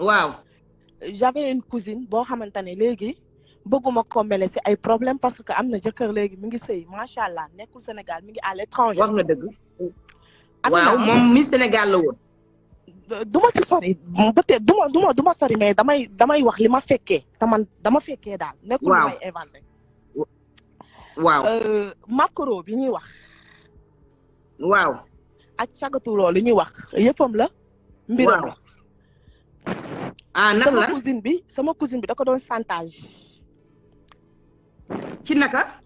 waaw. j'avais une cousine boo xamante ne léegi bëgguma ko mele si ay problème parce que am na jëkkër léegi mi ngi sëy macha allah nekkul Sénégal mi ngi à l'étranger. wax nga dëgg. waaw moom mi Sénégal la woon. du ma ci sori peut-être du ma sori mais damay wax li ma fekkee te man dama fekkee daal. nekkul may inventé. waaw. macro bi ñuy wax. waaw. ak sagatuloo li ñuy wax yëppam la. mbiram la. ah naka la sama cousine bi da ko doon chantage. ci naka.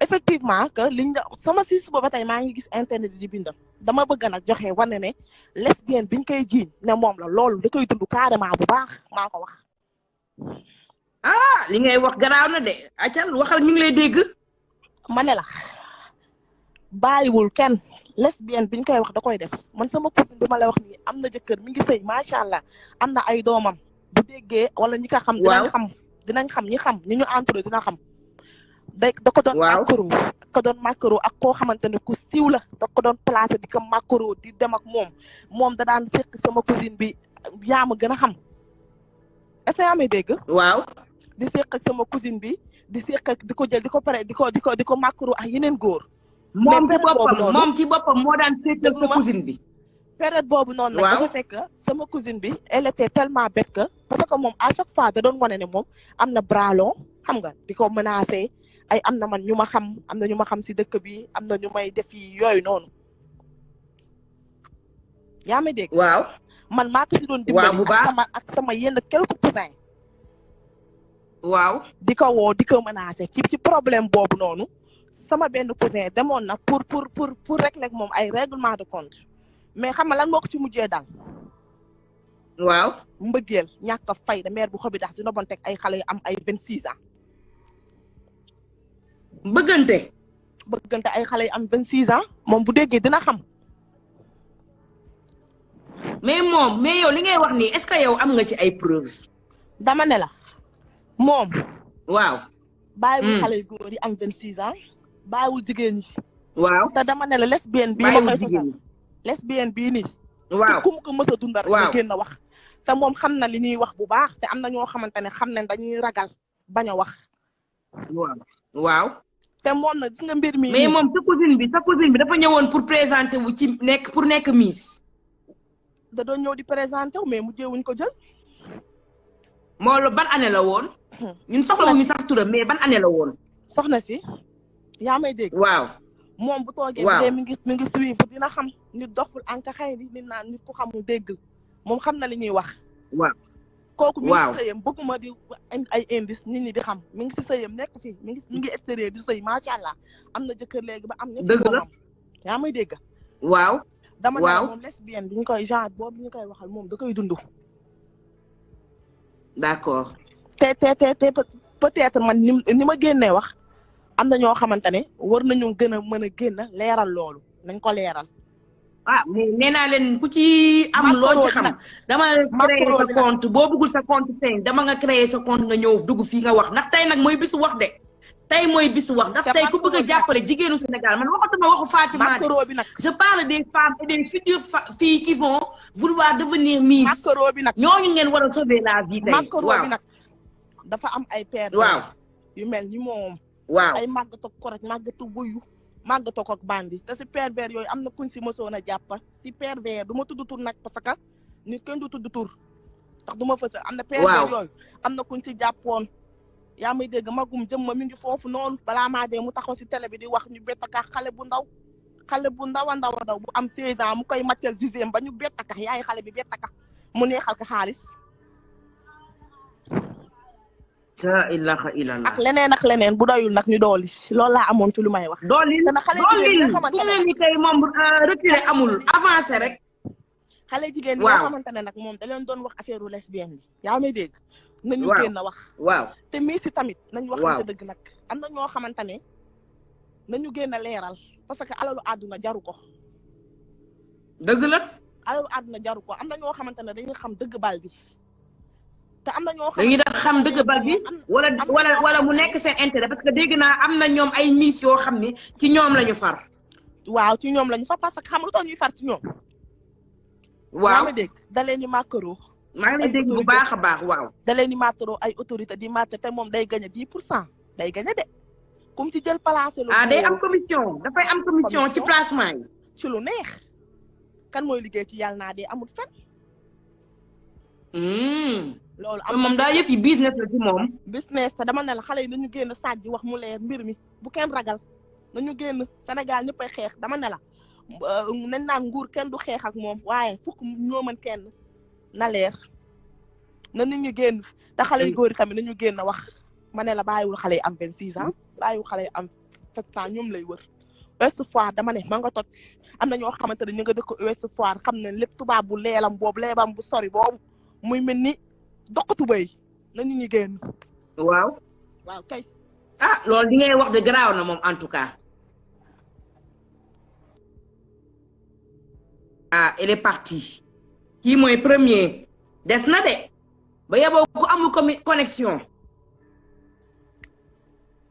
effectivement que liñ sama si suba ba tey maa ngi gis internet di bindam dama bëgg nag joxe wane ne lesbienne biñ koy jiiñ ne moom la loolu da koy dund carrément bu baax maa ko wax. ah li ngay wax garaaw na de acal waxal ñu ngi lay dégg. ma ne la bàyyiwul kenn lesbienne biñ koy wax da koy def man sama cousine bi ma la wax nii am na jëkkër mi ngi sëy macha allah am na ay doomam bu déggee wala ñi ko xam. dinañ xam ñi xam ñi ñu entouré dina xam. da ko doon macro ak koo xamante ne ku siiw la da ko doon placé di ko macro di dem ak moom da daan seq sama cousine bi yaa ma gën a xam est-ce que yaa may dégg. waaw. di seq ak sama cousine bi di seq ak di ko jël di ko pare di ko macro ak yeneen góor. moom ci boppam moo daan seq ak sa cousine bi. période boobu noonu nag dafa fekk sama cousine bi elle était tellement bête que parce que moom à chaque fois da doon wane ne moom am na bras long xam nga di ko menacé. ay am na man ñu ma xam si dëkk bi am na ñu may def yi yooyu noonu yaa may dégg. waaw man maa ko si doon dimbali bu baax ak sama yenn quelques cousins. waaw di ko woo di ko menacé ci problème boobu noonu sama benn cousin demoon na pour régler ak moom ay règlement de compte mais xam nga lan moo ko ci mujjee dal. waaw mbëggeel ñàkk a fayda mère bu xobi dax dina bon teg ay xale yu am ay 26 ans. bëggante ay xale yu am 26 ans moom bu déggee dina xam. mais yow li ngay wax nii est-ce que yow am nga ci ay preuves. dama ne la moom. waaw. bàyyiwul xale yu góor yi am 26 ans bàyyiwul jigéen ñi. waaw te dama ne la lesbienne bii ma koy sosal lesbienne bii nii. waaw te ku mu ko mës a dundal rek nga génn wax. te moom xam na li ñuy wax bu baax te am na ñoo xamante ne xam nañ dañuy ragal bañ a wax. waaw. te moom nag gis nga mbir mi. mais moom sa cousine bi dafa ñëwoon pour présenter wu ci pour nekk Miss. da doon ñëw di présenter wu mais mujjee wuñ ko jël. moo la ban année la woon. ñun soxlawuñu sax turam mais ban année la woon. soxna si yaa may dégg. waaw. moom bu toogee. waaw mi ngi suivre dina xam nit doxul anka xëy na nit naan nit ku xamul dégg moom xam na li ñuy wax. waaw. kooku mi ngi si sëyam bëgguma di ay indice nit ñi di xam mi ngi si sëyam nekk fii mi ngi extérieur di sëy macha allah am na jëkkër léegi ba am ñetti doomam yaa may dégg. waaw. dama ne moom lesbienne bi ñu koy genre boobu ñu koy waxal moom da koy dund. d'accord. te peut-être man ni ma génnee wax am na ñoo xamante ne war nañu gën a mën a génn leeral loolu nañ ko leeral. ah mais nee naa leen ku ci am loo ci xam dama créer sa compte boo bëggul sa compte feeñ dama nga créer sa compte nga ñëw dugg fii nga wax ndax tey nag mooy bisu wax de tey mooy bisu wax ndax tey ku bëgg a jàppale jigéenu Sénégal man waxatuma waxu Fatima je parle des femmes et des futures filles qui vont vouloir devenir Miss ñooñu ngeen war a sauver la vie tey waaw nag dafa am ay père yu mel ni moom ay màggatu koroj màggatu buyu màggatoo ko ak bandi te si pervers yooyu am na kuñ si mësoon a jàpp si pervers du ma tudd tur nag parce que nit kenn du tudd tur ndax du ma fës am na pervers yooyu am na kuñ si jàppoon yaa may dégg magum jëm ma mi ngi foofu noonu balaa maa dee mu taxaw si télé bi di wax ñu bett ka xale bu ndaw a ndaw bu am 16 ans mu koy mattel sixième ba ñu bett ka yaay xale bi bett ka mu neexal ko xaalis. la ilaha illallah. ak leneen bu doyul nag ñu dooli loolu laa amoon ci lu may wax. dooli fu mu ni tey moom reculé amul avancé rek. xale jigéen ñi nga xamante ne nag moom da leen doon wax affaire lesbienne bi yaa may dégg. nañu génn wax. waaw te Miss tamit nañu waxante dëgg nag am na ñoo xamante ne nañu génn leeral parce que alalu àdduna jaru ko. dëgg la. alalu àdduna jaru ko am na ñoo xamante ne dañuy xam dëgg bal bi. te am na ñoo dañuy def xam dëgg bal bi wala mu nekk seen intérêt parce que dégg naa am na ñoom ay miss yoo xam ne ci ñoom la ñu far. waaw ci ñoom la ñu far parce que xam lu tax ñuy far ci ñoom. waaw ma dégg da leen di màkkaroo maa ngi lay dégg bu baax a baax waaw. da leen di màttaloo ay autorité di màtt te moom day gagné 10% day gagné de. comme ci jël placé lu. day am commission dafay am commission ci placement yi. ci lu neex. kan mooy liggéey ci yàlla naa dee amul fen. loolu am moom daa yëf yi business la ci moom. business te dama ne la xale yi nañu génn sàjji wax mu leer mbir mi bu kenn ragal nañu génn Sénégal ñëppay xeex dama ne la nañ naan nguur kenn du xeex ak moom waaye fukk ñoo mën kenn na leer na nit ñu génn te xale yu góor yi tamit nañu génn wax ma ne la bàyyiwul xale yi am 26 ans bàyyiwul xale yi am 7 ans ñoom lay wër. Ouest Foire dama ne ma nga toj am na ñoo xamante ne ñu nga dëkk Ouest Foire xam ne lépp tubaab bu leelam boobu leebam bu sori boobu muy mel ni doqatu bay na nit ñi génn. waaw. waaw kay. loolu di ngay wax de garaaw na moom en tout cas. elle est partie. kii mooy premier. des na de. ba yeboo ku amul connexion.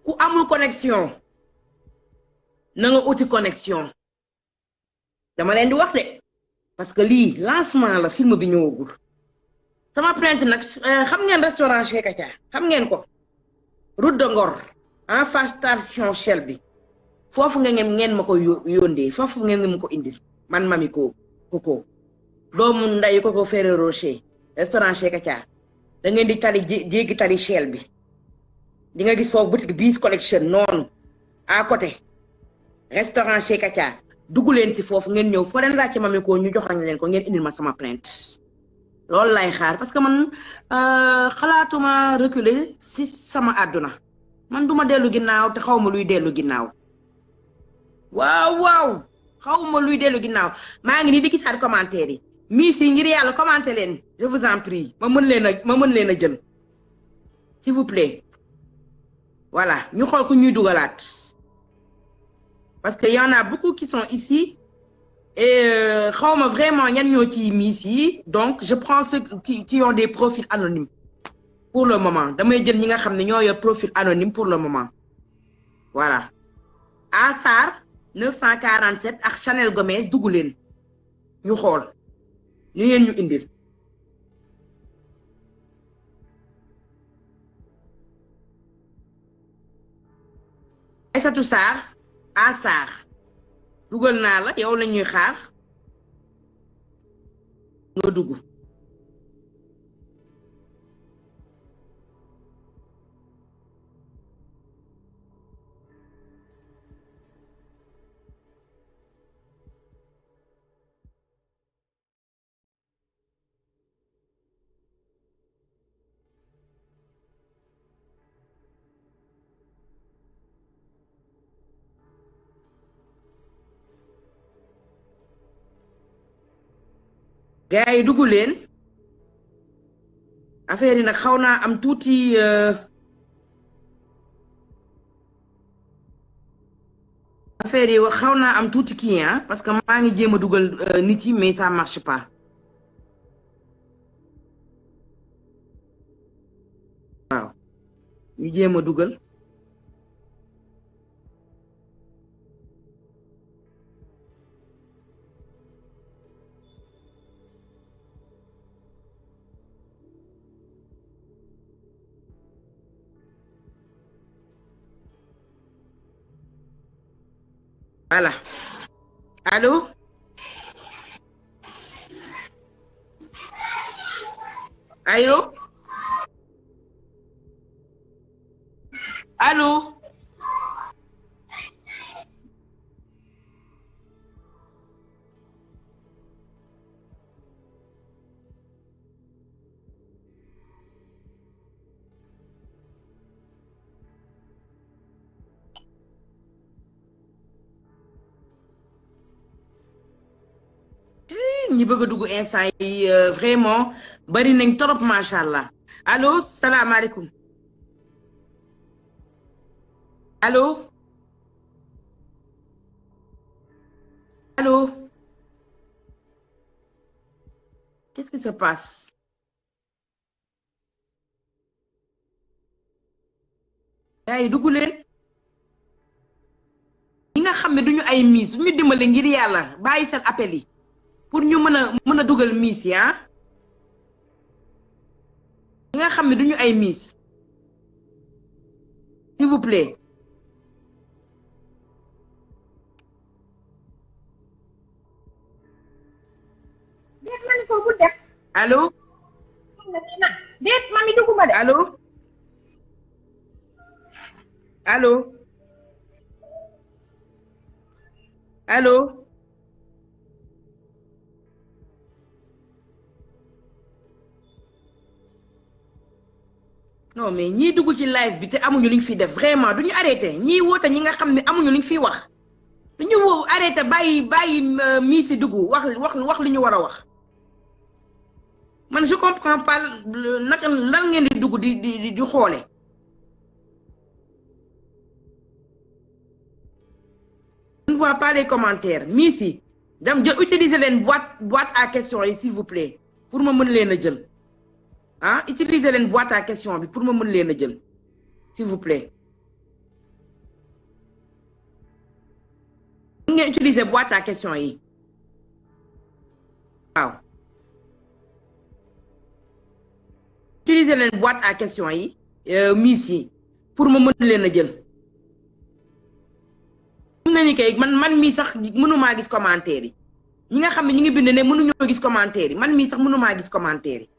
ku amul connexion. na nga uti connexion. dama leen di wax de. parce que lii lancement la film bi ñëwagul. sama plainte nag xam ngeen restaurant Chez Katia xam ngeen ko. route de Ngor en face station Shell bi foofu ngeen ma ko yóndee foofu ngeen ma ko indil man mami Coco doomu nday Coco Ferrero Rocher restaurant Chez Katia da ngeen di tali jéggi tali Shell bi di nga gis foofu boutique Bis Collection noonu à côté restaurant Chez Katia dugg leen si foofu ngeen ñëw foo leen ràcce mami ko ñu joxañ leen ko ngeen indil ma sama plainte loolu lay xaar parce que man xalaatuma reculer si sama àdduna man duma dellu ginnaaw te xawma luy dellu ginnaaw waaw xawma luy dellu ginnaaw maa ngi nii di gisaat commentaire yi miis yi ngir yàlla commenter leen je vous en prie ma mën leen a jël s'il vous plaît voilà ñu xool ku ñuy dugalaat parce que y en a beaucoup qui sont ici et xawma vraiment ñan ñoo ci miis yi donc je prends ceux qui ont des profils anonymes pour le moment damay jël ñi nga xam ne ñoo yor profil anonyme pour le moment voilà Asar 947 ak Chanel Gomez dugg leen ñu xool li ngeen ñu indil Aïssatou Sarr Asar dugal naa la yow la ñuy xaar nga dugg gars yi dugg leen affaire yi nag xaw naa am tuuti affaire yi xaw naa am tuuti kii parce que maa ngi jéem a dugal nit yi mais ça marche pas waaw ñu jéem a dugal voilà allô allô allô ñi bëgg a dugg instant yi vraiment bari nañ trop macha allah allo salaamaaleykum allo allo qu'est-ce qui se passe gars yi dugg leen ñi nga xam ne duñu ay miis duñu dimbale ngir yàlla bàyyi seen appel yi pour ñu mën a dugal miis yi ñi nga xam ne duñu ay miss s'il vous plaît. allo. déet mami duguma de. allo. allo. allo. non mais ñii dugg ci live bi te amuñu liñ fi def vraiment duñu arrêté ñii woote ñi nga xam ne amuñu liñ fi wax duñu arrêté bàyyi mii si dugg wax li ñu war a wax man je comprends pas naka lan ngeen di dugg di xoole je ne vois pas les commentaires mii si dam jël utiliser leen boîte à questions yi s'il vous plaît pour ma mën leen a jël ah utiliser leen boîte à question bi pour ma mën leen a jël s'il vous plaît ngeen utiliser boîte à question yi waaw utiliser leen boîte à question yi miss yi pour ma mën leen a jël mu ne ni kay man mii sax mënumaa gis commentaire yi ñi nga xam ne ñu ngi bind ne mënuñoo gis commentaire yi man mii sax mënumaa gis commentaire yi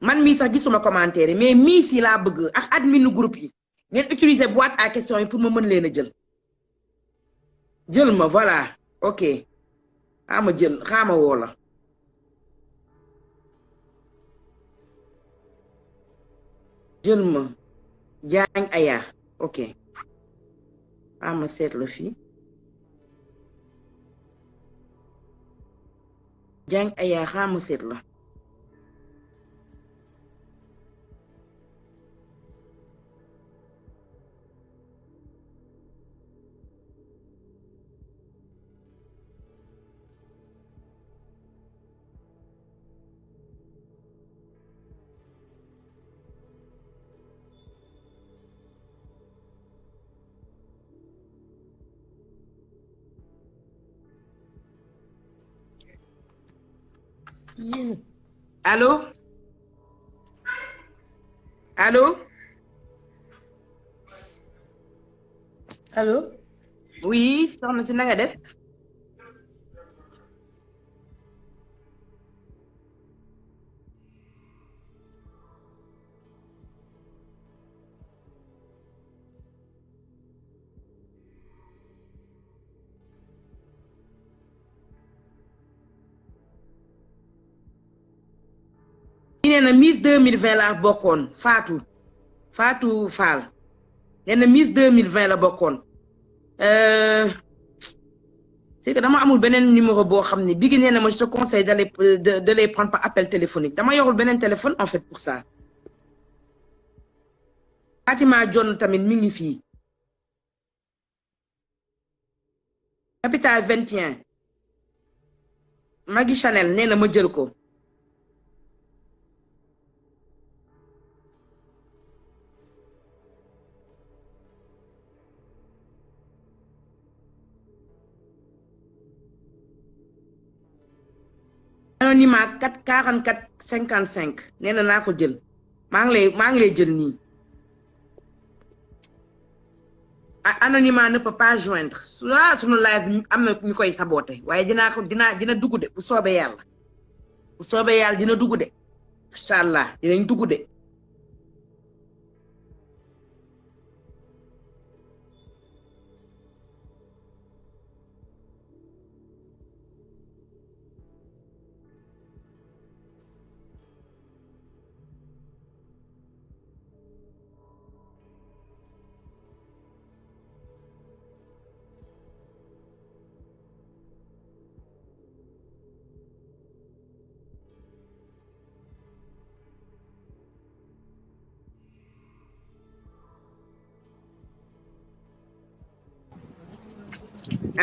man mii sax gisuma commentaire yi mais mii si laa bëgg ak adminu groupe yi ngeen utiliser boîte à question yi pour ma mën leen a jël ma voilà ok xaama woo la jël ma jaañ ayaa ok xaama seet la fii jaañ ayaa xaama seet la allo allo allo. oui soxna si na nga def. nee na Miss 2020 laa bokkoon Fatou Fall nee na Miss 2020 la bokkoon c'est que dama amul beneen numéro boo xam ne Biggi nee na ma je te conseille de les prendre par appel téléphonique dama yorul beneen téléphone en fait pour ça Fatima John tamit mi ngi fii Capital 21 Magui Chanel nee na ma jël ko anonymat 44 55 nee na naa ko jël maa ngi lay jël nii anonymat ne peut pas joindre sunu live am na ñu koy saboté waaye dina dugg de bu soobee yàlla dina dugg de incha allah dinañ dugg de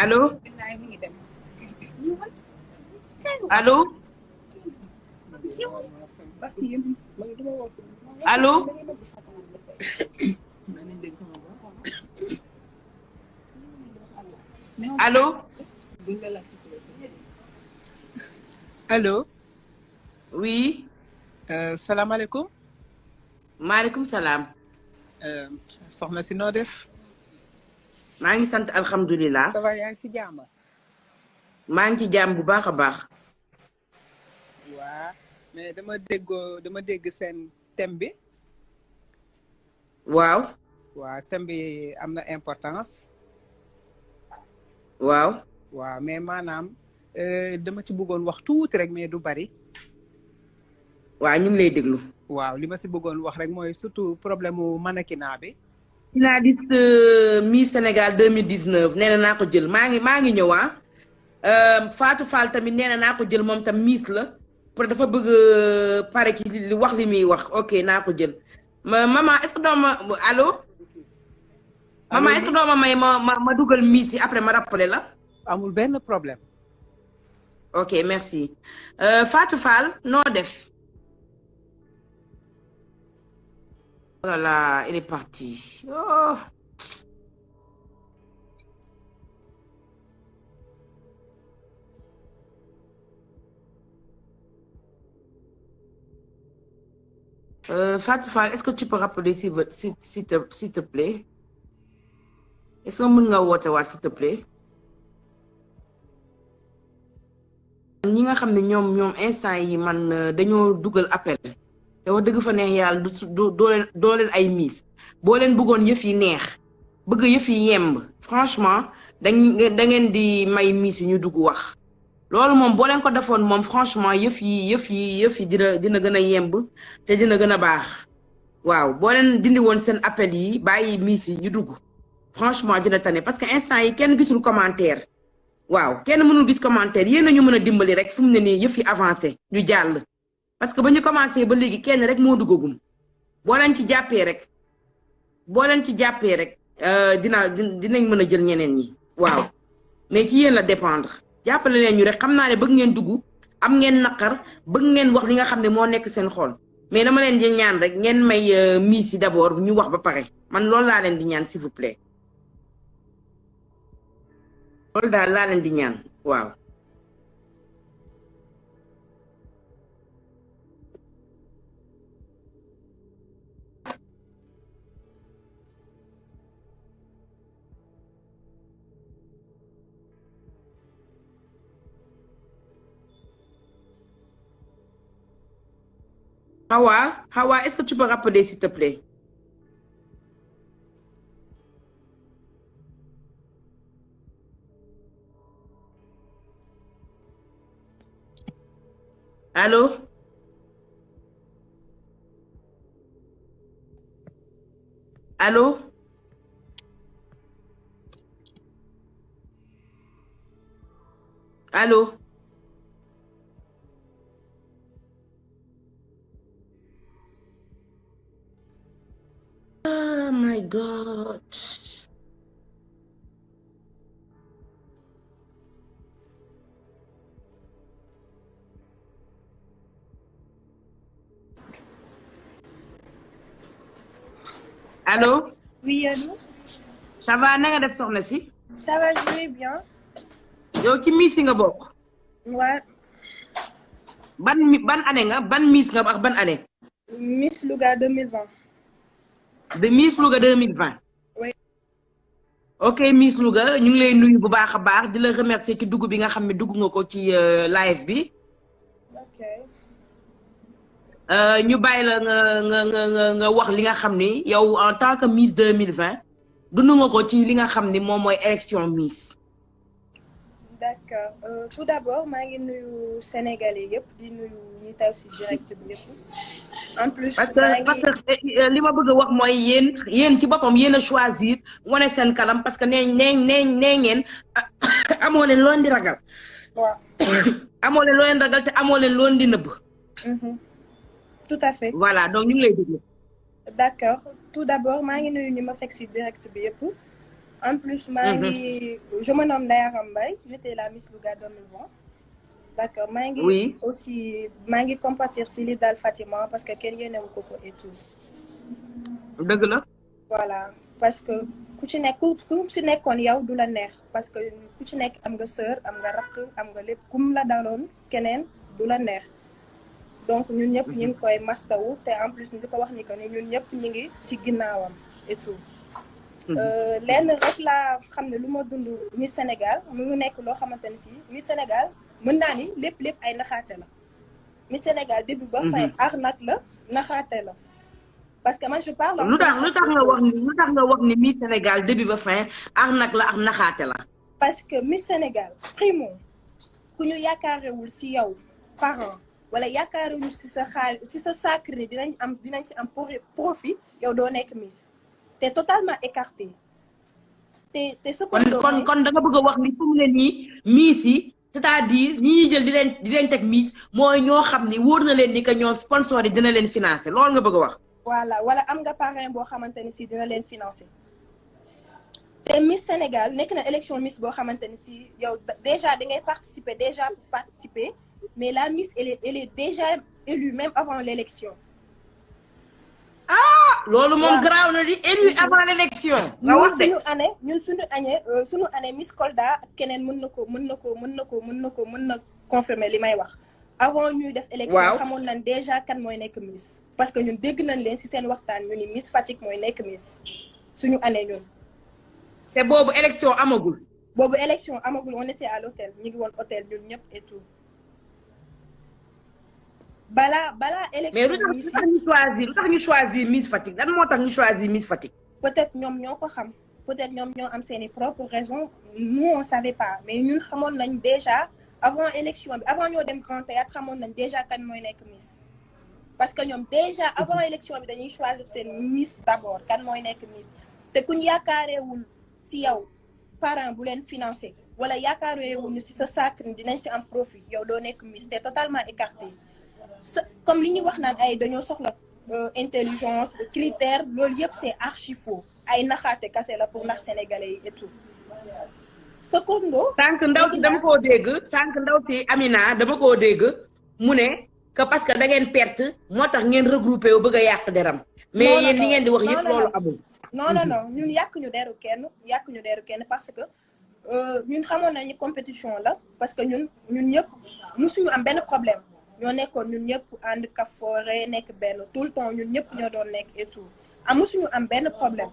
allo allo allo allo allo oui salaamaaleykum maaleykum salaam. soxna si noo def. maa ngi sant alhamdulilah. ça va yaa ngi si jàmm. maa ngi ci jàmm bu baax a baax. waa mais dama dégg seen thème bi. waaw. waaw thème bi am na importance. waaw. waaw mais maanaam dama ci bëggoon wax tuuti rek mais du bari. waaw ñu ngi lay déglu. waaw li ma si bëggoon wax rek mooy surtout problème mu mannequinat bi. finaliste Miss Sénégal 2019 nee na naa ko jël maa ngi ñëw Fatou Fall tamit nee na naa ko jël moom tam Miss la pour dafa bëgg pare ci li wax li muy wax ok naa ko jël maman est-ce que doo ma allo. maman est-ce que doo ma may ma dugal Miss yi après ma rappelé la. amul benn problème. ok merci Fatou Fall noo def. Oh là là, elle est partie. Oh. Fatou Fall, est-ce que tu peux rappeler s'il te plaît? Est-ce que mën nga woote waat s'il te plaît? ñi nga xam ne ñoom instant yi man dañoo dugal appel. te wax dëgg fa neex yàlla doo leen ay miis boo leen bëggoon yëf yi neex bëgg yëf yi yemb franchement da ngeen di may miis yi ñu dugg wax loolu moom boo leen ko defoon moom franchement yëf yi dina gën a yemb te dina gën a baax waaw boo leen dindi woon seen appel yi bàyyi miis yi ñu dugg franchement dina tane parce que instant yi kenn gisul commentaire waaw kenn mënul gis commentaire yéen a ñu mën a dimbali rek fu mu ne nii yëf yi avancé ñu jàll. parce que ba ñu commencé ba léegi kenn rek moo duggagum boo leen ci jàppee rek dinañ mën a jël ñeneen ñi waaw mais ci yéen la dépendre jàppale leen ñu rek xam naa ne bëgg ngeen dugg am ngeen naqar bëgg ngeen wax li nga xam ne moo nekk seen xol mais dama leen di ñaan rek ngeen may miis yi d'abord ñu wax ba pare man loolu laa leen di ñaan s'il vous plaît loolu daal laa leen di ñaan waaw. Hawa, est-ce que tu peux rappeler s'il te plaît? Allô? Allô? Allô? Oh my God. Allô? Oui, allô? Ça va, na nga def soxna si? Ça va, je vais bien. yow ci miss nga bokk. Ouais. ban année nga ban miss nga ak ban année? Miss Louga 2020. de Miss Louga 2020. Oui. ok Miss Louga ñu ngi lay nuyu bu baax a baax di la remercier ci dugg bi nga xam ne dugg nga ko ci live bi. ok. ñu bàyyi la nga wax li nga xam ni yow en tant que Miss 2020 dund nga ko ci li nga xam ni moom mooy élection Miss. d'accord tout d'abord maa ngi nuyu Sénégalais yëpp di nuyu ñi taw si direct bi yëpp. en plus parce que li ma bëgg a wax mooy yéen ci boppam yéen a choisir wane seen kanam parce que nee ngeen amoo leen loon di ragal. waaw. amoo leen loon ragal te amoo leen loon di nëbb. tout à fait. voilà donc ñu ngi lay déglu. d'accord tout d'abord maa ngi nuyu ñu ma fekk si direct bi yëpp. en plus maa ngi je me nomme Ndaya Rambaye j'étais la Miss Louga 2020. d'accord maa ngi. oui aussi maa ngi compatir si li daal Fatima parce que kenn yéenewu ko et tout. dëgg la. voilà parce que ku ci nekk ku si nekkoon yow du la neex parce que ku ci nekk am nga sœur am nga rakk am nga lépp kum la daloon keneen du la neex donc ñun ñëpp ñu ngi koy mastawu te en plus ñu di ko wax ni que ni ñun ñëpp ñu ngi ci ginnaawam et tout. lenn rek laa xam ne lu ma dund Miss Sénégal mu ngi nekk loo xamante ni si Miss Sénégal mën naa ni lépp ay naxaate la Miss Sénégal début ba fin arnaque la naxaate la parce que moi je parle. lu tax nga wax ni Miss Sénégal début ba fin arnaque la ak naxaate la. parce que Miss Sénégal primo ku ñu yaakaarewul si yow parent wala yaakaarewul si sa xaalis si sa sacré dinañ si am profit yow doo nekk Miss. T'es totalement écarté. kon da nga bëgg a wax ni fu mu ne nii Miss yi c'est-à-dire ñi ñuy jël di leen teg Miss mooy ñoo xam ni wóor na leen ni que ñoom sponsor yi dina leen financer loolu nga bëgg a wax. voilà wala am nga parrain boo xamante ni si dina leen financer. te Miss Sénégal nekk na élection Miss boo xamante ni si yow déjà da ngay participer pour participer mais la Miss elle est déjà élue même avant l'élection. loolu moom garaaw na di élu avant l'élection. nga wax de ñun suñu année Miss Kolda ak keneen mën na confirmer li may wax. avant ñuy def élection xamoon nañ déjà kan mooy nekk Miss. parce que ñun dégg nañ leen ci seen waxtaan ñu ni Miss Fatick mooy nekk Miss suñu année ñun. te boobu élection amagul. on était à l'hôtel ñu ngi woon hôtel ñun ñëpp et tout. balaa élection mais lu tax ñu choisir Miss Fatick lan moo tax ñu choisir Miss Fatick. peut-être ñoom ñoo ko xam peut-être ñoom ñoo am seeni propres raisons nous on savait pas mais ñun xamoon nañ déjà avant élection bi avant ñoo dem Grand Théâtre xamoon nañ déjà kan mooy nekk Miss. parce que ñoom déjà avant élection bi dañuy choisir seen Miss d'abord kan mooy nekk Miss te kuñ yaakaareewul ci yow parent bu leen financer wala yaakaareewuñu ci sa sacre dinañ ci am profit yow doo nekk Miss te totalement écarté. comme li ñuy wax naan ay dañoo soxla intelligence critère loolu yëpp c'est archi faux ay naxaate kase la pour nax sénégalais yi et tout. secondo. sànq ndaw si dama koo dégg sànq ndaw si Amina dama koo dégg mu ne que parce que da ngeen perte moo tax ngeen regroupé wu bëgg a yàq deram. mais yéen li ngeen di wax yëpp loolu amul. non ñun yàq ñu deru kenn parce que ñun xamoon nañu compétition la parce que ñun ñëpp musuñu am benn problème. ñoo nekkoon ñun ñëpp ànd kafoore nekk benn tout le temps ñun ñëpp ñoo doon nekk et tout suñu am benn problème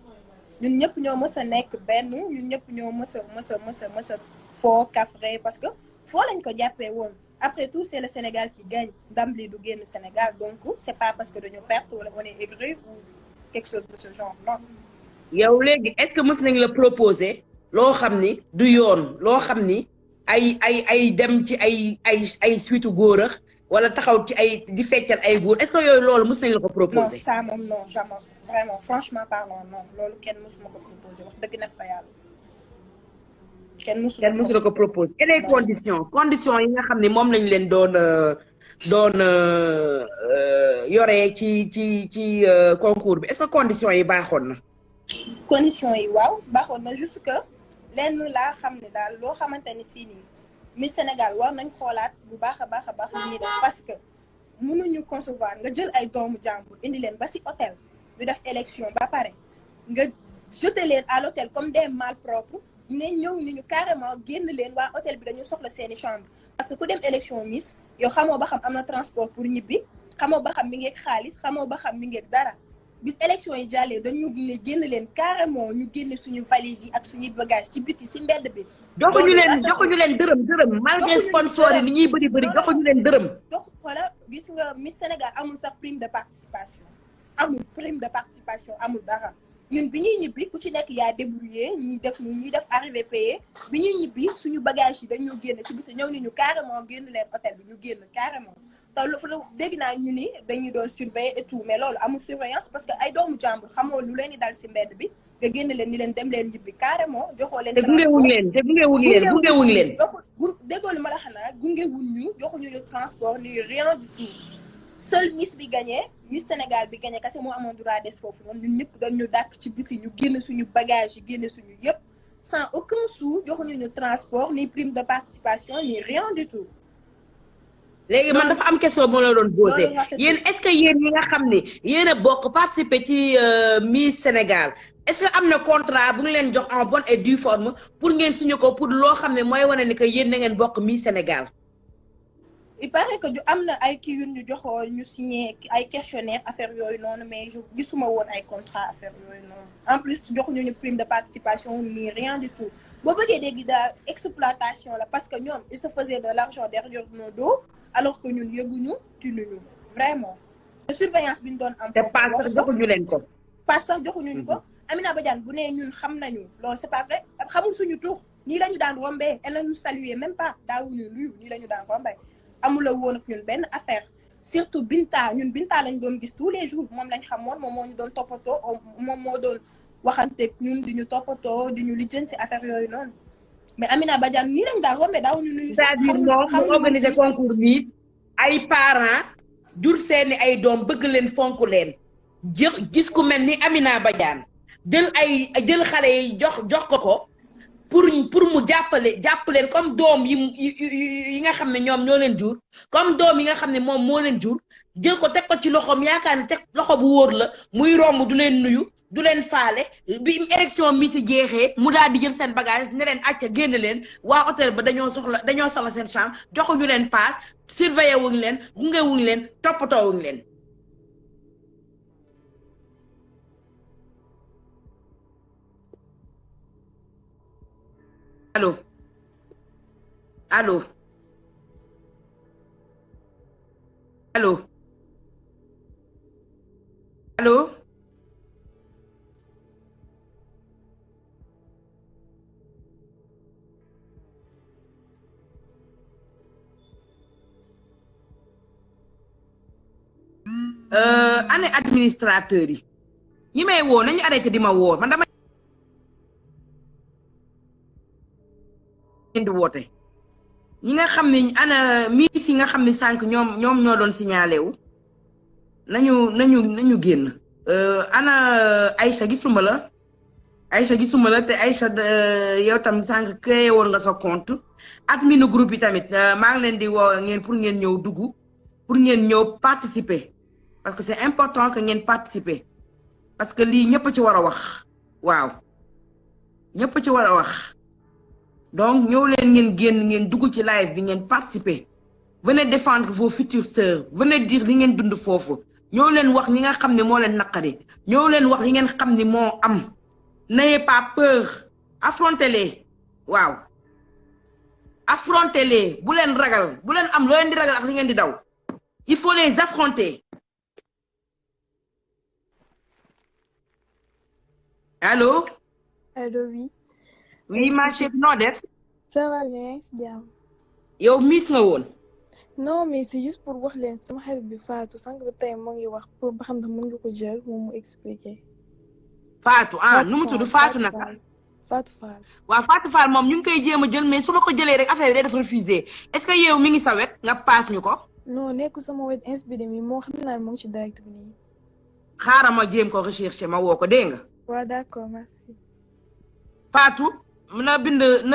ñun ñëpp ñoo mës a nekk benn ñun ñëpp ñoo mës a foo kafre parce que foo lañ ko jàppee woon après tout c'est le Sénégal qui gagne ndam li du génn Sénégal donc c'est pas parce que dañu perte wala on est aigri ou quelque chose de ce genre non. yow léegi est-ce que mës nañ la proposer loo xam ni du yoon loo xam ni ay dem ci ay suite góor wala taxaw ci ay di feccal ay góor est-ce que yooyu loolu mës nañ la ko proposer. non ça moom non jamais vraiment franchement parlant non loolu kenn mësuma ko proposer wax dëgg nag fa yàlla. kenn mësu la ko proposer. et les conditions yi nga xam ne moom lañ leen doon yoree ci concours bi est-ce que conditions yi baaxoon na. conditions yi waaw baaxoon na juste que lenn laa xam ne daal loo xamante ni si nii. Miss Sénégal war nañ xoolaat bu baax a baax li ñuy def parce que mënuñu concevoir nga jël ay doomu jàmbur indi leen ba ci hôtel ñu def élection ba pare nga jeter leen à l'hôtel comme des malpropres ne ñëw ni ñu carrément génn leen waa hôtel bi dañu soxla seeni chambre parce que ku dem élection Miss yow xamoo ba xam am na transport pour ñibbi xamoo ba xam mi ngeeg xaalis xamoo ba xam mi ngeeg dara bi élection yi jàllee dañu ne génn leen carrément ñu génne suñu valise yi ak suñuy bagage ci biti ci mbedd bi. joxuñu leen dërëm malgré sponsor yi ni ñuy bëri joxuñu leen dërëm. voilà gis nga Miss Sénégal amul sax prime de participation amul dara ñun bi ñuy ñibbi ku ci nekk yaa débrouillé ñuy def arrivé payé bi ñuy ñibbi suñu bagage yi dañoo génn ci biti ñëw ni ñu carrément génn leen hôtel bi ñu génn carrément te lu dégg naa ñu ni dañuy doon surveiller et tout mais loolu amul surveillance parce que ay doomu jàmbur xamoo lu leen di dal ci mbedd bi nga génn leen ni leen dem leen ñibbi carrément joxoo leen. te gungewuñ leen déggoo lu ma la xanaa gungewuñ ñu joxuñu ñu transport ni rien du tout seul Miss bi gagné Miss Sénégal bi gagné kese moo amoon droit des foofu noonu ñun ñëpp dañu dàkk ci bisi ñu génn suñu bagage yi génn suñu yëpp sans aucun sou joxuñu ñu transport ni prime de participation ni rien du tout. léegi man dafa am question moo la doon posé yéen est-ce que yéen ñi nga xam ne yéen a bokk participer ci Miss Sénégal est-ce que am na contrat bu ngi leen jox en bonne et due forme pour ngeen signé ko pour loo xam ne mooy wane ni que yéen na ngeen bokk Miss Sénégal. il paraît que am na ay kii yu ñu joxoo ñu signé ay questionnaire affaire yooyu noonu mais gisuma woon ay contrat affaire yooyu noonu en plus joxuñu ñu prime de participation ni rien du tout boo bëggee dégg daal exploitation la parce que ñoom ils se faisaient de l'argent derrière nos dos alors que ñun yëguñu tinuñu vraiment surveillance bi ñu doon am foofu pas sax joxuñu leen ko pas sax joxuñu ñu ko Amina Badiane bu nee ñun xam nañu loolu c'est pas vrai xamul suñu tur nii la ñu daan rombee elle nous saluer même pas daawuñu luyu nii la ñu daan rombee amula woon ak ñun benn affaire surtout Binta ñun Binta lañ doon gis tous les jours moom lañ xamoon moom moo ñu doon toppatoo moom moo doon waxanteeg ñun di ñu toppatoo di ñu lijjanti affaire yooyu noonu mais Amina Badiane nii lañ daan rombee daawuñu nuyu c'est-à-dire moom mu organiser concours bi ay parents jur seeni ay doom bëgg leen fonk leen gis ku mel ni Amina Badiane jël xale yi jox ko pour mu jàppaleen comme doom yi nga xam ne ñoom ñoo leen jur comme doom yi nga xam ne moom moo leen jur jël ko teg ko ci loxoom yaakaar ne teg loxo bu wóor la muy romb du leen nuyu du leen faale bi élection mi si jeexee mu daal di jël seen bagage ne leen acca génn leen waa hôtel ba dañoo soxla seen chambre joxuñu leen paas surveiller wuñ leen gunge wuñ leen toppatoo wuñ leen. allo allo allo allo année administrateur yi ñi may woo nañu arrêté di ma woo man dama di woote ñi nga xam ne ana miis yi nga xam ne sànq ñoom ñoo doon signalé wu nañu génn ana Aïcha gisuma la te Aïcha yow tam sànq créé woon nga sa compte admin groupe yi tamit maa ngi leen di woo ngeen pour ngeen ñëw dugg pour ngeen ñëw participer parce que c'est important que ngeen participer parce que lii ñëpp ci war a wax waaw ñëpp ci war a wax donc ñëw leen ngeen génn ngeen dugg ci live bi ngeen participer venez défendre vos futures sœurs venez dire li ngeen dund foofu ñëw leen wax li nga xam ne moo leen naqari ñëw leen wax li ngeen xam ne moo am n'ayez pas peur affrontez-les waaw affrontez-les bu leen ragal bu leen am loo leen di ragal ak li ngeen di daw il faut les affronter allô. allo oui. oui ma chérie noo def. ça va bien si jàmm. yow miss nga woon. non mais c'est juste pour wax leen sama xarit bi Fatou sànq ba tey moo ngi wax pour ba xam ne mën nga ko jël moom mu expliquer. Fatou nu mu tudd Fatou naka. Fatou Fall. waaw Fatou Fall moom ñu ngi koy jéem a jël mais su ma ko jëlee rek affaire bi day def refusé est-ce que yow mi ngi sa wet nga paas ñu ko. non nekku sama wet inspiré mi moo xam naa moo ngi ci direct bi nii. xaaral ma jéem ko recherché ma woo ko dégg nga. waaw d'accord merci. Fatou na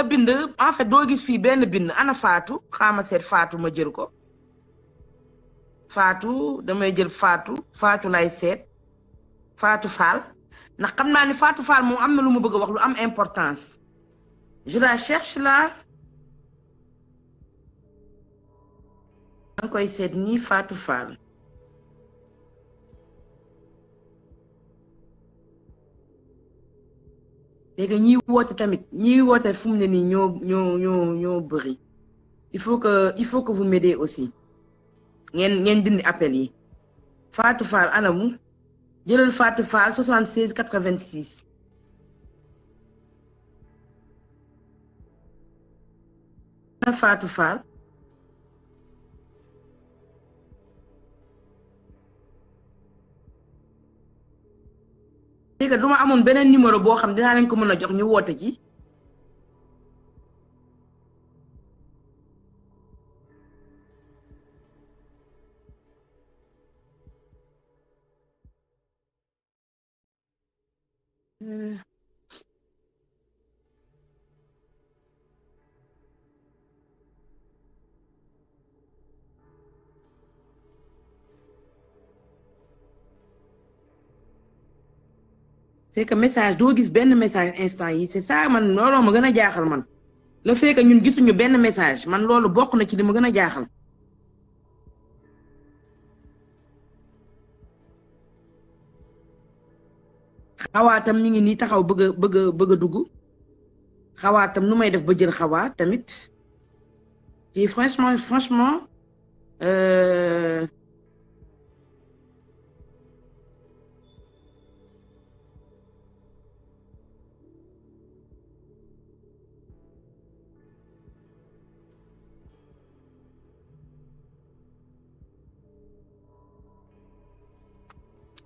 bind en fait doo gis fii benn bind ana Fatou xaama seet Fatou ma jël ko Fatou damay jël Fatou lay seet Fatou Fall ndax xam naa ni Fatou Fall moom am na lu mu bëgg a wax lu am importance je la cherche là maa ngi koy seet nii Fatou Fall. léegi ñiy woote tamit ñiy woote fu mu ne nii ñoo bëri il faut que vous m'aider aussi ngeen dindi appel yi Fatou Fall anamu jëlal Fatou Fall 76 86 ana Fatou Fall léegi duma amoon beneen numéro boo xam dinaa leen ko mën a jox ñu woote ci c'est que message doo gis benn message instant yi c'est ça man looloo ma gën a jaaxal man le fait que ñun gisuñu benn message man loolu bokk na ci li ma gën a jaaxal xawaatam mi ngi nii taxaw bëgg a dugg xawaatam nu may def ba jël xawaa tamit puis franchement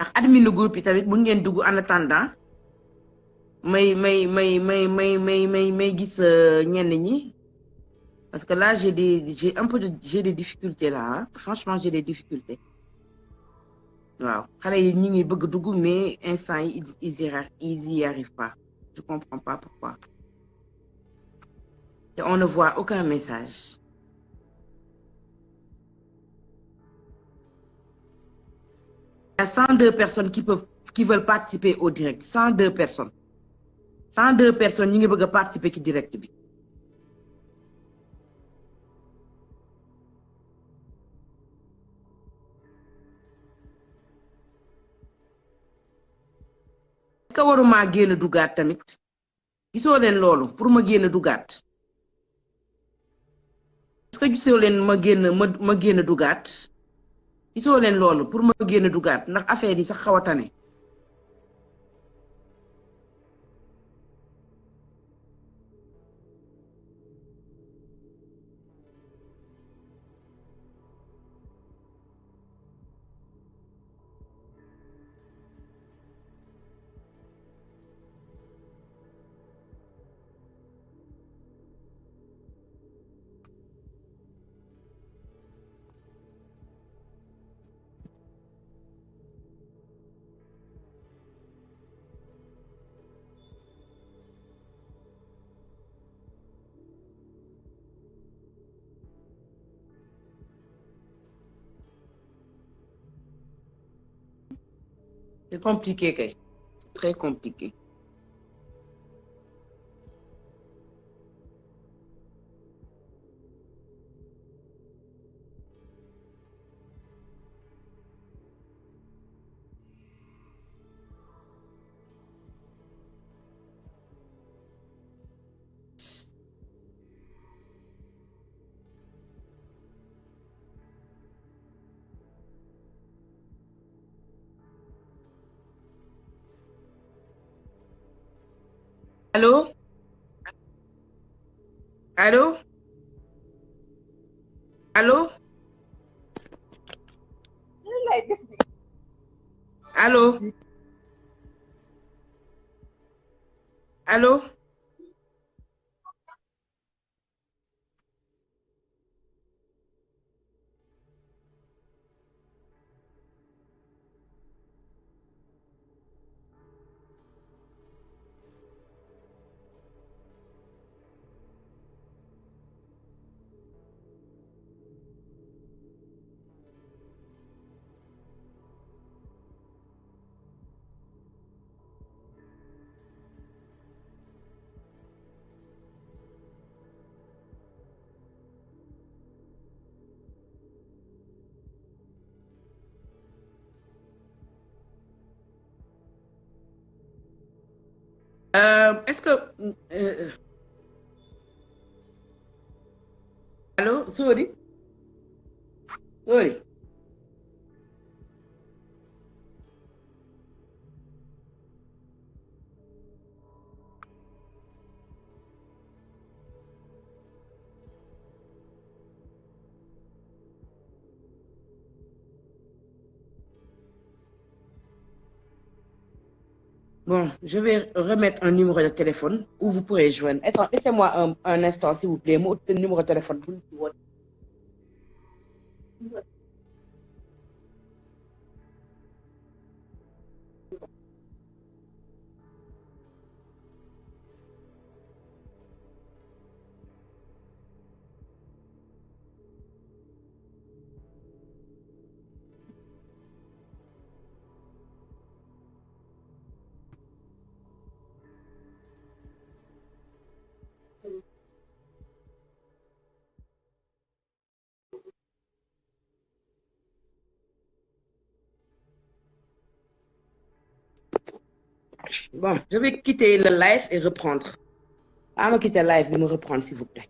ak admin groupe yi tamit bu ngeen dugg en attendant may gis ñenn ñi parce que là j'ai des difficultés là hein. Franchement j'ai des difficultés waaw xale yi ñu ngi bëgg dugg mais instant yi ils y arrivent pas je comprends pas pourquoi et on ne voit aucun message. Il y a 102 personnes qui veulent participer au direct 102 personnes 102 personnes ñi ngi bëgg a participer ci direct bi. est-ce que waruma génn dugaat tamit gisoo leen loolu pour ma génn dugaat est-ce que gisoo leen ma génn dugaat gisoo leen loolu pour ma génn dugaat ndax affaire yi sax xaw a tane. C'est compliqué, kay. C'est très compliqué. Allô? Allô? Allô? Allô? Allô? Est-ce que allô? Sorry? Sorry? Bon, je vais remettre un numéro de téléphone où vous pourrez joindre. Attends, laissez-moi un instant, s'il vous plaît. Moi, le numéro de téléphone. Bon, je vais quitter le live et reprendre. Ah, me quitter le live et me reprendre, s'il vous plaît.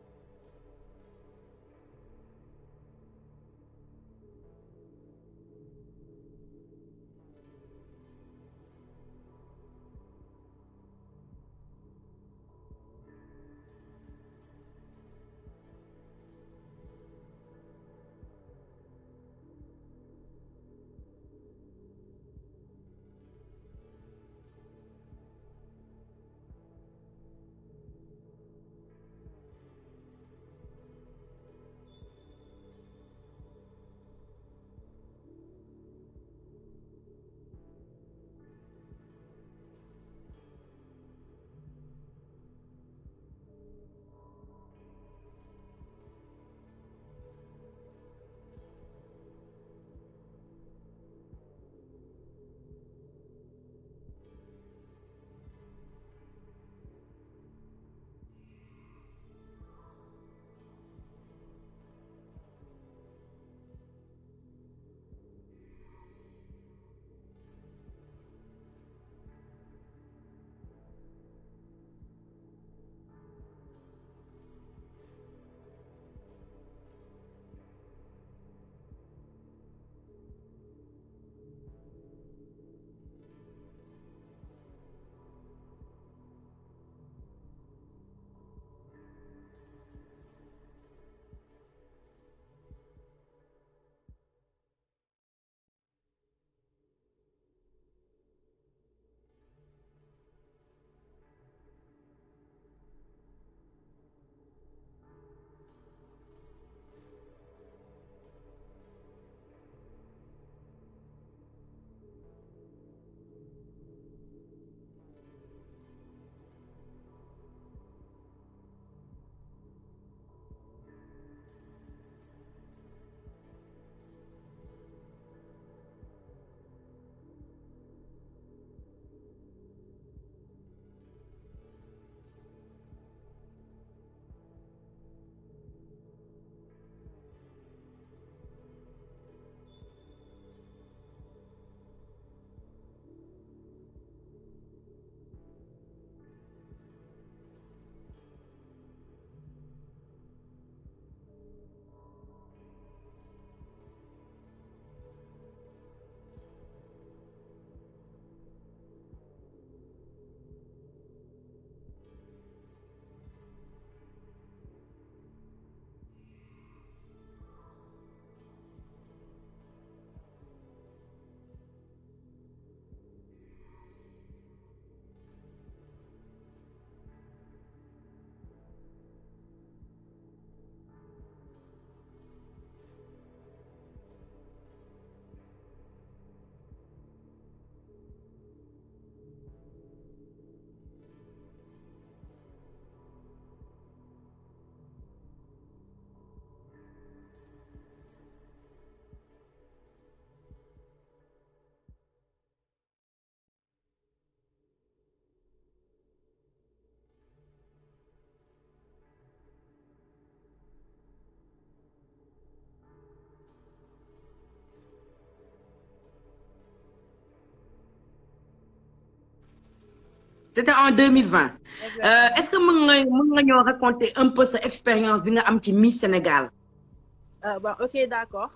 C'était en 2020. Est-ce que mën nga ñoo raconter un peu sa expérience bi nga am ci Miss Sénégal? Bon, ok, d'accord.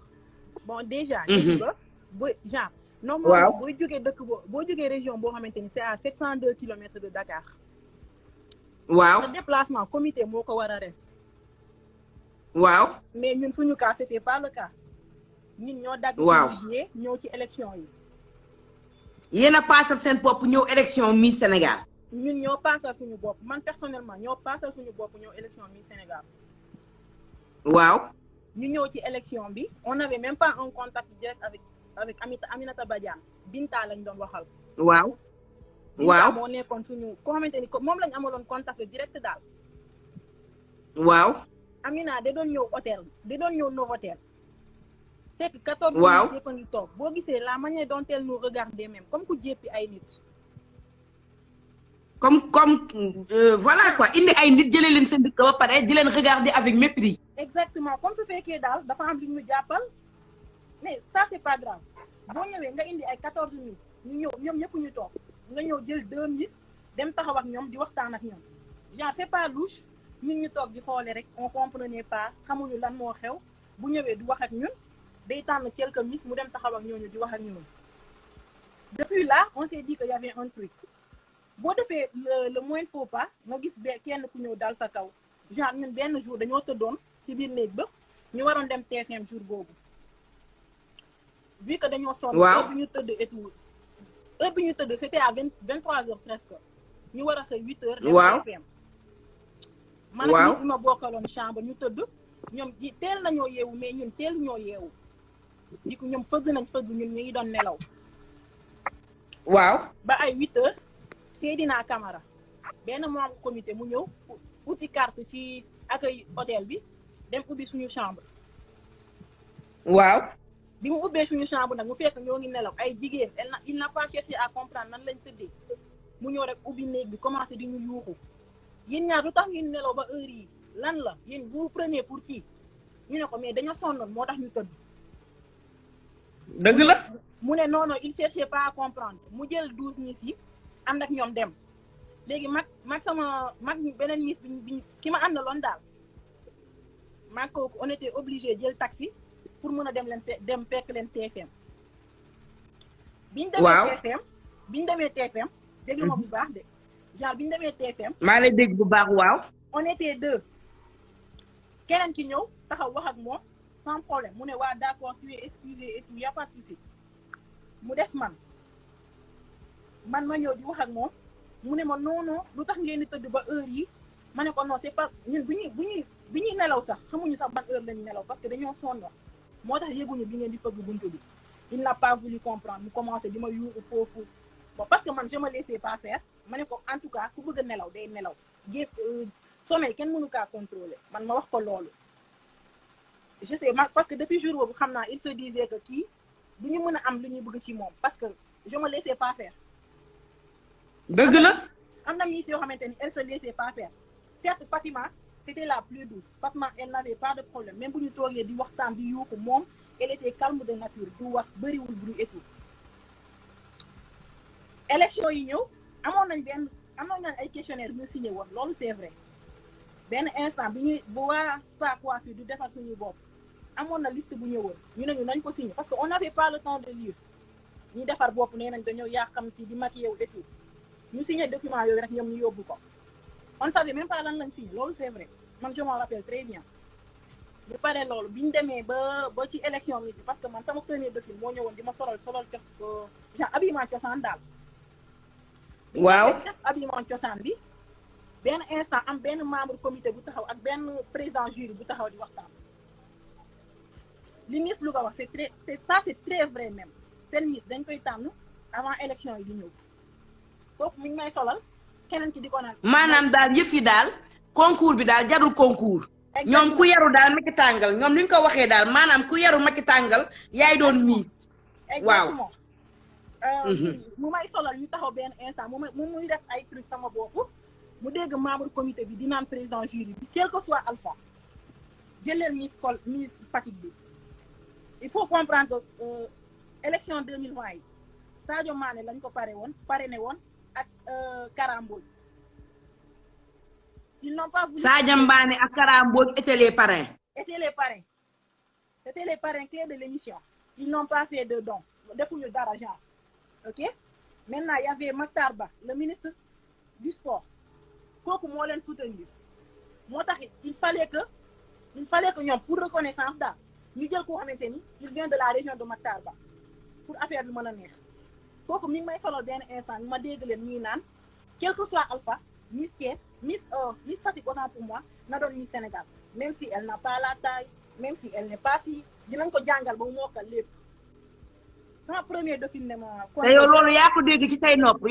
Bon, déjà, genre, normalement, boo jógee région boo xamante ni c'est à 702 kilomètres de Dakar. Waaw. Le déplacement, comité moo ko war a res. Waaw. Mais ñun suñu cas, c'était pas le cas. ñun ñoo dagg suñu billet ñëw ci élection yi. Yéen a paasal seen bopp ñëw élection Miss Sénégal. ñun ñoo paasal suñu bopp man personnellement ñoo paasal suñu bopp ñëw élection Miss Sénégal. Waaw. ñu ñëw ci élection bi on n'avait même pas un contact direct avec Aminata Badiane Binta lañ doon waxal. Waaw. Binta moo nekkoon suñu koo xamante ni moom lañ amaloon contact direct daal. Waaw. Amina da doon ñëw hôtel da doon ñëw Novotel. fekk 14 waaw yëpp a ngi toog boo gisee la manière dont elle nous regardait même comme ku jéppi ay nit. comme voilà quoi indi ay nit jëlee leen seen dëkk ba pare di leen regarder avec mépris. exactement comme su fekkee daal dafa am lu ñu jàppal mais ça c'est pas grave boo ñëwee nga indi ay 14 Miss ñu ñëw ñoom ñëpp ñu toog nga ñëw jël 2 miss dem taxaw ak ñoom di waxtaan ak ñoom genre c'est pas louche ñun ñu toog di xoole rek on comprenait pas xamuñu lan moo xew bu ñëwee du wax ak ñun day tànn quelques miss mu dem taxaw ak ñooñu di wax ak ñoom depuis là on s'est dit que y avait un truc boo defee le moins faux pas nga gis kenn ku ñëw dal sa kaw genre ñun benn jour dañoo tëddoon ci biir néeg ba ñu waroon dem TFM jour boobu vu que dañoo sonn heure bi ñu tëdd et tout heure bi ñu tëdd c'était à 23 heures presque ñu war a sa 8 heures dem TFM man ak ñi ma bokkaloon chambre ñu tëdd ñoom ji teel nañoo yeewu mais ñun teel ñoo yeewu di ko ñoom fëgg nañ fëgg ñun ñu ngi doon nelaw ba ay 8 heures Seydina Camara benn membre comité mu ñëw uti carte ci accueil hôtel bi dem ubbi suñu chambre bi mu ubbee suñu chambre nag mu fekk ñoo ngi nelaw ay jigéen il n'a pas cherché à comprendre nan lañ tëddee mu ñëw rek ubbi néeg bi commencé di ñu yuuxu yéen ñaar lu tax ngeen nelaw ba heure yi lan la yéen vous prenez pour qui ñu ne ko mais dañoo sonnoon moo tax ñu tëdd dëgg la mu ne non il cherchait pas à comprendre mu jël 12 miss yi ànd ak ñoom dem léegi mag sama beneen miss bi ki ma àndaloon daal mag kooku on était obligé jël taxi pour mën a dem fekk leen TFM biñu demee TFM déglu ma bu baax de genre biñu demee TFM maa lay dégg bu baax on était 2 keneen ki ñëw taxaw wax ak moom sans problème mu ne waa d'accord tu es excusé et tout y a pas de souci mu des man ma ñëw di wax ak moom mu ne ma non lu tax ngeen di tëdd ba heure yi ma ne ko non c'est pas ñun bi ñuy nelaw sax xamuñu sax ban heure lañu nelaw parce que dañoo sonn moo tax yëguñu bi ngeen di fëgg buntu bi il n'a pas voulu comprendre mu commencé di ma yuuxu foofu bon parce que man je me laissais pas faire ma ne ko en tout cas ku bëgg a nelaw day nelaw sommeil kenn mënu kaa contrôler man ma wax ko loolu je sais parce que depuis jour boobu xam naa il se disait que kii du ñu mën a am lu ñuy bëgg ci moom parce que je me laissais pas faire dëgg la am na miss yoo xamante ni elle se laissait pas faire certes Fatima c'était la plus douce Fatima elle n'avait pas de problème même bu ñu toogee di waxtaan di yuuxu moom elle était calme de nature du wax bëriwul bruit et tout élection yi ñëw amoon nañ ay questionnaire ñu signé woon loolu c'est vrai benn instant bu waa Spa Coiffure du defar suñuy bopp amoon na liste bu ñëwoon ñu ne ñu nañ ko signé parce que on n'avait pas le temps de lire ñi defar bopp nee nañ dañoo yàqamti di maquiller et tout ñu signé document yooyu rek ñoom ñu yóbbu ko on savait même pas lan lañ signé loolu c'est vrai man je m'en rappelle très bien bu paree loolu bi ñu demee ba ci élection bi parce que man sama premier dossier moo ñëwoon di ma solal genre habillement cosaan daal waaw def habillement cosaan bi benn instant am benn membre comité bu taxaw ak benn président jury bu taxaw di waxtaan li miss lu ko wax c'est très vrai même seen miss dañ koy tànn avant élection yi di ñëw kooku mi ngi may solal keneen ki di ko naan maanaam daal yëf yi daal concours bi daal jarul concours ñoom ku yaru daal Macky tàngal ñoom ni ñu ko waxee daal maanaam ku yaru Macky tàngal yaay doon miis waaw mu may solal ñu taxaw benn instant mu muy def ay truc sama bopp mu dégg membre comité bi di naan président jury bi quel que soit alpha jëleel miss Fatick bi il faut comprendre que élection 2020 yi Sadio Mané lañ ko parrainé woon ak Karamboj ils n'ont pas voulu Sadio Mané ak Karamboj étaient les parrains c'était les parrains clés de l'émission ils n'ont pas fait de don defuñu dara genre ok maintenant il y avait Makhtar Ba le ministre du sport kooku moo leen soutenir moo tax il fallait que ñoom pour reconnaissance daal ñu jël koo xamante ni il vient de la région de Makhtar Ba pour affaire bi mën a neex kooku mi ngi may solal benn instant ma dégg leen ñuy naan quel que soit alpha Miss Thiès Miss Fatick autant pour moi na doon Miss Sénégal même si elle n'a pas la taille même si elle n'est pas si dinañ ko jàngal ba mu mokkal lépp sama premier dossier ne ma. te yow loolu yaa ko dégg ci say nopp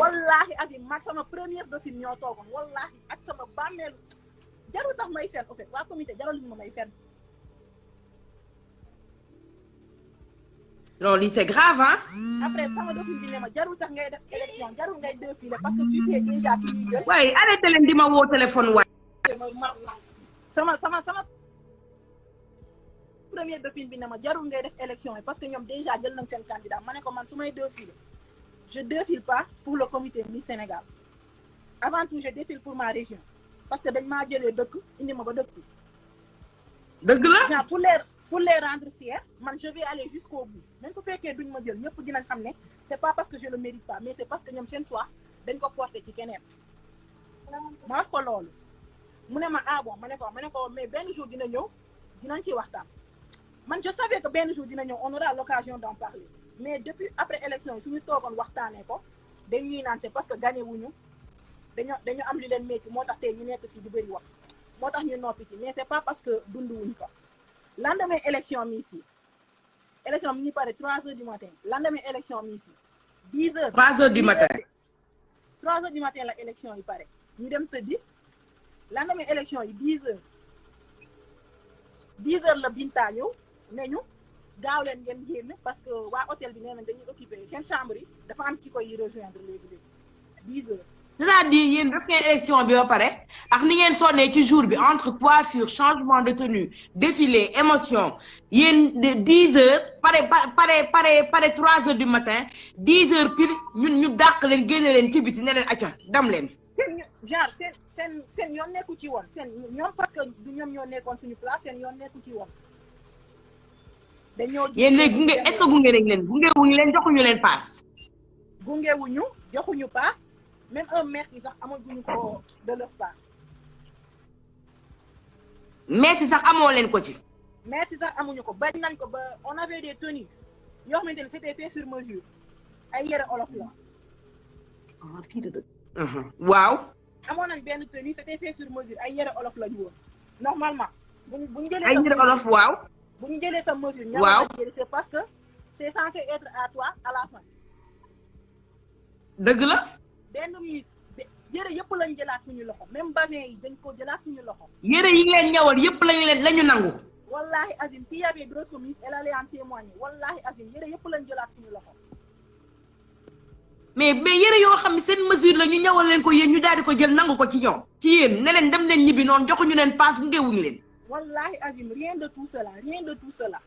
wallaahi Azim mag sama premier dossier ñoo toogoon wallaahi ak sama bàmmeelu jarul sax may fen en fait waa comité jarul ñu ma may fen. loolu lii c'est grave hein. après sama dossier bi ne ma jarul sax ngay def élection jarul ngay défiler parce que tu sais déjà ki ñuy jël. waaye arrêté leen di ma woo téléphone waay. sama premier défilé bi ne ma jarul ngay def élection yi parce que ñoom déjà jël nañ seen candidat ma ne ko man su may défilé je défile pas pour le comité Miss Sénégal avant tout je défile pour ma région parce que dañ maa jëlee dëkk indi ma ba dëkk. dëgg la pour les rendre fiers man je vais aller jusqu'au bout même su fekkee duñ ma jël ñëpp dinañ xam ne c'est pas parce que je le mérite pas mais c'est parce que ñoom seen choix dañ ko porté ci keneen. ma wax ko loolu mu ne ma ah bon ma ne ko mais benn jour dina ñëw dinañ ci waxtaan man je savais que benn jour dina ñëw on aura l'occasion d'en parler mais depuis après élection yi suñu toogoon waxtaanee ko dañuy naan c'est parce que gagné wuñu dañu am li leen métti moo tax tey ñu nekk fii di bëri wax moo tax ñu noppi ci mais c'est pas parce que dund wuñ ko lendemain élection Miss yi élection mi ngi pare 3 heures du matin lendemain élection Miss yi 10 heures 3 heures du matin 3 heures du matin la élection yi pare ñu dem tëddi lendemain élection yi 10 heures la Binta ñëw ne ñu gaaw leen ngeen génn parce que waa hôtel bi nee nañ dañuy occupé seen chambre yi dafa am ki koy rejoindre léegi 10 heures. c'est-à-dire yéen def ngeen élection bi ba pare ak ni ngeen sonnee ci jour bi entre coiffure changement de tenue défilé émotion yéen de 10 heures pare 3 heures du matin 10 heures pile ñu dàq leen génne leen ci biti ne leen acca dam leen. genre seen yoon nekku ci woon seen ñoom parce que du ñoom ñoo nekkoon suñu place seen yoon nekku ci woon. dañoo yéen léegi gunge est-ce que gunge nañ leen gunge wuñu leen joxuñu leen paas. gunge wuñu joxuñu paas même un merci sax amaguñu ko de leur part. merci sax amoo leen ko ci. merci sax amuñu ko bañ nañ ko ba on avait des tenues yoo xamante ne c'était fait sur mesure ay yére olof la. ah fii de waaw. amoon nañ benn tenue c'était fait sur mesure ay yére olof la ñu woon normalement. buñ jëlee ay yére olof waaw. bu ñu jëlee sa mesure. waaw c'est parce que c'est censé être à toi à la fin. dëgg la. benn Miss yére yëpp lañ jëlaat suñu loxo même basin yi dañ ko jëlaat suñu loxo. yére yi leen ñëwal yëpp lañu nangu. wallahi Azim s'il y avait d'autres Miss elle allait en témoigner wallahi Azim yére yëpp lañ jëlaat suñu loxo. mais yére yoo xam ne seen mesure la ñu ñëwal leen ko yéen ñu daal di ko jël nangu ko ci ñoom. ci yéen ne leen dem leen ñibbi noonu joxuñu leen paas ngewuñu leen. wallahi Azim rien de tout cela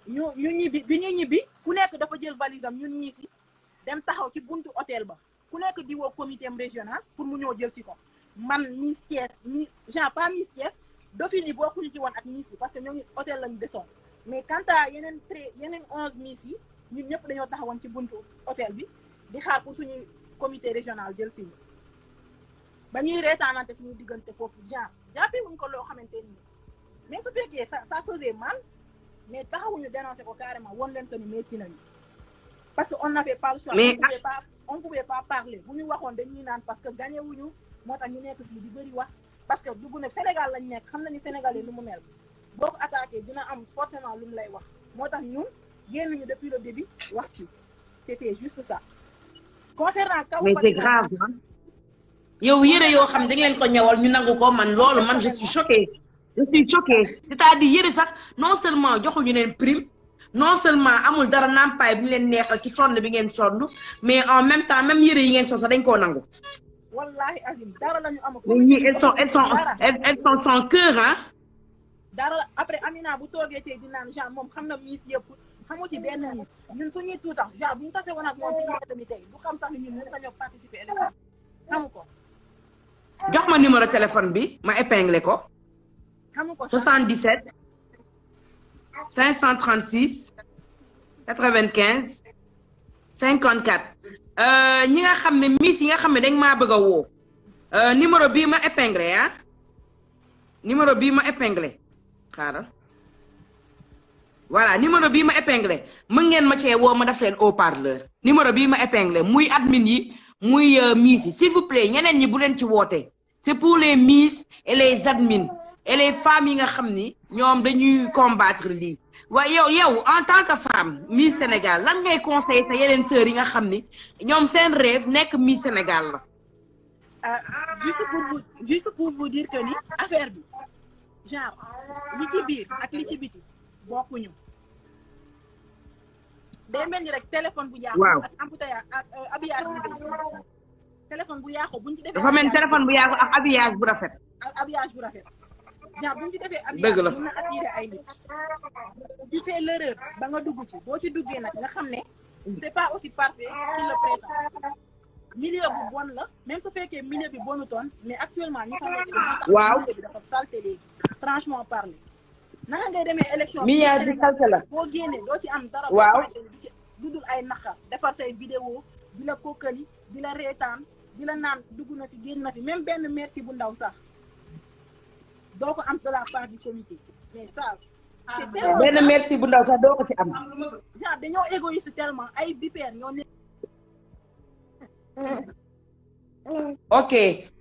ñu ñibbi bi ñuy ñibbi ku nekk dafa jël valise am ñun ñii si dem taxaw ci buntu hôtel ba ku nekk di woo comité régional pour mu ñëw jël si ko man Miss Thiès pas Miss Thiès Dauphine yi bokkuñu ci woon ak Miss yi parce que ñoo ngi hôtel lañu desoon mais quant à yeneen 11 Miss yi ñun ñëpp dañoo taxawoon ci buntu hôtel bi di xaar pour suñu comité régional jël si ba ñuy reetaanante suñu diggante foofu jàppee wuñ ko loo xamante ni même su fekkee ça faisait mal mais taxawuñu dénoncer ko carrément won leen que ni métti nañu parce que on n'avait pas le choix. mais on pouvait pas parler bu ñu waxoon dañuy naan parce que gagné wuñu moo tax ñu nekk fii di bëri wax parce que dugg na Sénégal lañ nekk xam nañu Sénégalais lu mu mel boo ko attaqué dina am forcément lu mu lay wax moo tax ñun génnuñu depuis le début wax ci c'était juste ça. concernant kaw mais c'est grave hein. yow yére yoo xam dañ leen ko ñëwal ñu nangu ko man loolu man je suis choquée c'est-à-dire yére sax non seulement joxuñu leen prime non seulement amul dara nampaay bi ñu leen neexal ci sonn bi ngeen sonn mais en même temps même yére yi ngeen so sax dañ koo nangu. wallahi Azim dara lañu am. mais ñii elles sont sans cœur hein. dara après Amina bu toogee tey di naan genre moom xam na Miss yëpp xamu ci benn Miss ñun suñuy tout sax genre bu ñu tase woon ak moom ci ñoom tamit tey du xam sax ni ñun mos nañoo participer élection xamu ko. jox ma numéro téléphone bi ma épinglé ko. xamu ko 77 536 95 54 ñi nga xam ne Miss yi nga xam ne dañ maa bëgg a woo numéro bii ma épinglé ah numéro bii ma épinglé xaaral voilà numéro bii ma épinglé mën ngeen ma cee woo ma def leen haut-parleur numéro bii ma épinglé muy admin yi muy Miss yi s'il vous plaît ñeneen ñi bu leen ci woote c'est pour les Miss et les admins et les femmes yi nga xam ni ñoom dañuy combattre lii waaye yow en tant que femme Miss Sénégal lan ngay conseiller sa yeneen sœurs yi nga xam ni ñoom seen rêve nekk Miss Sénégal la. juste pour vous dire que ni affaire bi genre li ci biir ak li ci biti bokkuñu. day mel ni rek téléphone bu yàqu. waaw ak embouteillage ak habillage bu bees. téléphone bu yàqu buñ ci defee. dafa mel ni téléphone bu yàqu ak habillage bu rafet. ak habillage bu rafet. genre buñ ci defee dëgg la mën na attirer ay nit. tu fais l'erreur ba nga dugg ci boo ci duggee nag nga xam ne c'est pas aussi parfait qu'il le prétend. milieu bu bon la même su fekkee milieu bi bonutoon mais actuellement ñi fa nekk waaw milieu bi dafa salté léegi franchement parler naka ngay demee élection milieu bi salté la boo génnee doo ci am dara waaw dudul ay naqar defar say vidéo di la kokkali di la reetaan di la naan dugg na fi génn na fi même benn merci bu ndaw sax doo ko am de la part du comité mais ça benn merci bu ndaw sax doo ko ci am genre dañoo égoïste tellement ay vipères ñoo ne ok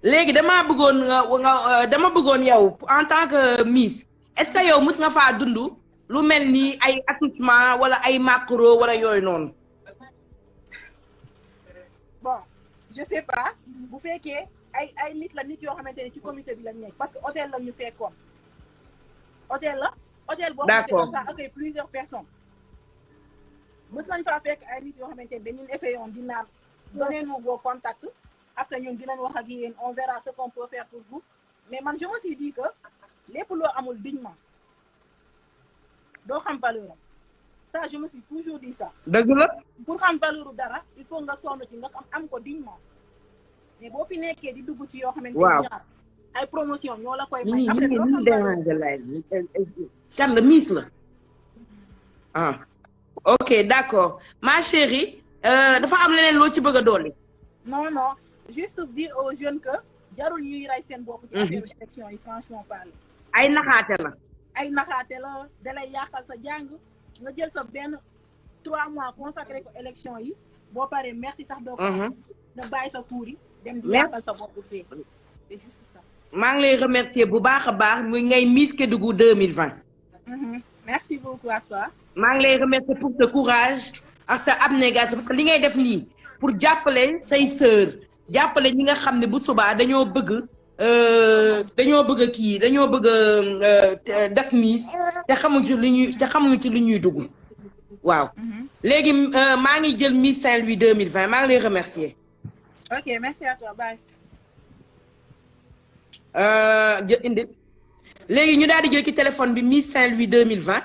léegi dama bëggoon yow en tant que Miss est-ce que yow mës nga faa dund lu mel ni ay accouchement wala ay macro wala yooyu noonu. bon je sais pas bu fekkee ay nit la nit yoo xamante ne ci comité bi lañ nekk parce que hôtel la ñu fekkoon hôtel boo xamante ne ça accueille plusieurs personnes mës nañ faa fekk ay nit yoo xamante ne dañuy essayé woon di naan donnez-nous vos contacts après ñun dinañ wax ak yéen on verra ce qu'on peut faire pour vous mais man je me suis dit que lépp loo amul dignement doo xam valeur ça je me suis toujours dit ça. dëgg la. pour xam valeur dara il faut nga sonn ci nga am ko dignement mais boo fi nekkee di dugg ci yoo xamante ne ay promotion ñoo la koy may. après doo xam kan la Miss la ah ok d'accord ma chérie. dafa am leneen loo ci bëgg a dolli. non juste dire aux jeunes que jarul ñuy rey seen bopp. ci affaire élection yi franchement parler. ay naxaate la. dalay yàqal sa jàng nga jël sa benn 3 mois consacré ko élection yi boo paree merci sax doo ko. nga bàyyi sa cours yi dem di yàqal sa bopp fee. c'est juste ça. maa ngi lay remercier bu baax a baax muy ngay Miss Kédougou 2020. merci beaucoup à toi. maa ngi lay remercier pour ce courage. ak sa abnégation parce que li ngay def nii pour jàppale say sœur jàppale ñi nga xam ne bu subaa dañoo bëgg def Miss te xamuñu ci li ñuy dugg waaw. léegi maa ngi jël Miss Saint-Louis 2020 maa ngi lay remercier. ok merci à toi bye. indi léegi ñu daal di jël ci téléphone bi Miss Saint-Louis 2020.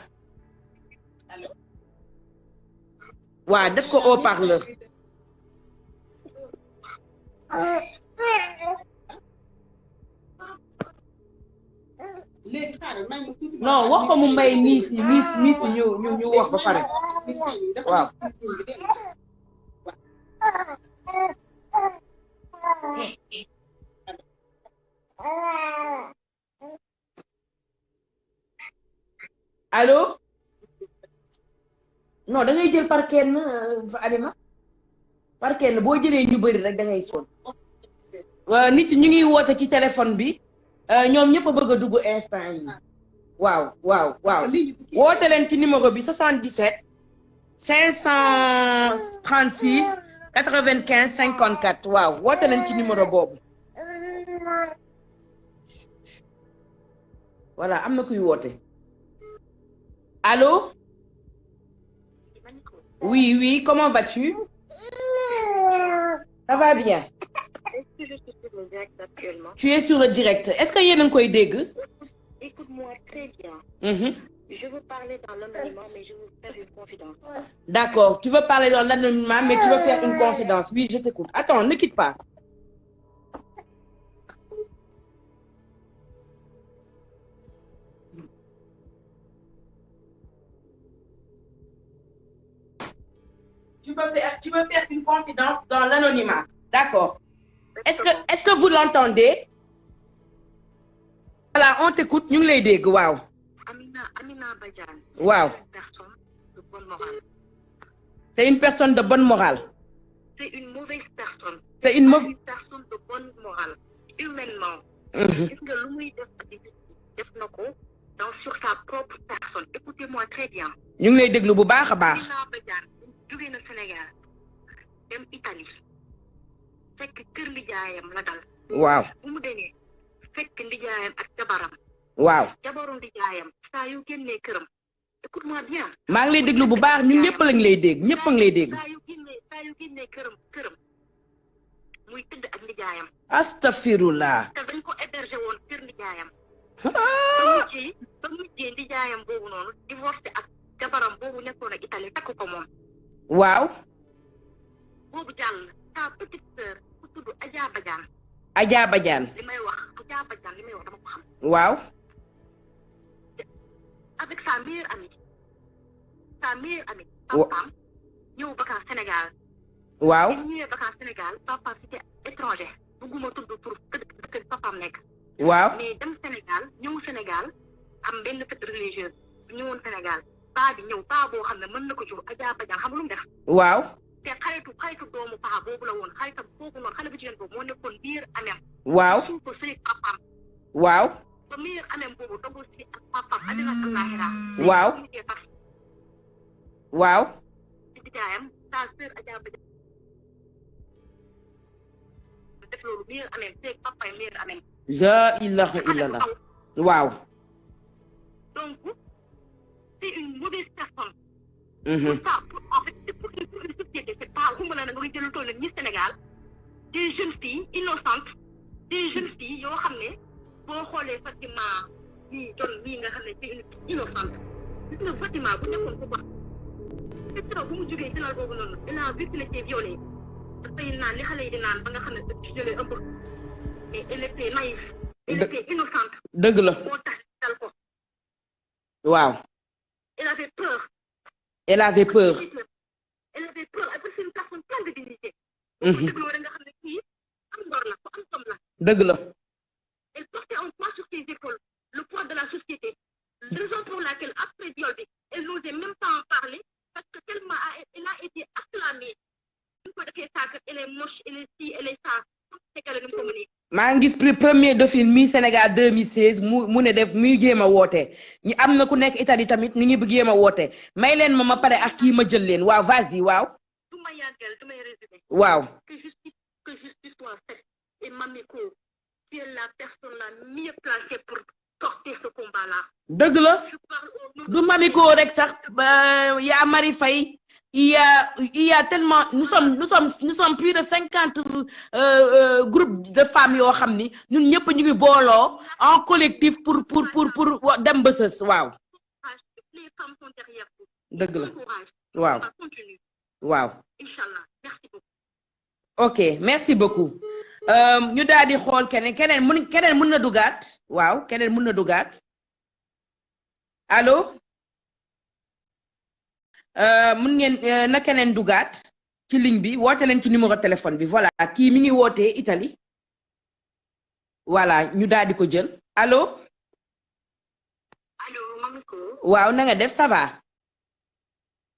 waaw def ko haut-parleur. non wax ko mu may Miss yi ñu wax ba pare waaw. allo. non da ngay jël par kenn Alima par kenn boo jëlee ñu bëri rek da ngay sonn nit ñu ngi woote ci téléphone bi ñoom ñëpp a bëgg a dugg instant yi waaw woote leen ci numéro bi 77 536 95 54 waaw woote leen ci numéro boobu voilà am na kuy woote allo. Oui, comment vas-tu? Ça va bien. Est-ce que je suis sur le direct actuellement? Tu es sur le direct. Est-ce que yéen a ngi koy dégg? Écoute-moi très bien. Je veux parler dans l'anonymat, mais je veux faire une confidence. D'accord, tu veux parler dans l'anonymat, mais tu veux faire une confidence. Oui, je t'écoute. Attends, ne quitte pas. Tu veux faire une confidence dans l'anonymat. D'accord. Est-ce que vous l'entendez? Voilà, on t'écoute. Ñu ngi lay dégg, waaw. Amina Badiane. Waaw. C'est une personne de bonne morale. C'est une mauvaise personne. C'est une mauvaise personne de bonne morale. Humainement. Gis nga lu muy def na ko sur sa propre personne. Écoutez-moi très bien. Ñu ngi lay déglu bu baax a baax. Amina Badiane jóge na Sénégal dem Italie fekk kër ndijaayam la dal. waaw bu mu demee fekk ndijaayam ak jabaram. waaw jabaru ndijaayam saa yu génnee këram. écoute-moi bien. maa ngi lay déglu bu baax ñun ñëpp lañ lay dégg ñëpp a ngi lay dégg. saa yu génnee këram muy tëdd ak ndijaayam. astafirullah. te dañ ko hébergé woon kër ndijaayam. ba mujjee ndijaayam boobu noonu divorcé ak jabaram boobu nekkoon ak Italie takk ko moom. waaw. boobu jàll sa petite sœur ku tudd Adja Badiane. Adja Badiane. li may wax Adja Badiane li may wax dama ko xam. waaw. avec sa meilleure amie. papaam ñëw vacances Sénégal. waaw. bi ñu ñëwee vacances Sénégal papa c'était étranger. bëgguma tudd pour kër papaam nekk. waaw. mais dem Sénégal ñëw Sénégal am benn fête religieuse ñëwoon Sénégal paa bi ñëw paa boo xam ne mën na ko jur Adja Badiane xam nga lu mu def. waaw. te xaritu doomu paa boobu la woon xaritam kooku noonu xale bu jigéen boobu moo nekkoon biir amem. waaw. suñ ko sëy papaam. waaw. ba biir amem boobu dogul si ak papaam àddina ak àllaaxira. waaw. waaw. ci bijaayam sa sœur Adja Badiane def loolu biir amem seeg papaay biir amem. la ilaha illallah. waaw. donc c'est une mauvaise personne. pour ça en fait pour une société c'est pas xuma la na nga jël tool ñi Sénégal des jeunes filles innocentes des jeunes filles yoo xam ne boo xoolee Fatima ñii jon mii nga xam ne c'est une innocente gis nga Fatima bu nekkoon ko wax c'est bu mu jógee ci lal boobu noonu il a vu qu'il était violé dafay naan li xale yi di naan ba nga xam ne c'est violé un peu et elle était naïve elle était innocente dëgg la moo tax dal ko waaw. elle avait peur. Elle avait peur. Elle avait peur. Elle c'est une personne pleine de dignité. dëgg la. Elle portait un poids sur ses épaules, le poids de la société. Raison pour laquelle, après viol, elle n'osait même pas en parler parce que tellement elle a été acclamée. Une fois qu'elle est elle est moche, elle est ci, elle est ça. C'est qu'elle est communique. maa ngi gis premier Dauphine mi Sénégal 2016 mu ne def muy jéem a woote ñi am na ku nekk Italie tamit ñu ngi bëgg jéem a woote may leen ma pare ak kii ma jël leen waaw vas-y waaw. du ma yàggal du may résumé. waaw. que justice soit faite et Mamiko tu es la personne la mieux placée pour porter ce combat là. dëgg la du Mamiko rek sax yaa Marie Faye. Il y a tellement nous sommes plus de 50 groupes de femmes yoo xam ni ñun ñëpp ñu ngi booloo en collectif pour dem ba sës waaw. Les femmes sont derrière vous. dëgg la waaw. waaw. Inch'Allah. Merci beaucoup. ok merci beaucoup ñu daal di xool keneen mën na dugaat waaw keneen mën na dugaat allo. mun ngeen na keneen dugaat ci ligne bi woote leen ci numéro téléphone bi voilà kii mi ngi wootee Italie voilà ñu daal di ko jël allo. allo Mamiko. waaw na nga def ça va.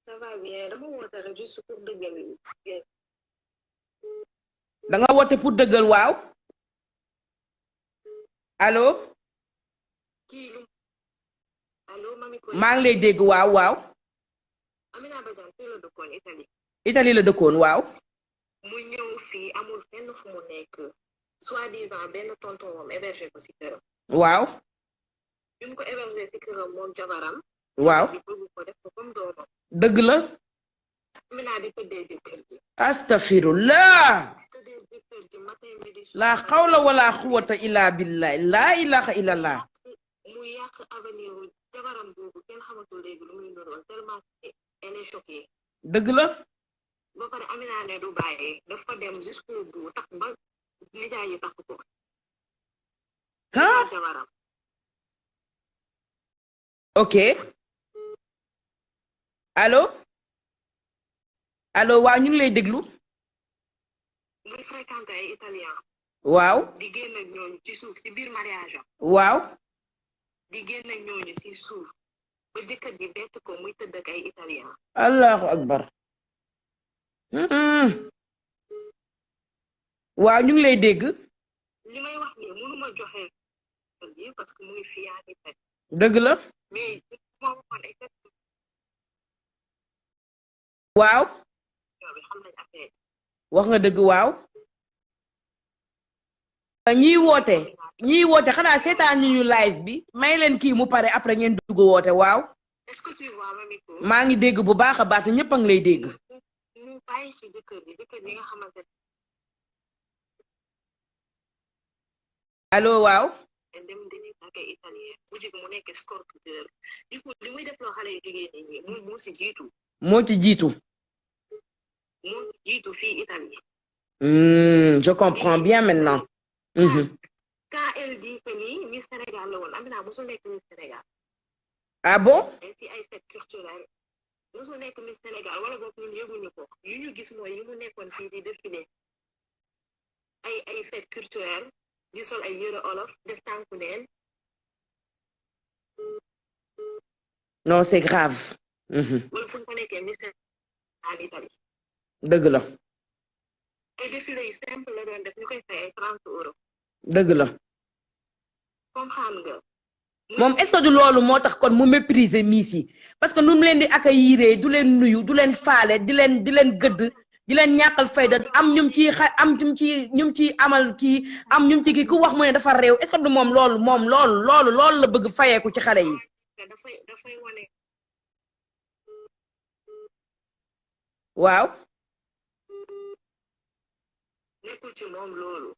ça va bien dama woote rek juste pour dëggal. da nga woote pour dëggal waaw. allo. allo Mamiko. maa ngi lay dégg waaw waaw. Amina Badiane fii la dëkkoon Italie. Italie la dëkkoon waaw. mu ñëw fii amul fenn fu mu nekk soi-disant benn tonton moom hébergé ko si këram. waaw. bi mu ko hébergé si këram moom jabaram. waaw. di bëgg ko def ko comme doomam. dëgg la. Amina di tëddee jëkkër ji. astafirullah. tëddee jëkkër ji matin midi. la xawla wala quwwata illa billah la ilaha illallah. mu yàq avenir jabaram boobu kenn xamatul léegi lu muy ndoon tellement elle est choquée. dëgg la. ba pare Amina ne du bàyyi dafa dem jusqu'au bout tax ba nijaay yi tax ko. ah jabaram. ok allo allo waaw ñu ngi lay déglu. muy fréquenté ay italien. waaw. di génn ak ñooñu ci suuf si biir mariage am. waaw. di génn ak ñooñu si suuf ba jëkkër ji bett ko muy tëdd ak ay italien. allahu akbar. waaw ñu ngi lay dégg. li may wax nii mënuma joxe parce que muy fi yaa ngi fekk. dëgg la. mais ma waxoon exactement. waaw. xam nañ affaire. wax nga dëgg waaw. ñiy woote xanaa seetaan ñu live bi may leen kii mu pare après ngeen dugg woote waaw. est-ce que tu vois Mamiko. maa ngi dégg bu baax a baax te ñëpp a ngi lay dégg. ñu bàyyi ci jëkkër ji nga xamante ne. allo waaw. dem dañuy tàgge italien bu jig mu nekk scorpiteur di ko li muy def loo xale yu jigéen ñi moo ci jiitu. moo ci jiitu. moo ci jiitu fii Italie. Je comprends bien maintenant. Quand elle dit que ni Miss Sénégal la woon Amina mosul nekk Miss Sénégal. Ah bon? Si ay fête culturelle mosul nekk Miss Sénégal wala boog ñun yëguñu ko yu ñu gis mooy yu mu nekkoon fii di défilé ay fête culturelle di sol ay yëre olof def tànku neen. Non, c'est grave. wala fu ñu ko nekkee Miss Sénégal Italie. dëgg la. ay défilé yu simple la doon def ñu koy fay ay 30 €. dëgg la. comprendre nga. moom est-ce que du loolu moo tax kon mu mépriser Miss yi parce que nu mu leen di accueillir du leen nuyu du leen faale di leen gëdd di leen ñàkkal fayda am ñum ci amal kii am ñum ci kii ku wax mu ne dafa réew est-ce que du moom loolu la bëgg fayeeku ci xale yi. dafay wane. waaw. nekkul ci moom loolu.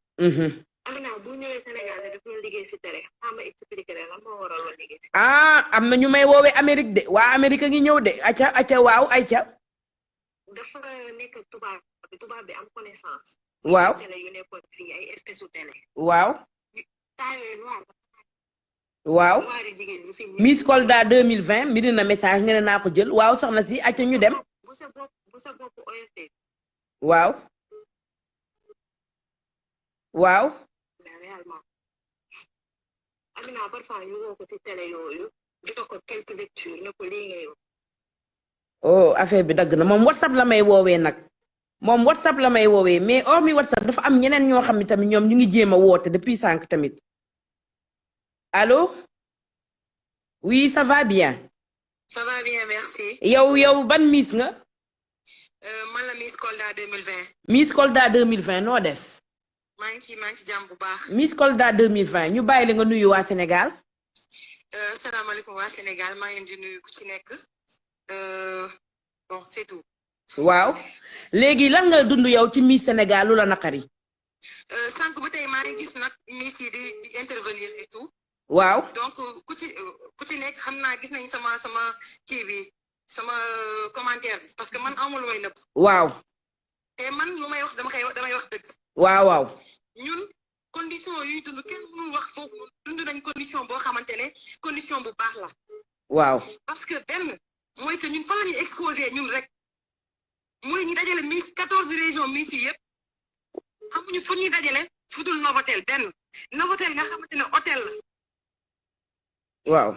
Amina bu ñëwee Sénégal daf doon liggéey si télé ma expliqué lan moo waraloon liggéey si. am na ñu may woowee Amérique de waa Amérique a ngi ñëw de acca waaw ayca. dafa nekk tubaab bi am connaissance. waaw télé yu nekkoon fii ay espèce u télé. waaw. waaw. Miss Kolda 2020 mbiri na message nee naa ko jël waaw soxna si acca ñu dem. bu sa bopp OFT. waaw. waaw. réellement Amina parfois ñu woo ko ci télé yooyu di ko quelques lectures ne ko lii ngay wax. oh affaire bi dagg na moom WhatsApp la may woowee nag moom WhatsApp la may woowee mais hormis WhatsApp dafa am ñeneen ñoo xam ne tamit ñoom ñu ngi jéem a woote depuis sànq tamit allô oui ça va bien. ça va bien merci. yow ban Miss nga. man la Miss Kolda 2020. Miss Kolda 2020 noo def. maa ngi ci jàmm bu baax. Miss Kolda 2020 ñu bàyyi la nga nuyu waa Sénégal. salaamaaleykum waa Sénégal maa ngi leen di nuyu ku ci nekk bon c'est tout. waaw léegi lan nga dund yow ci Miss Sénégal lu la naqari. sànq ba tey maa ngi gis nag Miss yi di intervenir et tout. waaw donc ku ci nekk xam naa gis nañ sama kii bi sama commentaire bi parce que man amul may nëbb. waaw. te man lu may wax damay wax dëgg. waaw. ñun condition yuy dund kenn mënul wax foofu dund nañ condition boo xamante ne condition bu baax la. waaw. parce que benn mooy que ñun fa la ñuy exposé ñun rek mooy ñu dajale Miss 14 régions Miss yi yëpp amuñu fu ñuy dajale fu dul Novotel benn Novotel nga xamante ne hôtel la. waaw.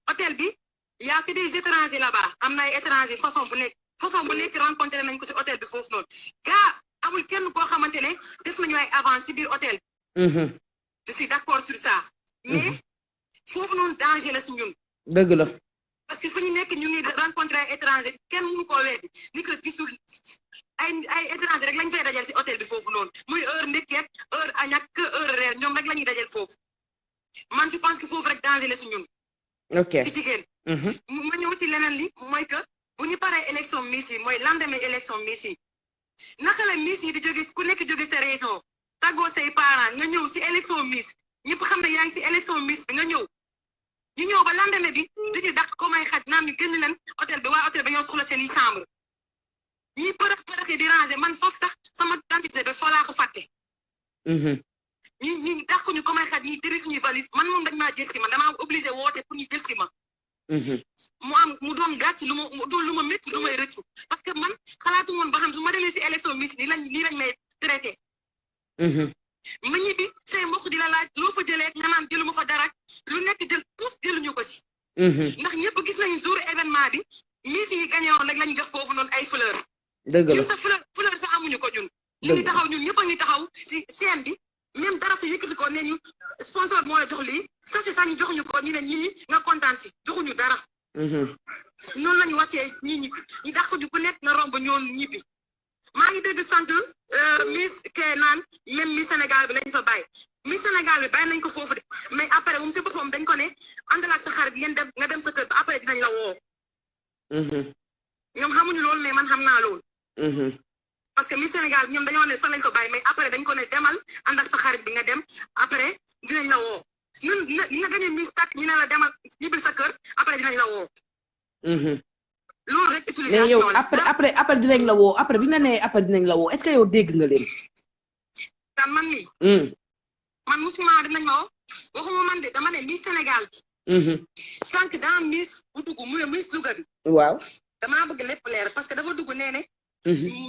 hôtel bi y a que des étrangers là-bas am na ay étrangers façon bu nekk rencontré nañ ko ci hôtel bi foofu noonu gaa amul kenn koo xamante ne def nañu ay avance ci biir hôtel bi. je suis d'accord sur ça. mais foofu noonu danger la ci ñun. dëgg la. parce que fu ñu nekk ñu ngi rencontré ay étranger kenn mënu koo weddi ni ko gisul ay étranger rek lañ fay dajal ci hôtel bi foofu noonu muy heure ndekkeek heure añ ak heure reer ñoom rek la ñuy dajal foofu man je pense que foofu rek danger la ci ñun. ok ci jigéen. ma ñëw ci leneen li mooy que bu ñu paree élection Miss yi mooy lendemain élection Miss yi naka la Miss yi di jóge ku nekk jóge sa région tàggoo say parents nga ñëw ci élection Miss ñëpp xam ne yaa ngi ci élection Miss bi nga ñëw ñu ñëw ba lendemain bi dañuy dàq ko may xaj naan ñu génn leen hôtel bi waa hôtel bi ñoo soxla seen i chambre ñiy përëx di ranger man foofu sax sama identité bi fa laa ko fàtte. ñi dàq ñu ko may xaj ñi diri suñuy valise man moom dañ maa jël si man damaa obligé woote pour ñu jël si ma. mu doon gàcc lu ma métti lu may rëccu parce que man xalaatu woon ba xam su ma demee si élection Miss nii lañ may traité. ma ñibbi say mbokk di la laaj loo fa jëlee nga naan jëluma fa dara lu nekk jël tous jëluñu ko si. ndax ñëpp gis nañu jour événement bi Miss yi gagné woon rek lañu jox foofu noonu ay fleur. dëgg la ñun sa fleur sax amuñu ko ñun. ñu ngi taxaw ñun ñëpp a ngi taxaw si scène bi même dara sa yëkkati ko ne ñu sponsor moo la jox lii sa si sax ñu joxuñu ko ñu ne ñii nga kontaan si joxuñu dara. noonu lañu wàccee ñi dàq ñu ku nekk nga romb ñoon ñibbi maa ngi dégg sant Miss kee naan même Miss Sénégal bi lañ fa bàyyi Miss Sénégal bi bàyyi nañ ko foofu de mais après moom si boppam dañ ko ne àndal ak sa xarit ngeen dem nga dem sa kër ba après dinañ la woo. ñoom xamuñu loolu mais man xam naa loolu. parce que Miss Sénégal ñoom dañoo ne fa lañ ko bàyyi mais après dañ ko ne demal ànd ak sa xarit bi nga dem après dinañ la woo ñun nga gagné Miss tak ñu ne la demal ñibbil sa kër après dinañ la woo. loolu rek utilisation mais yow après dinañ la woo après bi nga nee après dinañ la woo est-ce que yow dégg nga leen. kan man nii. man musuma dinañ ma woo waxuma man de dama ne Miss Sénégal bi. sànq dans Miss bu dugg mu ne Miss Louga bi. waaw. damaa bëgg lépp leer parce que dafa dugg nee ne.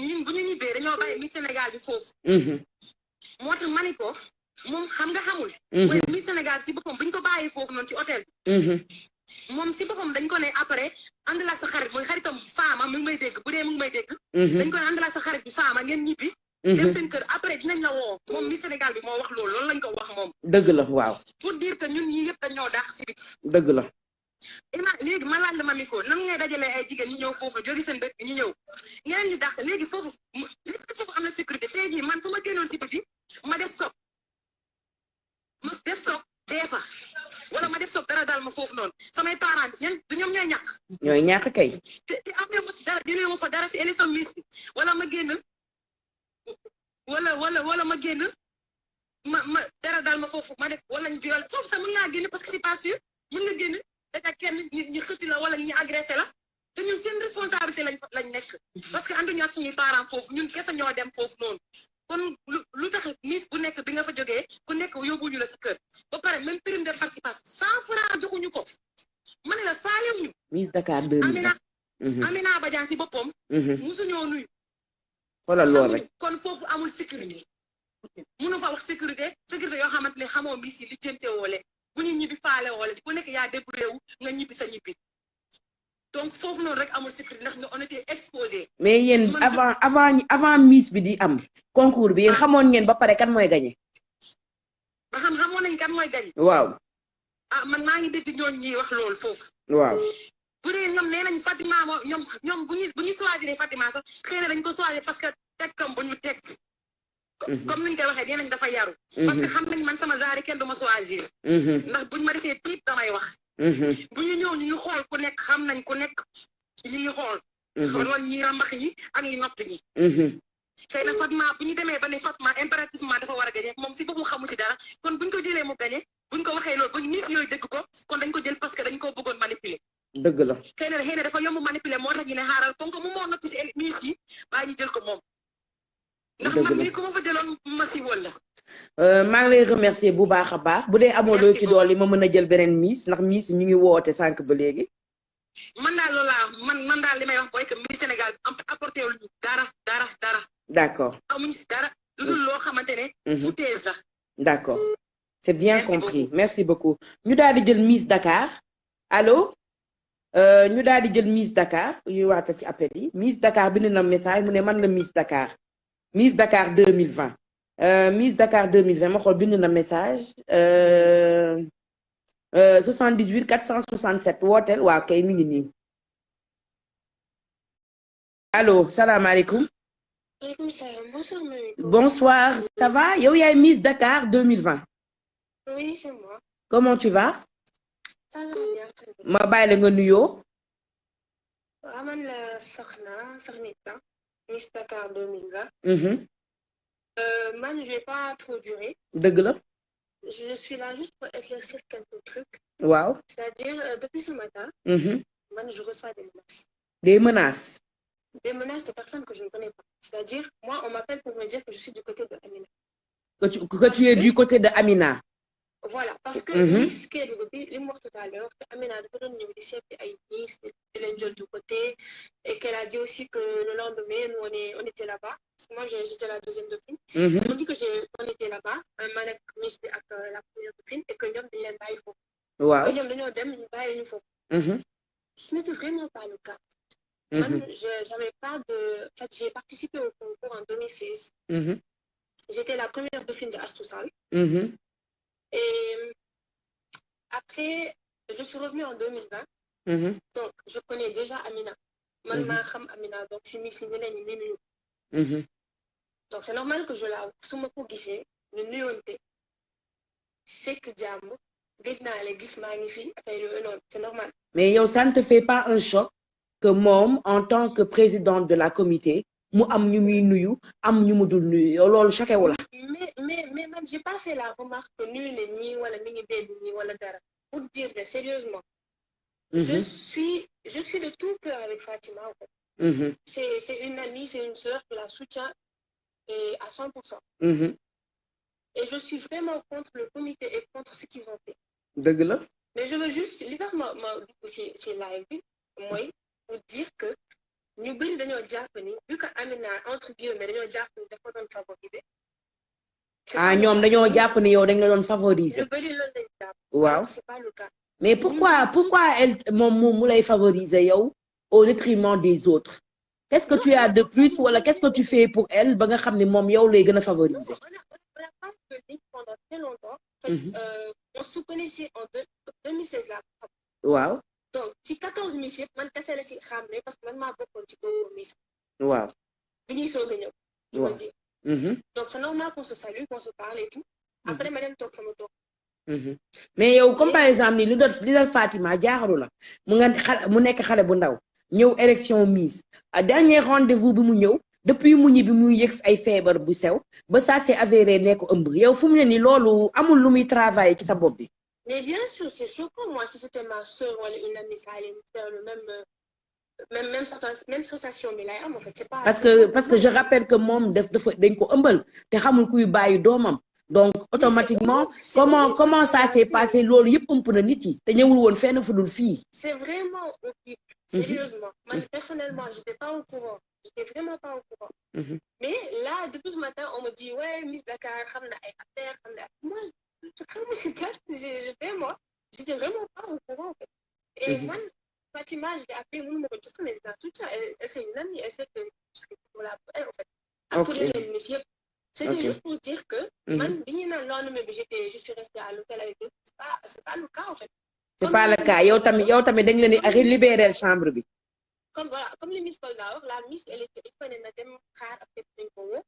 ñun bu ñu ñibbee dañoo bàyyi Miss Sénégal bi foofu. moo tax ma ni ko moom xam nga xamul. mooy Miss Sénégal si boppam bu ñu ko bàyyi foofu noonu ci hôtel bi. moom si boppam dañ ko ne après ànd la sa xarit mooy xaritam Fama mu ngi may dégg bu dee mu ngi may dégg. dañ ko ne ànd la sa xarit bi Fama ngeen ñibbi. dem seen kër après dinañ la woo moom Miss Sénégal bi moo wax loolu lañ ko wax moom. dëgg la waaw. pour dire que ñun ñii yëpp dañoo daax si biti. dëgg la. léegi ma laaj la ma mi ko nan ngay dajalee ay jigéen ñu ñëw foofu jóge seen dëkk ñu ñëw ngeen ñu dàq léegi foofu foofu am na sécurité tey jii man fu ma génnoon si biti ma def soog dee fa wala ma def soog dara daal ma foofu noonu samay parents bi ñoom ñooy ñàkk. ñooy ñàkk kay. te am na ma si dara jëlee ma fa dara si élection Miss bi wala ma génn wala ma génn ma dara daal ma foofu ma def wala ñu viol foofu sax mën naa génn parce que c'est pas sûr mën nga génn. daja kenn ñi xëtti la wala ñi agressé la te ñun seen responsabilité lañ nekk parce que ànduñu ak suñuy parents foofu ñun kese ñoo dem foofu noonu kon lu tax Miss bu nekk bi nga fa jógee ku nekk yóbbuñu la sa kër ba pare même prime de participation 100 francs joxuñu ko ma ne la faalewuñu Miss Dakar 2020 Amina Badiane si boppam musuñoo nuyu xoolal lool rek kon foofu amul sécurité mënu fa wax sécurité yoo xamante ne xamoo Miss yi li jënte woole bu ñu ñibbi faale wala ku nekk yaa débrouillé wu nga ñibbi sa ñibbi donc foofu noonu rek amul sécurité ndax on était exposé. mais yéen avant Miss bi di am concours bi yéen xamoon ngeen ba pare kan mooy gagné. ba xamoon nañ kan mooy gagné. waaw. man maa ngi dégg ñooñu ñuy wax loolu foofu. waaw. bu dee ñoom nee nañ Fatima ñoom bu ñu choisir Fatima sax xëy na dañ ko choisir parce que tekkam bu ñu tekk. comme niñ koy waxee nee nañ dafa yaru. parce que xam nañ man sama zaari kenn du ma choisir. ndax buñ ma defee tiit damay wax. bu ñu ñëw ñu ngi xool ku nekk xam nañ ku nekk ñu ngi xool. xooloon ñi rambax ñi ak ñi nopp ñi. xëy na Fatma bu ñu demee ba ne Fatma impérativement dafa war a gagné moom si boppam xamu ci dara kon buñ ko jëlee mu gagné buñ ko waxee loolu ba Miss yooyu dégg ko kon dañ ko jël parce que dañ koo bëggoon manipuler. dëgg la. xëy na dafa yomb manipuler moo tax ñu ne xaaral comme que mu moo noppi si Miss yi bàyyi ñu jël ko moom. ndax man mii ku ma fa jëloon ma si wala. maa ngi lay remercier bu baax a baax bu dee amoo loo ci dool yi ma mën a jël beneen Miss ndax Miss ñu ngi woote sànq ba léegi. man daal loolu man daal li may wax mooy que Miss Sénégal apporté wu ñu dara. d'accord. amuñu si dara lu dul loo xamante ne. foutaise la. d'accord c'est bien compris merci beaucoup. ñu daal di jël Miss Dakar allo ñu daal di jël Miss Dakar yu waata ci appel yi Miss Dakar bind na message mu ne man la Miss Dakar. Miss Dakar 2020 Miss Dakar 2020 ma xool bind na message 78 467 wooteel waaw kay mi ngi nii allo salaamaaleykum. Maaleykum salaam bonsoir Mamiko. Bonsoir ça va yow yaay Miss Dakar 2020. Oui c'est moi. Comment tu vas. Ça va bien. ma bàyyi la nga nuyoo. waaw man la Soxna Miss Dakar 2020. Man, je vais pas trop durer. dëgg la. Je suis là juste pour éclaircir quelques trucs. waaw. C'est-à-dire, depuis ce matin, man, je reçois des menaces. Des menaces. Des menaces de personnes que je ne connais pas. C'est-à-dire, moi, on m'appelle pour me dire que je suis du côté de Amina. Que tu es du côté de Amina. Voilà, parce que Miss Kédougou bi li mu wax tout à l'heure que Amina dafa doon ñëw di seeti ay Miss di leen jël du côté et qu'elle a dit aussi que le lendemain nous on était là-bas parce que moi j'étais la deuxième dauphine. Ils m'ont dit que on était là-bas man ak Miss bi ak la première dauphine et que ñoom dañ leen bàyyi foofu. waaw que ñoom dañoo dem ñu bàyyi ñu foofu. Ce n'était vraiment pas le cas. Man j'avais pas de en fait j'ai participé au concours en 2016. J'étais la première dauphine de Astou Sall. Et après, je suis revenue en 2020. Donc, je connais déjà Amina. Man maa xam Amina, donc si Miss ñeneen ñi nuyu. Donc, c'est normal que je la su ma ko gisee ñu nuyoonte sekk jàmm gëj naa la gis maa ngi fi affaire yooyu noonu c'est normal. Mais yow ça ne te fait pas un choc que moom en tant que présidente de la comité mu am ñu muy nuyu am ñu mu dul nuyu yow loolu choqué wu la. mais man j'ai pas fait la remarque que nuyu ne ñii wala mi ngi dégg ñii wala dara pour dire que sérieusement Je suis de tout cœur avec Fatima, en fait. C'est une amie, c'est une sœur, je la soutiens et à 100%. Et je suis vraiment contre le comité et contre ce qu'ils ont fait. Mais je veux juste, littéralement, c'est live, moi, pour dire que nous bëri dañoo jàpp ni vu que Amina entre guillemets dañoo jàpp ni dafa doon favoriser. ñoom dañoo jàpp ni yow dañ la doon favoriser. ñu bëri loolu lañ jàpp. waaw c'est pas le cas. mais pourquoi elle moom mu lay favoriser yow au détriment des autres. Qu'est-ce que tu as de plus wala qu'est-ce que tu fais pour elle ba nga xam ne moom yow lay gën a favoriser. On n'a pas connu pendant très longtemps. On se connaissait en 2016 là. waaw. donc ci 14 Miss yëpp man kese la ci xàmme parce que man maa bokkoon ci kooku Miss. waaw. bi ñuy soog a ñëw. je veux dire. donc c'est normal qu'on se salue qu'on se parle et tout. après ma dem toog sama toog. mais yow comme par exemple ni li dal Fatima jaaxalu la mu nekk xale bu ndaw ñëw élection Miss dernier rendez-vous bi mu ñëw depuis mu ñibbi muy yëg ay feebar bu sew ba ça c'est avéré nekk ëmb yow fu mu ne ni loolu amul lu muy travailler ci sa bopp bi. Mais bien sûr, c'est choquant. Moi, si c'était ma soeur ou une amie, ça allait me faire le même sensation. Mais là, en fait, c'est pas. Parce que je rappelle que moom dañ ko ëmbal te xamul kuy bàyyi doomam. Donc automatiquement comment ça s'est passé loolu yëpp ëmp na nit yi te ñëwul woon fenn fu dul fii. C'est vraiment horrible. Sérieusement. Moi, personnellement, j'étais pas au courant. J'étais vraiment pas au courant. Mais là, depuis ce matin, on me dit ouais, Miss Dakar, xam na ay affaires, xam na moi. J'étais vraiment pas au courant en fait. Et moi, Fatima, je l'ai appelée, mais elle c'est une amie, elle sait que je serais pour elle en fait. Après les messieurs, c'était juste pour dire que moi, je suis restée à l'hôtel avec eux. C'est pas le cas en fait. C'est pas le cas. Yow tamit dañ leen di libérer chambre bi. Comme les Miss Kolda, la Miss, elle prenait na dem xaar après dañ ko woo.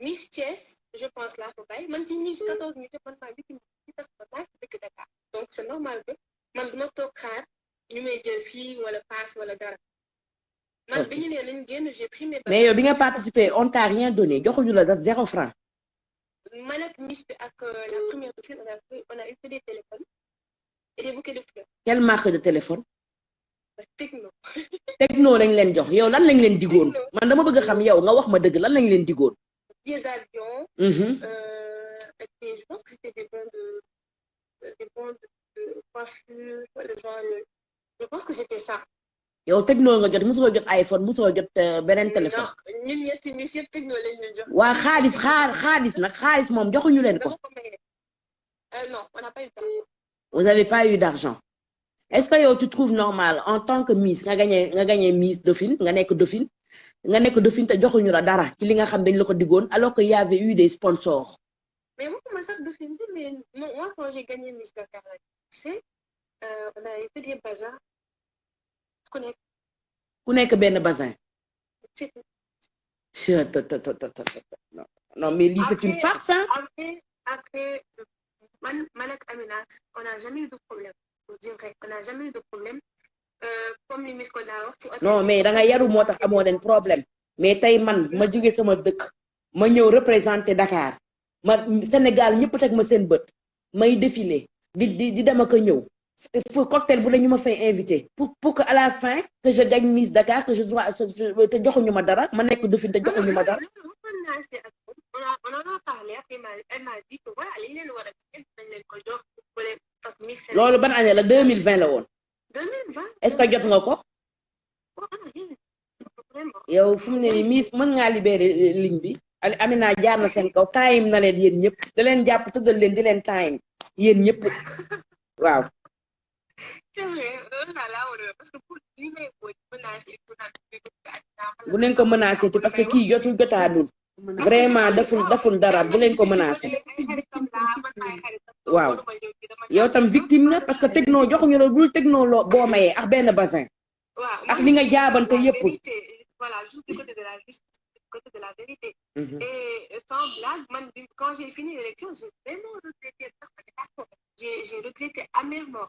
Miss Thiès, je pense là, faut pas. Même si Miss 14 minutes, je pense pas que parce que Dakar. Donc c'est normal que man duma toog xaar ñu may jël fii wala passe wala dara. Man bi ñu nee lañ génn, j'ai pris mes. Mais yow bi nga participé, on t'a rien donné, joxuñu la 0 franc. Man ak Miss bi ak la première de film, on a eu que des téléphones et des bouquets de fleurs. Quelle marque de téléphone? Techno. Techno lañ leen jox. Yow lan lañ leen digoon? Man dama bëgg xam yow nga wax ma dëgg lan lañ leen digoon? Billets d'avion, je pense que c'était des bons de coiffure, je pense que c'était ça. Yow Techno nga jot mosoo jot iPhone mosoo jot beneen téléphone. Non ñun ñetti Miss yëpp Techno lañ leen jox. waa xaalis nag xaalis moom joxuñu leen ko. Non, on n'a pas eu d'argent. Vous avez pas eu d'argent. Est-ce que yow tu trouves normal en tant que Miss nga gagné Miss Dauphine nga nekk Dauphine te joxuñu la dara ci li nga xam dañ la ko diggoon alors que y avait eu des sponsors. Mais moi comment ça Dauphine mais moi quand j'ai gagné Miss Dakar tu sais on a fait des bazars. ku nekk benn bazin. Non mais lii c'est une farce hein. Après man ak Amina on n'a jamais eu de problème. On dirait qu'on n'a jamais eu de problème. Comme les Miss Kolda wax. Non mais da nga yaru moo tax amoo leen problème mais tey man ma jóge sama dëkk ma ñëw représenter Dakar ma Sénégal ñëpp teg ma seen bët may défiler di dem ak a ñëw fu cocktail bu la ñu ma fay invité pour que à la fin que je gagne Miss Dakar que je sois te joxuñu ma dara ma nekk Dauphine te joxuñu ma dara. On en a parlé après elle m'a dit que voilà li leen war a def dañ leen ko jox pour leen toog Miss Sénégal. loolu ban année la 2020 la woon. 2020. Est-ce que jot nga ko. yow fu mu ne nii Miss mën ngaa libérer ligne bi Amina jaar na seen kaw time na leen yéen ñëpp da leen jàpp tëddal leen di leen time yéen ñëpp waaw. C'est vrai parce que pour li may menacer bu leen ko menacer parce que kii jotaanul vraiment deful dara bu leen ko menacer. waaw yow tam victime nga parce que Techno joxuñu la bul Techno loo boo mayee ak benn bazin. ak li nga jaabante yëpp. Voilà, juste du côté de la justice, du côté de la vérité. Et sans blague, quand j'ai fini l'élection, j'ai vraiment regretté. J'ai regretté amèrement.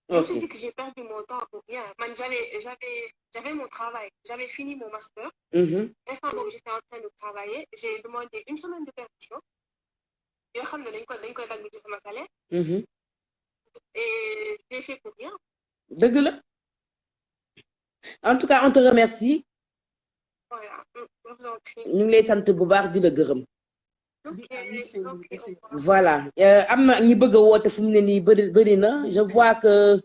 Je me suis dit que j'ai perdu mon temps pour rien. J'avais mon travail, j'avais fini mon master. L'instant où j'étais en train de travailler, j'ai demandé 1 semaine de permission. Je sais que je vais salaire. et j'ai fait pour rien. dëgg la en tout cas on te remercie. Voilà, on vous en prie. ñu ngi lay sant bu baax di la gërëm. voilà am na ñi bëgg a woote fu mu ne nii bëri na je vois que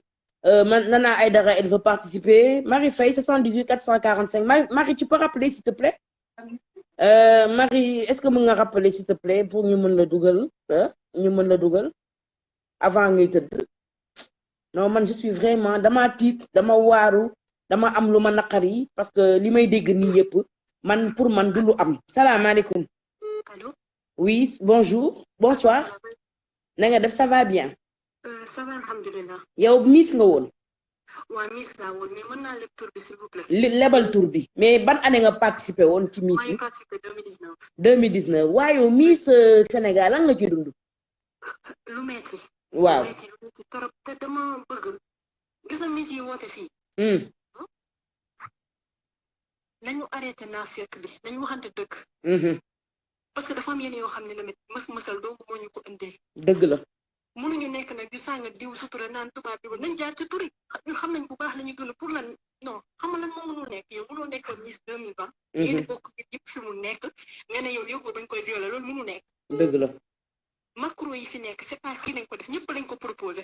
Nana Aïdara elle veut participer Marie Faye 78 445 Marie tu peux rappeler s'il te plaît. Marie est-ce que mën nga rappeler s'il te plaît pour ñu mën la dugal avant ngay tëdd. non man je suis vraiment dama tiit dama waaru dama am lu ma naqari parce que li may dégg nii yëpp man pour man du lu am. salaamaaleykum. Allô? Oui, bonjour, bonsoir. Na nga def ça va bien. Ça va alhamdulilah. yow Miss nga woon. waaw Miss laa woon mais mën naa leb tur bi s'il vous plaît. lebal tur bi mais ban année nga participé woon ci Miss yi. maa ngi participé 2019. 2019 waaye yow Miss Sénégal lan nga ci dund. lu metti. waaw lu metti trop te dama bëgg gis na Miss yi woote fii. nañu arrêté naa fekk bi nañu waxante dëgg. parce que dafa am yenn yoo xam ne tamit mësal doogu moo ñu ko indee. dëgg la. mënuñu nekk nag di sàng diw sutura naan tubaab bi nañ jaar ci turi ñun xam nañ bu baax la ñu gën a pour lan non xam nga lan moo mënul nekk yow mënoo nekk Miss 2020. yéen bokk yëpp fi mu nekk nga ne yow yëgoo dañ koy violer loolu mënu nekk. dëgg la. macro yi fi nekk c'est pas kii lañ ko def ñëpp lañ ko proposé.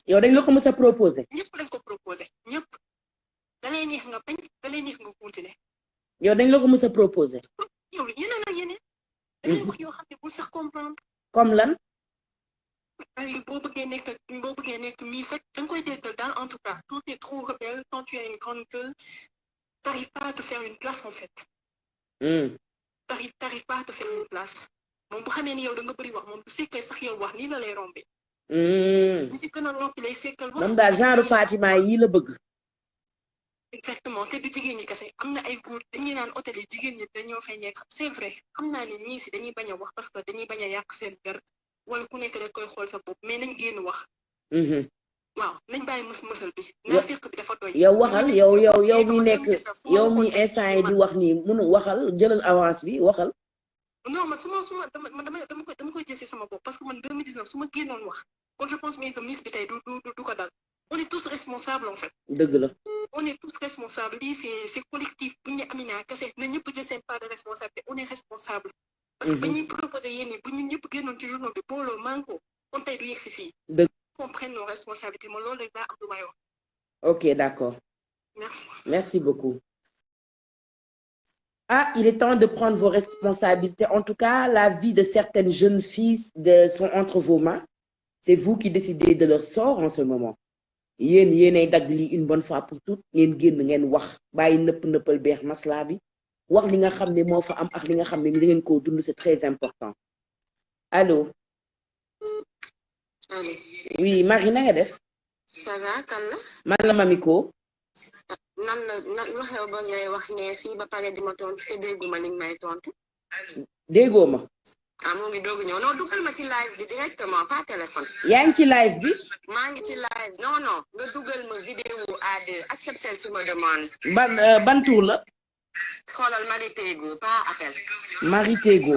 yow dañ la ko mës a proposé. ñëpp lañ ko proposé ñëpp da lay neex nga bañ da lay neex nga continuer. yow dañ la ko mës a proposé. yow yeneen ak yeneen. dañuy wax yoo xam ne bu sax comprendre. comme lan. ay boo bëggee nekk Miss rek da nga koy déggal daal en tout cas quand tu es trop rebelle quand tu as une grande gueule t'arrives pas à te faire une place en fait. t'arrives pas à te faire une place moom bu xamee ni yow da nga bëri wax moom bu sekkee sax yow wax nii la lay rombé. di si gën a noppi lay sekkal wax. moom daal genre Fatima yi la bëgg. exactement te du jigéen ñi kese am na ay góor dañuy naan hôtel yi jigéen ñi dañoo fay nekk c'est vrai xam naa ne ñii si dañuy bañ a wax parce que dañuy bañ a yàq seen der wala ku nekk rek koy xool sa bopp mais nañ génn wax. waaw nañ bàyyi mësal bi. naa fekk bi dafa doy. yow waxal yow mi nekk yow mi instant yi di wax nii mënu waxal jëlal avance bi waxal. non man dama koy jël si sama bopp parce que man 2019 su ma génnoon wax kon je pense bien que Miss bi tey du ko dal. on est tous responsables en fait. dëgg la. on est tous responsables lii c'est collectif bu ñu ne Amina kese na ñëpp jël seen part de responsabilité on est responsable. parce que ba ñuy proposé yéen ñi bu ñu ñëpp génnoon ci journaux bi booloo manko kon tey du yegg si fii. dëgg qu'on prenne nos responsabilités ma loolu rek laa am lu may wax. ok d'accord. merci beaucoup. Ah, il est temps de prendre vos responsabilités. En tout cas, la vie de certaines jeunes filles sont entre vos mains. C'est vous qui décidez de leur sort en ce moment. yéenay dagg lii une bonne fois pour toutes ngeen génn ngeen wax bàyyi nëppal beex masla bi wax li nga xam ne moo fa am ak li nga xam ne ni ngeen koo dund c'est très important. Allô. oui Marie na nga def. ça va kan la. man la Mamiko. nan lu xew ba ngay wax ne fii ba pare di ma tontu te dégguma li may tontu. déggoo ma. moo ngi doog ñëw non dugal ma ci live bi directement pas téléphone. yaa ngi ci live bi. maa ngi ci live non nga dugal ma vidéo A2 accepter si ma demande. ban tour la. xoolal Marie Tego pas appel. Marie Tego.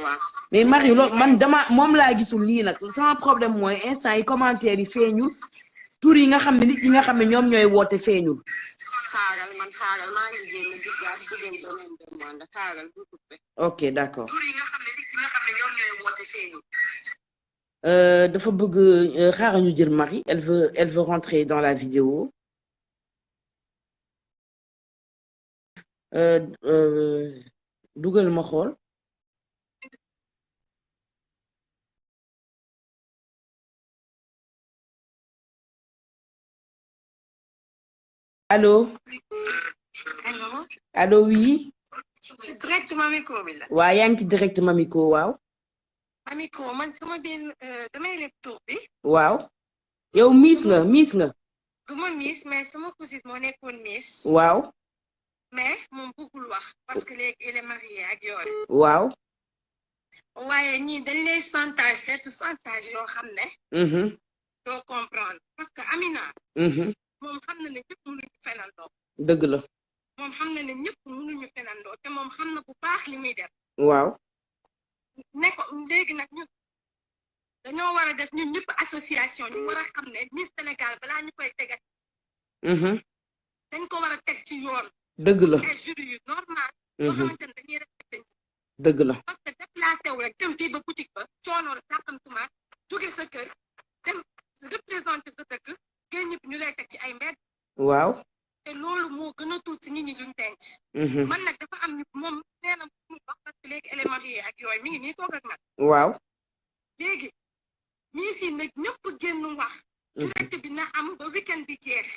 waaw mais Marie loolu man moom laa gisul nii nag sama problème mooy instant yi commentaire yi feeñul tur yi nga xam ne nit yi nga xam ne ñoom ñooy woote feeñul. xaaral maa ngi jéem a gis daal jigéen doon demande xaaral bu coupé. ok d'accord. tur yi nga xam ne nit yi nga xam ne ñoom ñooy woote feeñul. dafa bëgg xaaral ñu jël Marie elle veut rentrer dans la vidéo. dugal ma xool. Allô. Allô oui. direct Mamiko bi la. waaw yaa ngi ci direct Mamiko waaw. Mamiko man sama benn damay leb tur bi. waaw. yow Miss nga. du ma Miss mais sama cousine moo nekkoon Miss. waaw. mais moom bëggul wax parce que léegi elle est mariée ak yooyu. waaw. waaye ñii dañ lay chantage yoo xam ne. doo comprendre parce que Amina. moom xam na ne ñëpp mënuñu fenandoo. dëgg la. moom xam na ne ñëpp mënuñu fenandoo te moom xam na bu baax li muy def. waaw. ne ko léegi nag dañoo war a def ñun ñëpp association ñu war a xam ne Miss Sénégal balaa ñu koy tegat dañ ko war a teg ci yoon. dëgg la ay jury yu normal. boo xamante ne dañuy respecté. dëgg la parce que déplacé wu rek dem fii ba boutique ba coono la sàqantuma jóge sa kër dem représenté sa dëkk génn ñëpp ñu lay teg ci ay mbedd. waaw. te loolu moo gën a tuuti nit ñi luñ denc. man nag dafa am ñu moom nee na mu wax parce que léegi elle est mariée ak yooyu mi ngi nii toog ak man. waaw. léegi Miss yi nag ñëpp génn wax. direct bi na am ba weekend bi jeex.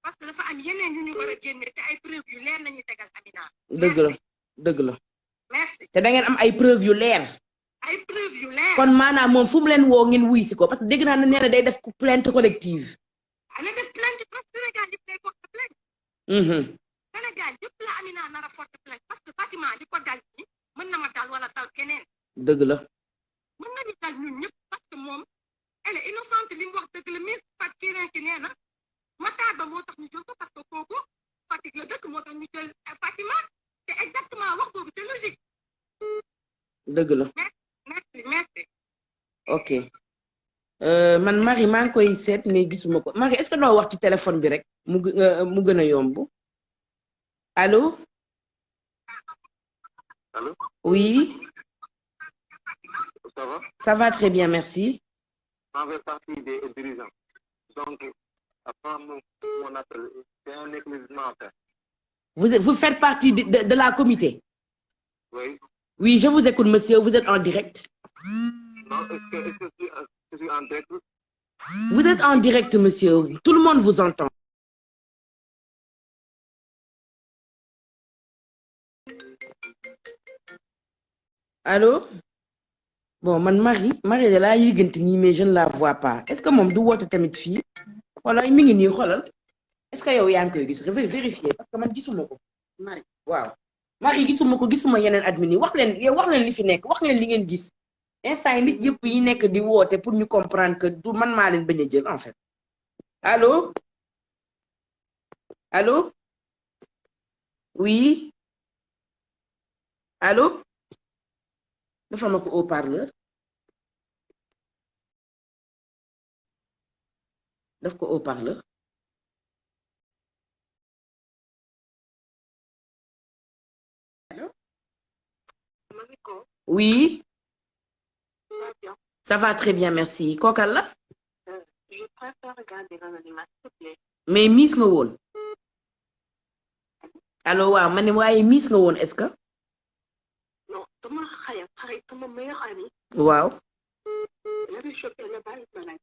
parce que dafa am yeneen yu ñu war a génne te ay preuve yu leer nañu tegal Amina. dëgg la dëgg la. merci. te da ngeen am ay preuve yu leer. ay preuve yu leer. kon maanaam moom fu mu leen woo ngeen wuy si ko parce que dégg naa ne nee na day def plainte collective. ana def plainte parce que Sénégal yëpp day porte plainte. Sénégal yëpp la Amina nar a porte plainte parce que Fatima di ko dal ni mën na ma dal wala dal keneen. dëgg la. mën nañu dal ñun ñëpp parce que moom elle est innocente li mu wax dëgg la Miss Fat keneen ki nee na Matar Ba moo tax ñu jël ko parce que kooku Fatick la dëkk moo tax ñu jël Fatima te exactement wax boobu c'est logique. dëgg la. merci. ok man Marie maa ngi koy seet mais gisuma ko Marie est-ce que doo wax ci téléphone bi rek mu gën a yomb allo. Allô? Oui. Ça va? Ça va très bien, merci. On fait partie des dirigeants. Donc, après mon appel, c'est un éclaircissement à faire. Vous faites partie de la comité? Oui. Oui, je vous écoute, monsieur. Vous êtes en direct? Non, est-ce que je suis en direct? Vous êtes en direct, monsieur. Tout le monde vous entend. Allô? Bon, man Marie de laa yëgante nii mais je ne la vois pas. Est-ce que moom du woote tamit fii? Xoolal mi ngi nii xoolal. Est-ce que yow yaa ngi koy gis? Je vais vérifier parce que man gisuma ko. Marie waaw. Marie gisuma ko gisuma yeneen admin yi wax leen li fi nekk wax leen li ngeen gis. Instant yi nit yëpp yi nekk di woote pour ñu comprendre que du man maa leen bañ a jël en fait. Allô? Allô? Oui? Allô? Defal ma ko haut-parleur. Def ko haut-parleur. Allô? Oui? Ça va très bien, merci. Kookal la? Je préfère regarder l'anonymat, s'il te plaît. Mais Miss nga woon. Allô waaw ma ne waaye Miss nga woon est-ce que? Non, sama meilleur ami. Waaw. Elle avait chopé là-bas une maladie.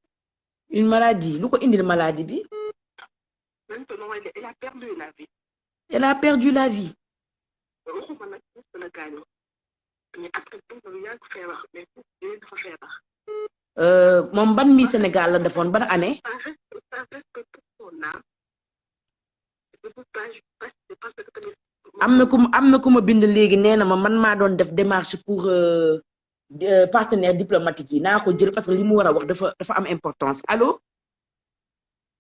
Une maladie. Lu ko indil maladie bi? Maintenant, elle a perdu la vie. Elle a perdu la vie. Waxuma nag la gaañoo. Mais après tout, il y a feebar, mais dafa feebar. Moom ban mi Sénégal la defoon ban année? am na ku ma bind léegi nee na ma man maa doon def démarche pour partenaire diplomatique yi naa ko jël parce que li mu war a wax dafa am importance allo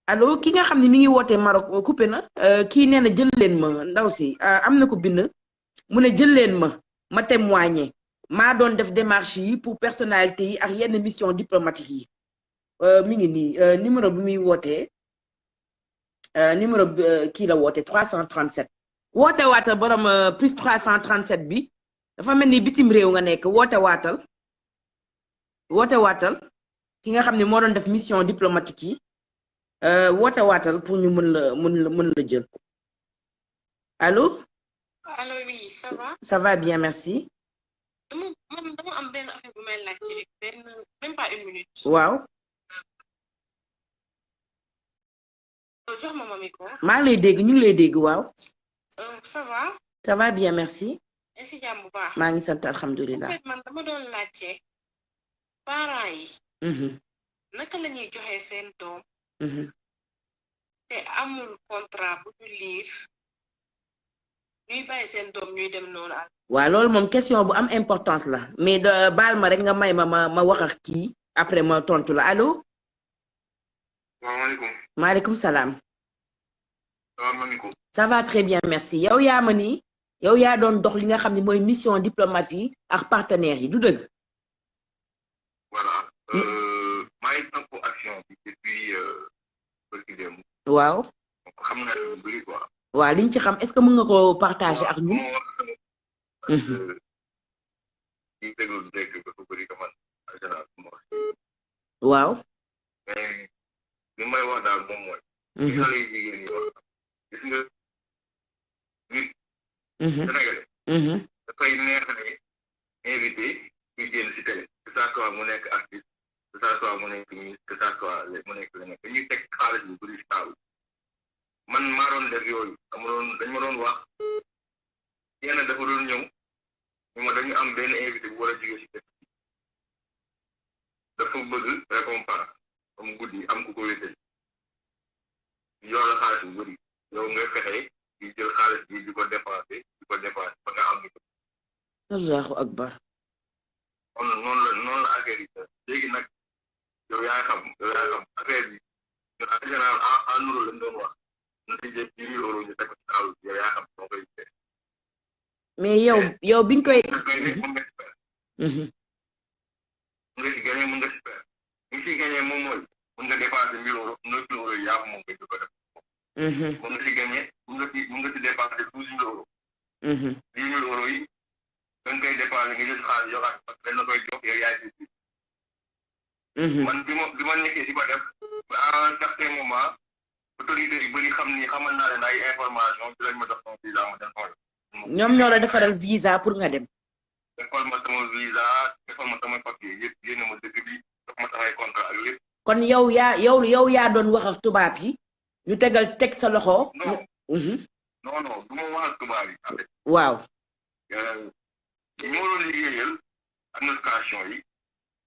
allo ki nga xam ne mi ngi wootee Maroc coupé na kii nee na jël leen ma ndaw si am na ko bind mu ne jël leen ma témoigner maa doon def démarche yi pour personnalité yi ak yenn mission diplomatique yi mi ngi nii numéro bi muy wootee numéro kii la woote 337 woote waatal borom plus 337 bi dafa mel ni bitim réew nga nekk woote waatal ki nga xam ne moo doon def mission diplomatique yi woote waatal pour ñu mën la jël allô. Allô oui ça va. Ça va bien merci. dama am benn affaire bu may laaj ci même pas une minute. waaw. jox ma micro. maa ngi lay dégg ñu ngi lay dégg waaw. Ça va. Ça va bien merci. Merci jàmm bu baax. maa ngi sant alhamdulilah. en fait man dama doon laajte parents yi. naka la ñuy joxe seen doom. te amul contrat bu ñu liir ñuy bàyyi seen doom ñuy dem noonu ak. waaw loolu moom question bu am importance la mais baal ma rek nga may ma wax ak kii après ma tontu la allo. salaamaaleykum. maaleykum salaam. salaamaaleykum. ça va très bien merci yow yaa ma ni yow yaa doon dox li nga xam ne mooy mission diplomatique ak partenaires yi du dëgg. voilà maa ngi topp action bi depuis bëgg dem. waaw. xam naa lu bëri quoi. waaw liñ ci xam est-ce que mën nga ko partager ak ñun. ñu déglu dégg dafa bëri que man en général waaw. mais li may wax daal moom mooy. xale yu jigéen ñi wax gis nga nit. Sénégalais. dafay neex ne invité ñu génn si télé que ça soit mu nekk artiste que ça soit mu nekk ministre que ça soit mu nekk leneen dañuy teg xaalis bu bëri si table man maa doon def yooyu dañ ma doon wax yenn dafa doon ñëw ñu ma dañu am benn invité bu war a jóge si dëkk dafa bëgg récompense comme guddi am ku ko wéetal yow la xaalis bu bëri yow ngay fexe di jël xaalis bi di ko dépensé ba nga am ni ko. Allahu akbar. noonu la affaire yi léegi nag yow yaa xam affaire bi ñun en général en euro lañ doon wax ñu ngi jël 10 000 euros ñu teg ko ci kaw yow yaa xam noo koy def. mais yow biñ koy. mën nga si gagné mën nga si perdre ñu si gagné moom mooy mën nga dépensé 1000 euros 9 000 euros yaa ko moom nga ko def. mën nga si gagné mën nga si dépensé 12 000 euros. 10 000 euros yi da nga koy dépensé nga jël xaalis yow ak dañ la koy jox yow yaay si. man bi ma nekkee di ko def à un certain moment autorité yu bëri xamal naa leen ay information ci lañ ma jox sama visa ma dem xool. ñoom ñoo la defaral visa pour nga dem. defal ma sama visa defal ma sama papier yëpp génn ma dëkk bi jox ma samay contrat ak lépp. kon yow yaa doon wax ak tubaab yi ñu teg sa loxo. non du ma wax ak tubaab yi en fait. waaw. ñoo doon liggéeyal administration yi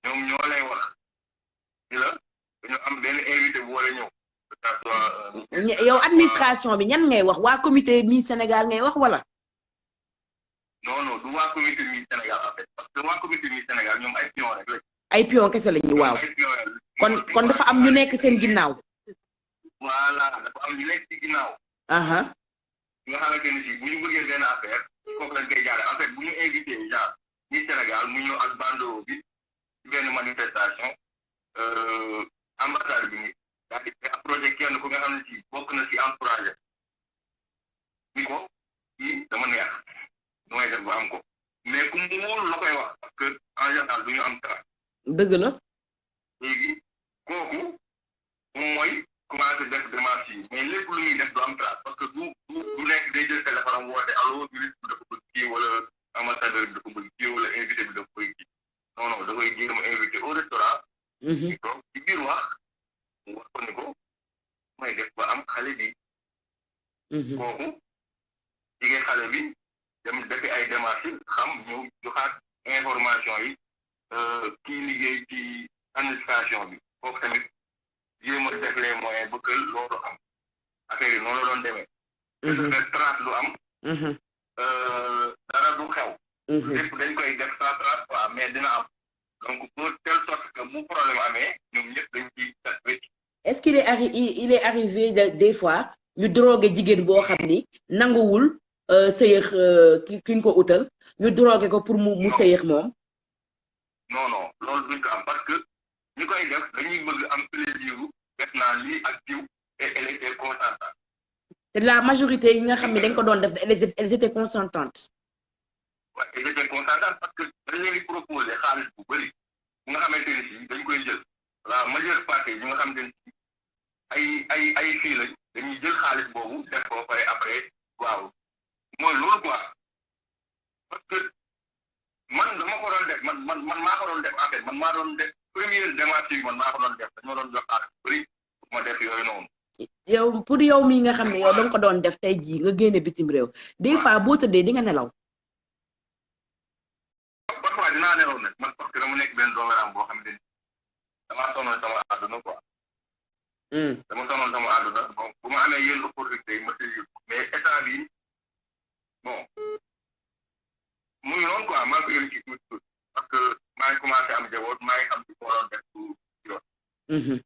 ñoom ñoo lay wax ni la dañu am benn invité bu war a ñëw. yow administration bi ñan ngay wax waa comité Miss Sénégal ngay wax wala. non du waa comité Miss Sénégal en fait parce que waa comité Miss Sénégal ñoom ay pion rek la. ay pion kese la ñu waaw. kon dafa am ñu nekk seen ginnaaw. voilà dafa am ñu nekk ci ginnaaw. nga xamante ni si bu ñu bëggee benn affaire foofu lañ koy jaaree en fait bu ñu invité genre Miss Sénégal mu ñëw ak bandeau bi ci benn manifestation ambassade bi nii daal di approché kenn ku nga xam ne si bokk na si encouragé ni ko kii dama neex nu may def ba am ko mais ku mu wóolu la koy wax parce que en général du ñu am dara. dëgg la. léegi kooku moom mooy commencé def démarche yi mais lépp lu ñuy def du am trace parce que du nekk day jël téléphone am woote allo ministre bi dafa bëgg kii wala ambassadeur bi dafa bëgg kii wala invité bi dafa bëgg kii non da koy jéem a invité au restaurant. donc ci biir wax mu wax ko ni ko may def ba am xale bi. kooku jigéen xale bi dem defi ay démarches xam ñëw joxaat information yi kii liggéey ci administration bi kooku tamit jéem a def les moyens ba que loolu am affaire yi noonu la doon demee. te trace du am. dara du xew. lépp dañ koy def sans trace quoi mais dina am donc pour telle sorte que bu problème amee ñoom ñëpp dañ ciy tas rëcc. est-ce qu'il est arrivé des fois ñu drogué jigéen boo xam ni nanguwul sëyëx ki ñu ko utal ñu drogué ko pour mu sëyëx moom. non loolu duñ ko am parce que ñi koy def dañuy bëgg am plaisir def naa lii ak jiw et elle était consentante. te la majorité yi nga xam ne dañ ko doon def elles étaient consentantes. waaw elles étaient consentantes parce que dañ leen di proposer xaalis bu bëri bu nga xamante ni si dañ koy jël la majeure partie yi nga xamante ni si ay fii lañ dañuy jël xaalis boobu def ko pare après waaw mooy loolu quoi parce que man dama ko doon def man maa ko doon def en fait man maa doon def première démarche yi man maa ko doon def dañoo doon jox xaalis bu bëri pour ma def yooyu noonu. yow pour yow mii nga xam ne yow danga ko doon def tey jii nga génne bitim réew des fois boo tëddee di nga nelaw. parfois dinaa nelaw nag man parce que dama nekk benn doomu boo xam ne damaa sonal sama àdduna quoi. dama sonal sama àdduna donc bu ma amee yenn opportunité yi ma saisir mais état bi bon muy noonu quoi maa ngi koy ci tuuti parce que maa ngi commencé am jaboot maa ngi xam ci ko waroon def pour yoon.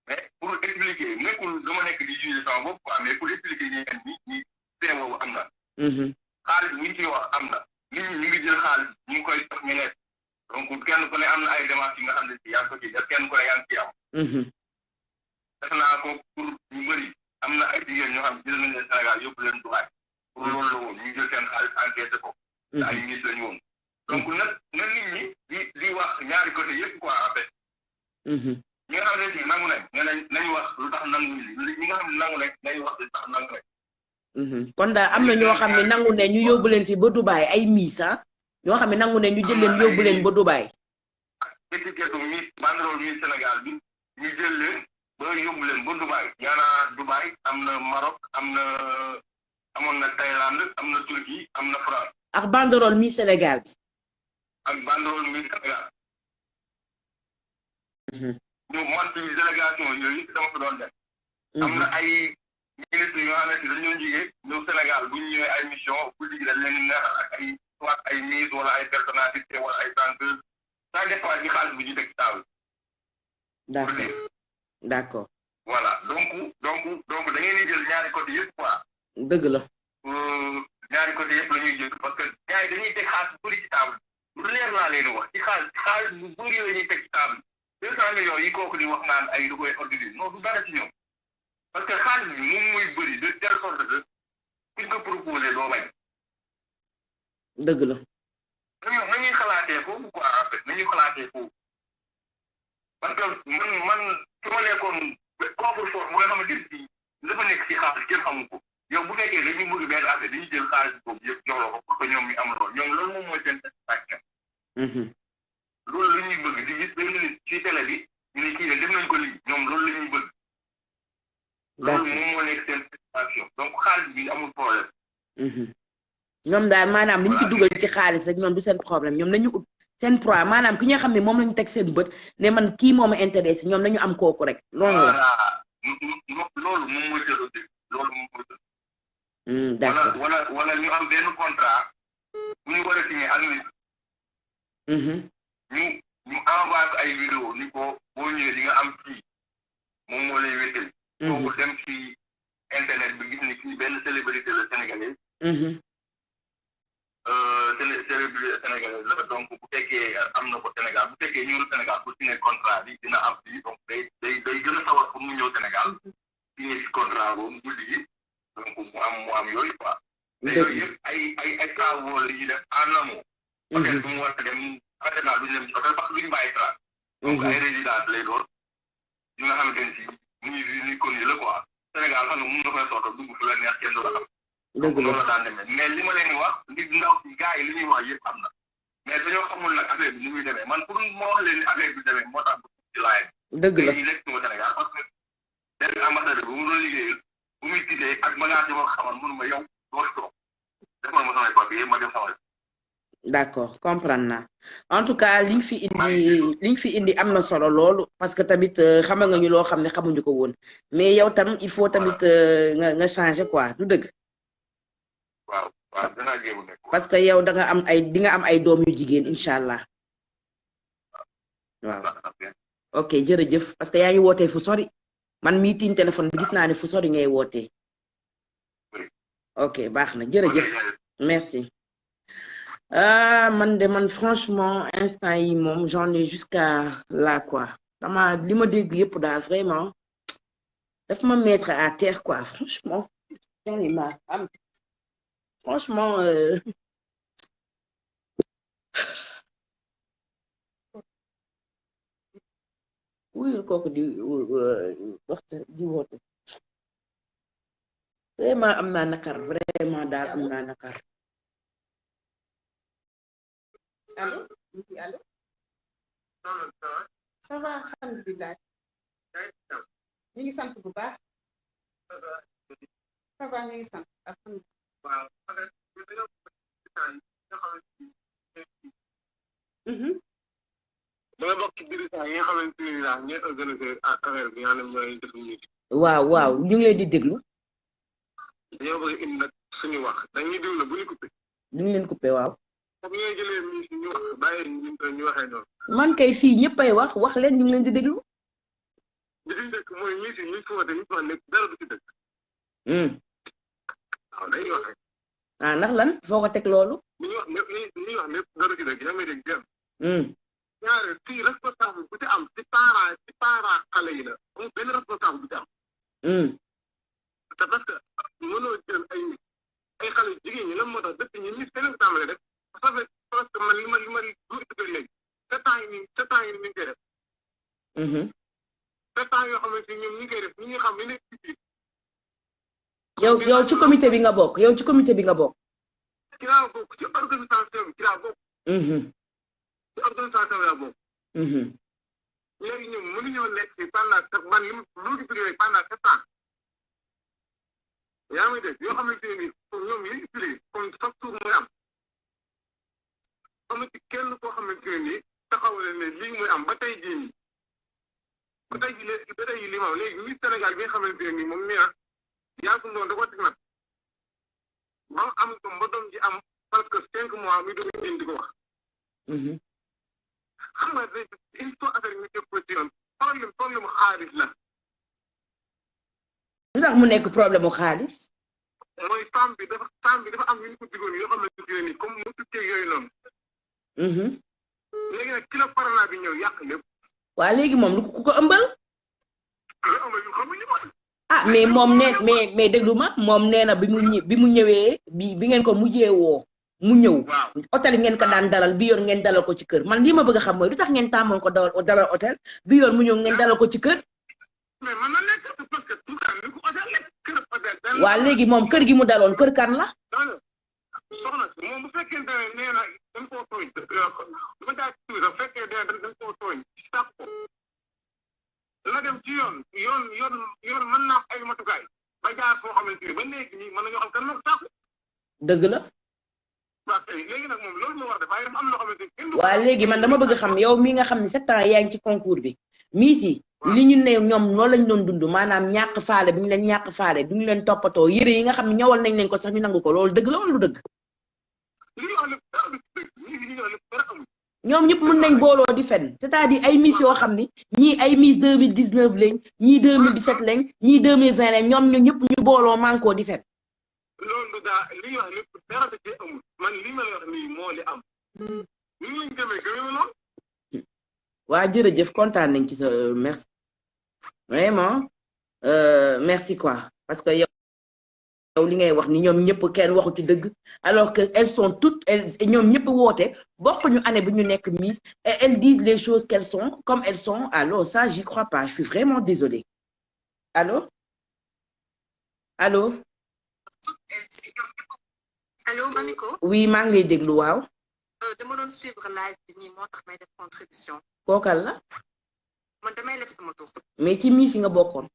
mais pour expliquer nekkul dama nekk di juger sama bopp quoi mais pour expliquer ñi fee boobu am na. xaalis bu ñu ciy wax am na nit ñi ñu ngi jël xaalis ñu ngi koy jox ñeneen donc kenn ku ne am na ay démarches yi nga xam ne si yaa ngi ko ci def kenn ku ne yaa ngi ciy am. def naa ko pour ñu bëri am na ay jigéen ñoo xam ne jël nañ leen Sénégal yóbbu leen Dubaï pour loolu la woon ñu jël seen xaalis encaissé ko. ay nit lañu woon. donc nag na nit ñi di wax ñaari côté yëpp quoi en fait. ñi nga xam ne si nangu nañu wax lu tax nangu ñi nga xam ne nangu nañu wax lu tax nangu nañ. kon daal am na ñoo xam ne nangu ne ñu yóbbu leen fi ba Dubaï ay miis ñoo xam ne nangu ne ñu jël leen yóbbu leen ba Dubaï. étiquette miis banderole miis Sénégal bi ñu jël leen ba yóbbu leen ba Dubaï yaana Dubaï am na Maroc amoon na Thaïlande am na Turquie am na France. ak banderole miis Sénégal bi. ak banderole miis Sénégal. ñu man ci délégation yooyu dama ko doon def. am na ay ministres yoo xam ne dañoo jigee ñëw Sénégal bu ñu ñëwee ay mission bu jigi dañ leen neexal ak ay soit ay miss wala ay personnalité wala ay chanteuses ça dépend ci xaalis bi ñu teg ci table. d'accord. voilà donc da ngeen di jël ñaari côté yëpp quoi. dëgg la. ñaari côté yëpp la ñuy jël parce que gars yi dañuy teg xaalis bu bëri ci table lu leer laa leen wax ci xaalis bu bëri la ñuy teg ci table 200 millions yi kooku di wax naan ay du koy organiser non du dara ci ñoom parce que xaalis bi moom muy bëri de telle sorte que kuñ ko proposé doo bañ. dëgg la. nañuy xalaatee foofu quoi en fait nañuy xalaatee foofu parce que man su ma nekkoon coffre fort bu nga xamante ni dafa nekk ci xaalis kenn xamu ko yow bu fekkee dañuy bëgg benn affaire dañuy jël xaalis boobu yëpp jox la ko pour que ñoom ñu am loolu ñoom loolu moom mooy seen satisfaction. loolu la ñuy bëgg di gis benn nit ci télé bi ñu ne kii ne def nañ ko lii ñoom loolu la ñuy bëgg. loolu moom moo nekk seen satisfaction donc xaalis bi amul problème. ñoom daal maanaam liñ ci dugal ci xaalis rek ñoom du seen problème ñoom nañu ut seen proie maanaam ki nga xam ne moom lañu teg seen bët ne man kii moo ma intéressé ñoom nañu am kooku rek loolu la. loolu moom mooy jël loolu moom mooy jël. d'accord wala ñu am benn contrat bu ñu war a signé ak nit. ñu envoyé ko ay vidéo ni ko boo ñëwee di nga am kii moom moo lay wéttali. kooku dem ci internet bi gis ni kii benn célébrité la sénégalaise. célébrité sénégalaise la donc bu fekkee am na ko Sénégal bu fekkee ñëw Sénégal pour signé contrat bi dina am fii donc day gën a sawar pour mu ñëw Sénégal signé si contrat boobu guddi gi donc mu am yooyu quoi. mais yooyu yëpp ay travaux la ñuy def en amont. hôtel bi mu war a dem en général duñu dem ci hôtel parce que duñu bàyyi trace. donc ay résidence lay doon ñi nga xamante ne si ni connu la quoi Sénégal xam nga mun nga fay soto dugg fu la neex kenn du la xam. dëgg la loolu la daan demee mais li ma leen di wax li ndaw si gars yi li ñuy wax yëpp am na mais dañoo xamul nag affaire bi ni muy demee man pour ma wax leen ni affaire bi demee moo tax ci laay. dëgg la ñu nekk sama Sénégal parce que benn ambassadeur bu mu doon liggéeyal bu muy tiitee ak bagage yi ma xamal mënuma yow doo toog defal ma samay papier ma def samay. d'accord comprendre naa en tout cas liñ fi indi am na solo loolu parce que tamit xamal nga ñu loo xam ne xamuñu ko woon mais yow tam il faut tamit nga changer quoi du dëgg. waaw danaa jéem a nekk. parce que yow di nga am ay doom yu jigéen incha allah. waaw ok jërëjëf parce que yaa ngi wootee fu sori man mii tiim téléphone bi gis naa ne fu sori ngay wootee. ok baax na jërëjëf merci. man franchement instant yi moom j'en ai jusqu'à là quoi li ma dégg yëpp daal vraiment daf ma mettre à terre quoi franchement franchement wuyul kooku di woote vraiment am naa nakar vraiment daal am naa nakar. allo allo ça va alhamdulilah ñu ngi sant bu baax ça va ñu ngi sant alhamdulilah dama bokk ci dirigeant yi nga xamante ni daal ñooy organiser affaire bi ñoo leen def musique. waaw ñu ngi leen di déglu. dañoo bëgg indi nag suñu wax dañuy déglu bu ñu coupé. du ñu leen coupé waaw. comme ñooy jëlee ñu wax bàyyi ñu waxee noonu. man kay fii ñëppay wax leen ñu ngi leen di déglu. li ci dëkk mooy ñi fi woote ñu fi wax nekk dara du ci dëkk. waaw dañuy wax rek. ndax lan foo ko teg loolu. li ñuy wax lépp dara ci dëkk yaa ngi dégg jëm. ñaare fii responsable bu ci am ci parent xale yi la amul benn responsable bu ci am. te parce que mënoo jël ay xale jigéen ñi lan moo tax dëkk ñi seen tàmbale rek ça fait presque man li ma lu expliqué léegi 7 ans yi nii ñu ngi koy def. 7 ans yoo xamante ni ñoom ñu ngi koy def ñi nga xam ne nekk ci yow ci comité bi nga bokk yow ci comité bi nga bokk. ci laa bokk ci organisation bi ci laa bokk. ci organisation bi laa bokk. léegi ñoom mënuñoo nekk ci pendant man li mu expliqué pendant 7 ans. yaa ngi dégg yoo xamante ne nii ñoom li expliqué comme chaque jour mooy am. am na ci kenn koo xamante ne nii taxawale ne lii mooy am ba tey jii nii. ba tey jii li ma léegi Miss Sénégal bi nga xamante ne nii moom nee na yaa ngi doon da ko teg nag ba am ko ba doom ji am parce que 5 mois mi doon indi ko wax. xam nga il faut affaire yi ñu def ko ci yoon problème xaalis la. lu tax mu nekk problème mu xaalis. mooy femme bi dafa am ñu ko digoon yoo xamante ne nii comme mu tukkee yooyu noonu. léegi nag kilo parana bi ñëw yàq lépp. waa léegi moom lu ku ko ëmbal. ah mais moom mais déglu ma moom nee na bi mu ñëwee bi ngeen ko mujjee woo mu ñëw. hôtel ngeen ko daan dalal bi yoon ngeen dalal ko ci kër man lii ma bëgg a xam mooy lu tax ngeen tàmmoon ko dalal hôtel bi yoon mu ñëw ngeen dalal ko ci kër. mais man na nekk parce que tout ça ni ko hôtel lekk kër hôtel. waa léegi moom kër gi mu daloon kër kan la. soxna si moom bu fekkente ne nee na dañ koo tooñ bu daa tuuti bu fekkee dañ koo tooñ sàq ko na dem ci yoon mën naa ay matukaay ba jaar foo xamante ni ba léegi nii mën nañoo xam kan moo ko sàq. dëgg la. waaw kay léegi nag moom loolu moo war def waaye am na xamante ni. waa léegi man dama bëgg xam yow mi nga xam ne 7 ans yaa ngi ci concours bi Miss yi li ñu ne ñoom loolu lañ doon dund maanaam ñàkk faale bi ñu leen ñàkk faale duñu leen toppatoo yëre yi nga xam ne ñawal nañ leen ko sax ñu nangu ko loolu dëgg la wala du dëgg. ñoom ñëpp mën nañ booloo di fen c'est-à-dire ay Miss yoo xam ni ñii ay Miss 2019 lañ ñii 2017 lañ ñii 2020 lañ ñoom ñëpp ñu booloo mànkoo di fen. loolu daa li wax lépp dara da cee amul man li ma la wax nii moo li am. ñu lañ gëmee ma noonu. waa jërëjëf kontaan nañ ci sa merci vraiment merci quoi parce que yow li ngay wax ni ñoom ñëpp kenn waxu ci dëgg alors que elles sont toutes ñoom ñëpp woote bokkuñu année bi ñu nekk Miss et elles disent les choses qu'elles sont comme elles sont alors ça j'y crois pas je suis vraiment désolée allô Mamiko. oui maa ngi lay déglu waaw. dama doon suivre live bi nii moo tax may def contribution. kookal la. man damay leb sama tur. mais ci Miss yi nga bokkoon.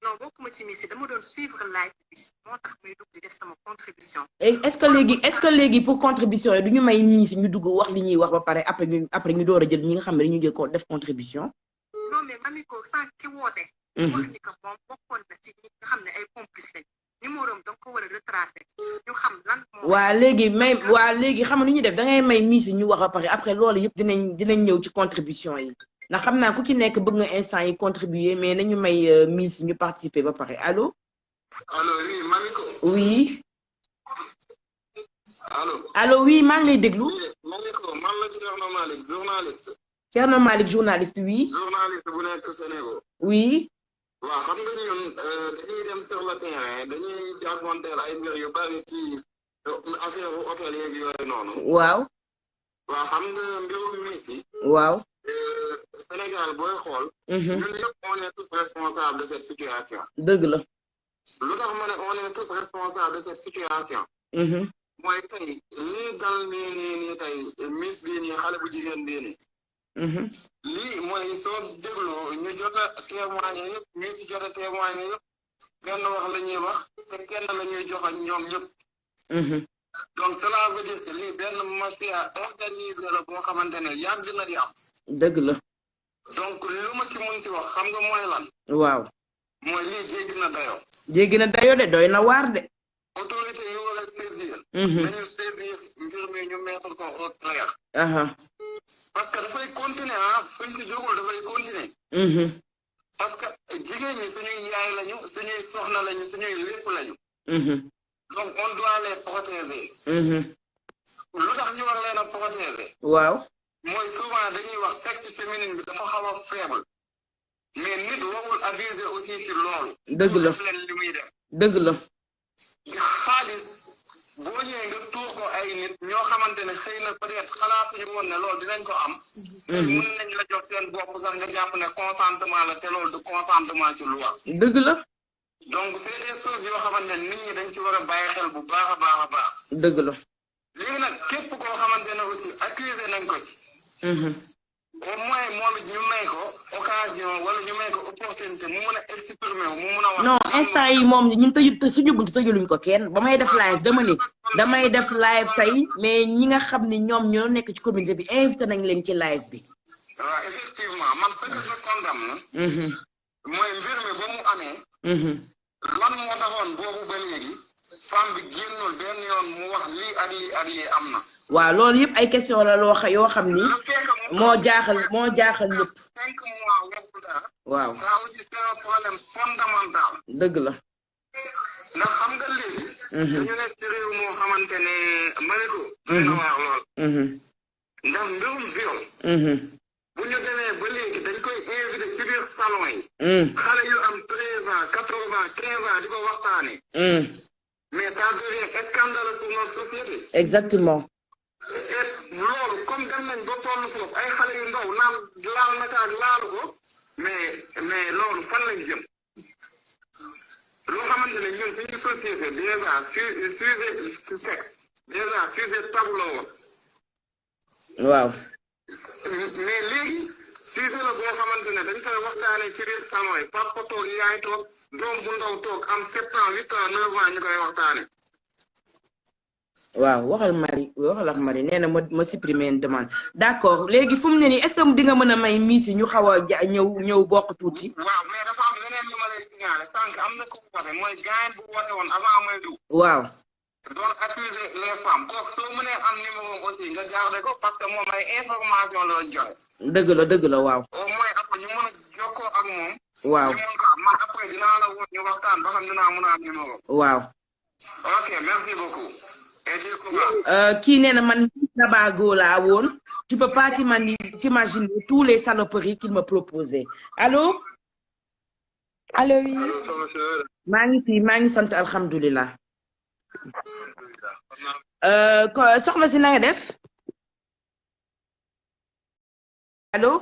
non bokkuma ci Miss yi dama doon suivre live bi moo tax may dugg di def sama contribution. est-ce que léegi pour contribution yi du ñu may Miss ñu dugg wax li ñuy wax ba pare après ñu door a jël ñi nga xam ne dañu jël ko def contribution. non mais Mamiko sànq ki woote. wax ni que moom bokkoon na ci ñi nga xam ne ay complice lañ. numéro am da nga ko war a retracé ñu xam lan moo. waa léegi xam nga nu ñuy def da ngay may Miss ñu wax ba pare après loolu yëpp dinañ ñëw ci contribution yi ndax xam naa ku ci nekk bëgg nga instant yi contribuer mais nañu may Miss ñu participer ba pare allo. allo oui Mamiko. oui. allo. allo oui maa ngi lay déglu. Mamiko man la Thierno Malick journaliste. Thierno Malick journaliste oui. journaliste bu nekk Sénégal. oui. waaw xam nga ñun dañuy dem sur le terrain dañuy jàppanteel ay mbir yu bari ci affaire hôtel yeeg yooyu noonu. waaw. waaw xam nga mbirum Miss yi. waaw. Sénégal booy xool. ñun ñëpp on est tous responsables de cette situation. dëgg la. lu tax ma ne on est tous responsables de cette situation. mooy tey lii dal nii tey Miss bii nii xale bu jigéen bii nii. lii mooy soo dégloo ñu jot a témoigné yëpp ñu si jot a témoigné yëpp benn wax la ñuy wax te kenn la ñuy jox ak ñoom ñëpp. donc cela veut dire que lii benn mafia organisé la boo xamante ne yàgg na di am. dëgg la. donc lu ma ci mun si wax xam nga mooy lan. waaw. mooy lii jéggi na dayoo. jéggi na dayoo de doy na waar de. autorité yu war a saisir. nañu saisir mbir mi ñu mettre ko au clair. parce que dafay continuer fuñ si jógul dafay continuer. parce que jigéen ñi suñuy yaay lañu suñuy soxna lañu suñuy lépp lañu. donc on doit les protéger. lu tax ñu war leen a protéger. waaw. mooy souvent dañuy wax sexe féminin bi dafa xaw a faible mais nit warul abuser aussi ci loolu. dëgg la leen li muy def. dëgg la. xaalis boo ñëwee nga tuur ko ay nit ñoo xamante ne xëy na peut-être xalaatuñu woon ne loolu dinañ ko am. mën nañ la jox seen bopp sax nga jàpp ne consentement la te loolu du consentement ci loi. dëgg la. donc c'est des choses yoo xamante ne nit ñi dañ ci war a bàyyi xel bu baax a baax a baax. dëgg la. léegi nag képp koo xamante ne aussi accusé nañ ko ci. au moins moom it ñu may ko occasion wala ñu may ko opportunité mu mun a exprimer mu mun a wax. non instant yi moom ñun suñu buntu tëjaluñ ko kenn ba may def live dama ni damay def live tey mais ñi nga xam ni ñoom ñoo nekk ci communauté bi invité nañ leen ci live bi. waaw effectivement man ce que je condamne. mooy mbir mi ba mu amee. lan moo taxoon boobu ba léegi femme bi génnul benn yoon mu wax lii ak lii ak lii am na. waaw loolu yëpp ay question la yoo xam ni moo jaaxal ñëpp. 5 mois waxu dara. waaw ça aussi c'est un problème fondamental. dëgg la. ndax xam nga léegi. dañu nekk ci réew moo xamante ne Mariko. dina wax lool. ndax mbirum viol. bu ñu demee ba léegi dañ koy invité ci biir salon yi. xale yu am 13 ans 14 ans 15 ans di ko waxtaanee. mais ça devient scandaleux pour notre société. exactement. loolu comme dem nañ ba toll foofu ay xale yu ndaw naan laal naka ak laalu ko mais loolu fan lañ jëm loo xamante ne ñun suñu société déjà sujet sexe déjà sujet tabou la woon. waaw. mais léegi sujet la boo xamante ne dañ koy waxtaanee ci biir salon yi papa toog yaay toog doom bu ndaw toog am 7 ans 8 ans 9 ans ñu koy waxtaanee. waaw waxal ak Marie nee na ma supprimer une demande d'accord léegi fu mu ne nii est-ce que di nga mën a may miis yi ñu xaw a ñëw bokk tuuti. waaw mais dafa am leneen lu ma lay signaler sànq am na ko woote mooy gaañ bu woote woon avant may dugg. waaw. doon accuser les femmes kooku soo mënee am numéro aussi nga garder ko parce que moom ay information la joxe. dëgg la waaw. au moins après ñu mën a jokkoo ak moom. waaw ñu mën ko am man après dinaa la woo ñu waxtaan ba xam dinaa mën a am numéro. waaw. ok merci beaucoup. kii nee na man Nabago laa woon tu peux pas t'imaginer tous les saloperies qu'il me proposait allo. allo oui. maa ngi sant alhamdulilah. soxna si na nga def. allo.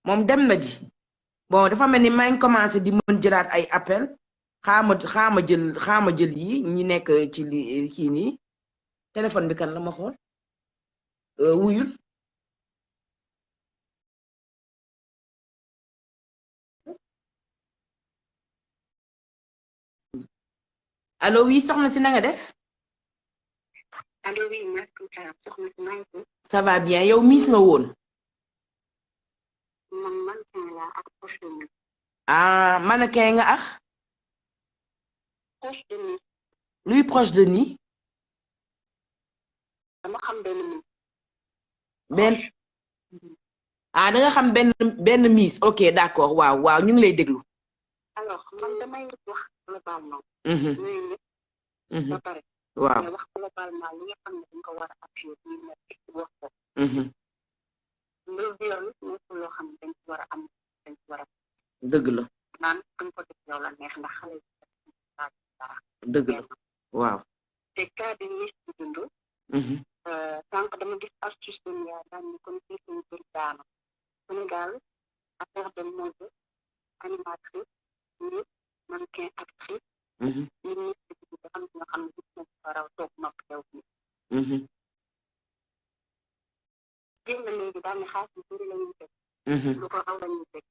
moom dem na di. bon dafa mel ni maa ngi commencé di mën jëlaat ay appel xaama jël yi ñi nekk ci li kii nii. téléphone bi kan la ma xool wuyul allo oui soxna si na nga def. allo oui soxna si maa ngi. ça va bien yow miis nga woon. man mannequin la ak proche de nuit. ah mannequin nga ak. proche de nuit. luy proche de nuit. dama xam da nga xam benn miss ok d'accord waaw ñu ngi lay déglu. alors man damay wax globalement. ba pare. waaw mais wax globalement li nga xam ne dañ ko war a appuyer ñu nekk wax ko. le viol nekk loo xam ne dañ ci war a am dañ ci war a. dëgg la. naan dañ ko def yow la neex ndax xale yi dara. dëgg la waaw. te cas bi ñuy si dund. sànq dama gis astuce de nia daan ni comme fii suñu bëri daana Sénégal affaire de mode animatrice ni mannequin actrice nit ñi da xam nga xam ne gis nañ raw toog nopp teew bi génn léegi daal ne xaalis bu bëri la ñuy teg lu ko raw la ñuy teg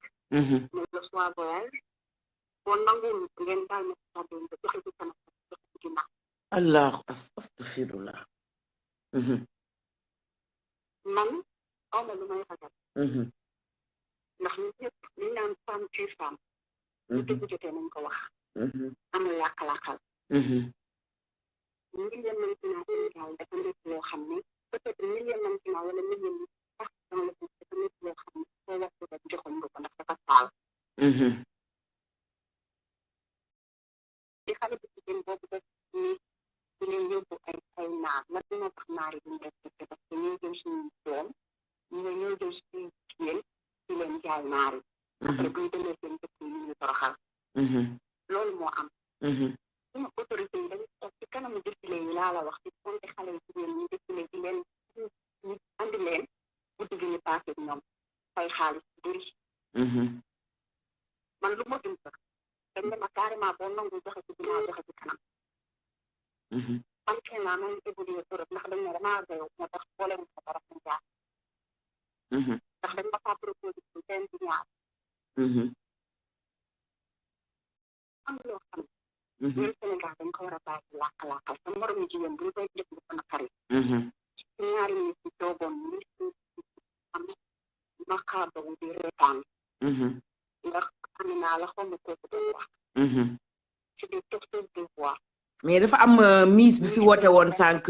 mais le soir voyage boo nanguwul ngeen daal ne kàddu nga joxe ci kanam joxe ci ginnaaw allah astaghfirullah man xaw ma lu may ragal. ndax ñun ñëpp li ñu naan femme tue femme. lu dëgg jotee nañ ko wax. amul làq-làqal. million maintenant Sénégal dafa nekk loo xam ne peut-être million maintenant wala million yi sax dans le monde dafa nekk loo xam ne soo wax ko rek joxoon nga ko ndax dafa taal. di xale bi jigéen boobu def ni di leen yóbbu ay naar lan moo tax naar yi duñ respecté parce que ñuy jël suñu doom ñoo jël suñu jigéen di leen jaay naari après buñ demee seen dëkk yi ñu toroxal loolu moo am suñu autorité yi dañu toog ci kanamu défilé yi laa la wax ci compte xale yi jigéen ñu défilé di leen ñu andi leen guddi gi ñu passé ñoom fay xaalis bu bëri man lu ma dund sax dañ ne ma carrément boo nangu joxe ci ginnaaw joxe ci kanam man xëy naa man évolué Europe ndax dañ ne damaa réew moo tax boole mu ko dara suñ jaar ndax dañ ma faa proposé pour benn bi ñaar am loo xam ne ñun Sénégal dañ ko war a bàyyi làkk-làkkal sa moromu jigéen bu ñu koy def lu ko naqari ñaari nit ci toogoon ni am ma xaarbawu di reetaan ndax xam naa la xaw ma kooku doon wax c'est des tortures de voix mais dafa am miss bi fi woote woon sànq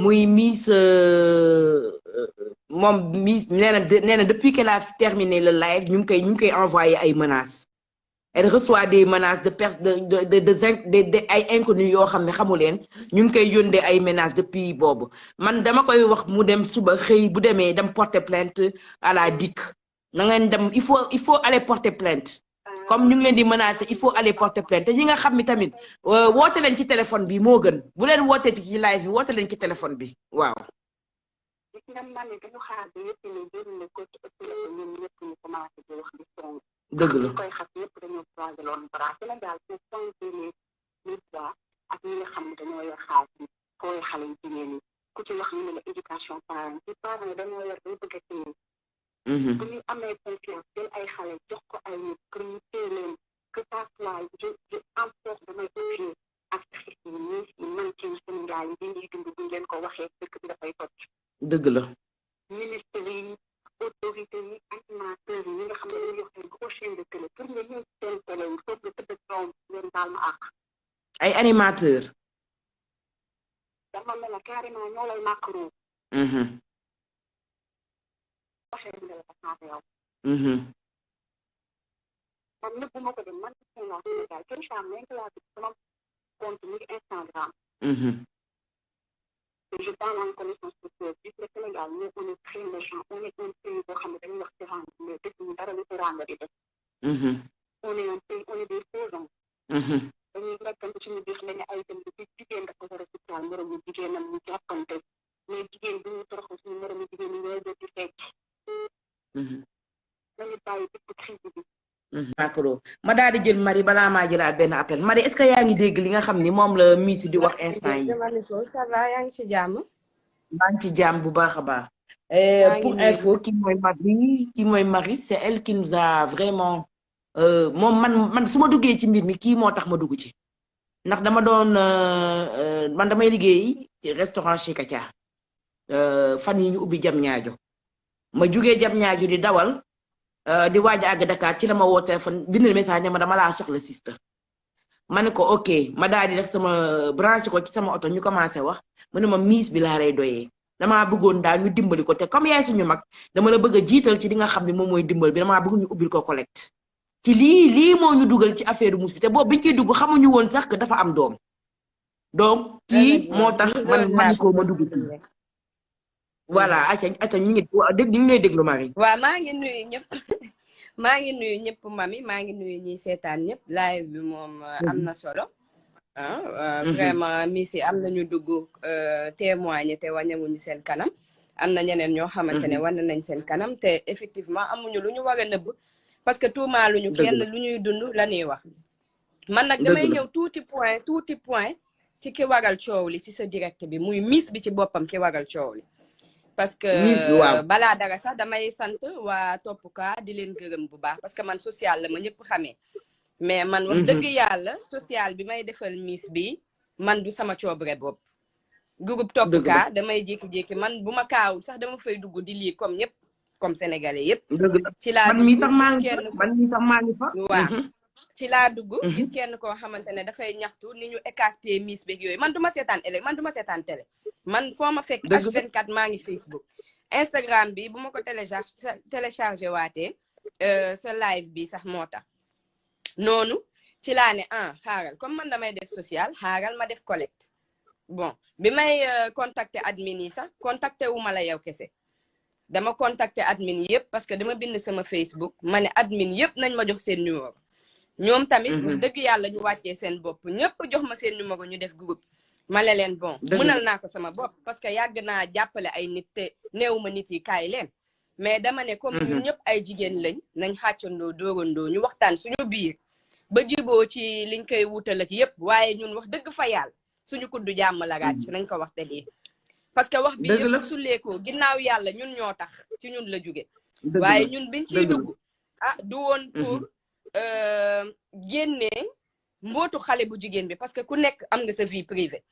muy miss moom miss nee na depuis qu'elle a terminé le live ñu ngi koy envoyé ay menaces elle reçoit des menaces de ay inconnus yoo xam ne xamu leen ñu ngi koy yónnee ay menaces depuis boobu man dama koy wax mu dem suba xëy bu demee dem porter plainte à la DIC na ngeen dem il faut aller porter plainte comme ñu ngi leen di menacer il faut aller porter plainte te ñi nga xam ni tamit woote leen ci téléphone bi moo gën bu leen wootee ci live bi woote leen ci téléphone bi waaw. gis nga man ni dañu xaar ba yëpp ne génn ko ci ëpp la ñun ñëpp ñu commencé di wax di song. dëgg la ñu koy xas yëpp dañoo croisé loon bras Sénégal pour changer les droits ak ñi nga xam ne dañoo yor xaalis bi fooy xale yu jigéen ñi ku ci wax ñu ne la éducation parent ci parents yi dañoo yor day bëgg a téye bu ñu amee confiance jël ay xale jox ko ay nit pour ñu téye leen que ça soit je emporte damay obligé ak xis yi ñi man ci Sénégal yi ñuy dund buñ leen ko waxee dëkk bi dafay toj. dëgg la. ministre yi autorité yi animateurs yi ñi nga xam ne dañuy wax gros chaîne de télé pour nga ñëw seen télé yi foog nga tëdd doom leen baal ma àq. ay animateurs. dama ne la carrément ñoo lay màkkaroo. waxee ne la ko yow. man nëbbu ma ko dem man ci Sénégal kenn saa nekk laa gis sama compte mi Instagram. Je parle en connaissance de cause. Vu que le Sénégal, nous, on est très méchants. On est un pays où on est différent. Mais dès que nous avons des différents, on est un pays, on est des faux gens. dañuy nekkante suñu biir mel ni ay dem bi jigéen dafa war a suturaal moromu jigéenam ñu jàppante mais jigéen bi ñu toroxal suñu moromu jigéen ñi ñooy doon di fecc. nañu bàyyi bépp crise bi. macro ma daal di jël Marie balaa maa jëlaat benn appel Marie est-ce que yaa ngi dégg li nga xam ni moom la Miss di wax instant yi. ça va yaa ngi ci jàmm. maa ngi ci jàmm bu baax a baax. pour info kii mooy Marie c'est elle qui nous a vraiment moom man su ma duggee ci mbir mi kii moo tax ma dugg ci ndax dama doon man damay liggéey ci restaurant Chez Katia fan yi ñu ubbi Diamniadio ma jugee Diamniadio di dawal. di waaj a àgg Dakar ci la ma woo téléphone bind message ne ma dama laa soxla sister ma ne ko ok ma daal di def sama branché ko ci sama oto ñu commencé wax mu ne ma Miss bi laa lay doyee damaa bëggoon daal ñu dimbali ko te comme yaay suñu mag dama la bëgg a jiital ci li nga xam ne moom mooy dimbal bi damaa bëgg ñu ubbil ko collecte ci lii moo ñu dugal ci affaire mus bi te boobu biñ ciy dugg xamuñu woon sax que dafa am doom donc kii moo tax man ko ma dugg ci voilà aca ñu ngi lay déglu Marie. waaw maa ngi nuyu ñëpp maa ngi nuyu ñëpp mami maa ngi nuyu ñiy seetaan ñëpp live bi moom am na solo vraiment Miss yi am nañu dugg témoigner te wañewuñu seen kanam am na ñeneen ñoo xamante ne wane nañ seen kanam te effectivement amuñu lu ñu war a nëbb parce que tuumaaluñu kenn lu ñuy dund la ñuy wax man nag damay ñëw tuuti point si ki waral coow li si sa direct bi muy Miss bi ci boppam ki waral coow li parce que balaa dara sax damay sant waa Topouka di leen gërëm bu baax parce que man social la ma ñëpp xamee mais man wax dëgg yàlla social bi may defal Miss bi man du sama coobare bopp groupe Topouka damay jékki-jékki man bu ma kaawul sax dama fay dugg di lii comme ñëpp comme sénégalais yëpp ci laa man mii sax maa ngi fa waaw ci laa dugg gis kenn koo xamante ne dafay ñaxtu ni ñu écarté Miss beeg yooyu man du ma seetaan man du ma seetaan télé man foo ma fekk H24 maa ngi Facebook Instagram bi bu ma ko téléchargé waatee sa live bi sax moo tax noonu ci laa ne xaaral comme man damay def social xaaral ma def collecte bon bi may contacté admin yi sax contacté wu ma la yow kese dama contacter admin yëpp parce que dama bind sama Facebook ma ne admin yëpp nañ ma jox seen numéro ñoom tamit wax dëgg yàlla ñu wàccee seen bopp ñëpp jox ma seen numéro ñu def groupe ma ne leen bon mënal naa ko sama bopp parce que yàgg naa jàppale ay nit te néew ma nit yi kaay leen mais dama ne comme ñun ñëpp ay jigéen lañ nañ xàccandoo dóorandoo ñu waxtaan suñu biir ba jiboo ci liñ koy wutal ak yëpp waaye ñun wax dëgg fa yàlla suñu kuddu jàmm la gàcc nañ ko wax te lii parce que wax bi yëpp suleekoo ginnaaw yàlla ñun ñoo tax ci ñun la jóge waaye ñun biñ ciy dugg du woon pour génnee mbootu xale bu jigéen bi parce que ku nekk am nga sa vie privée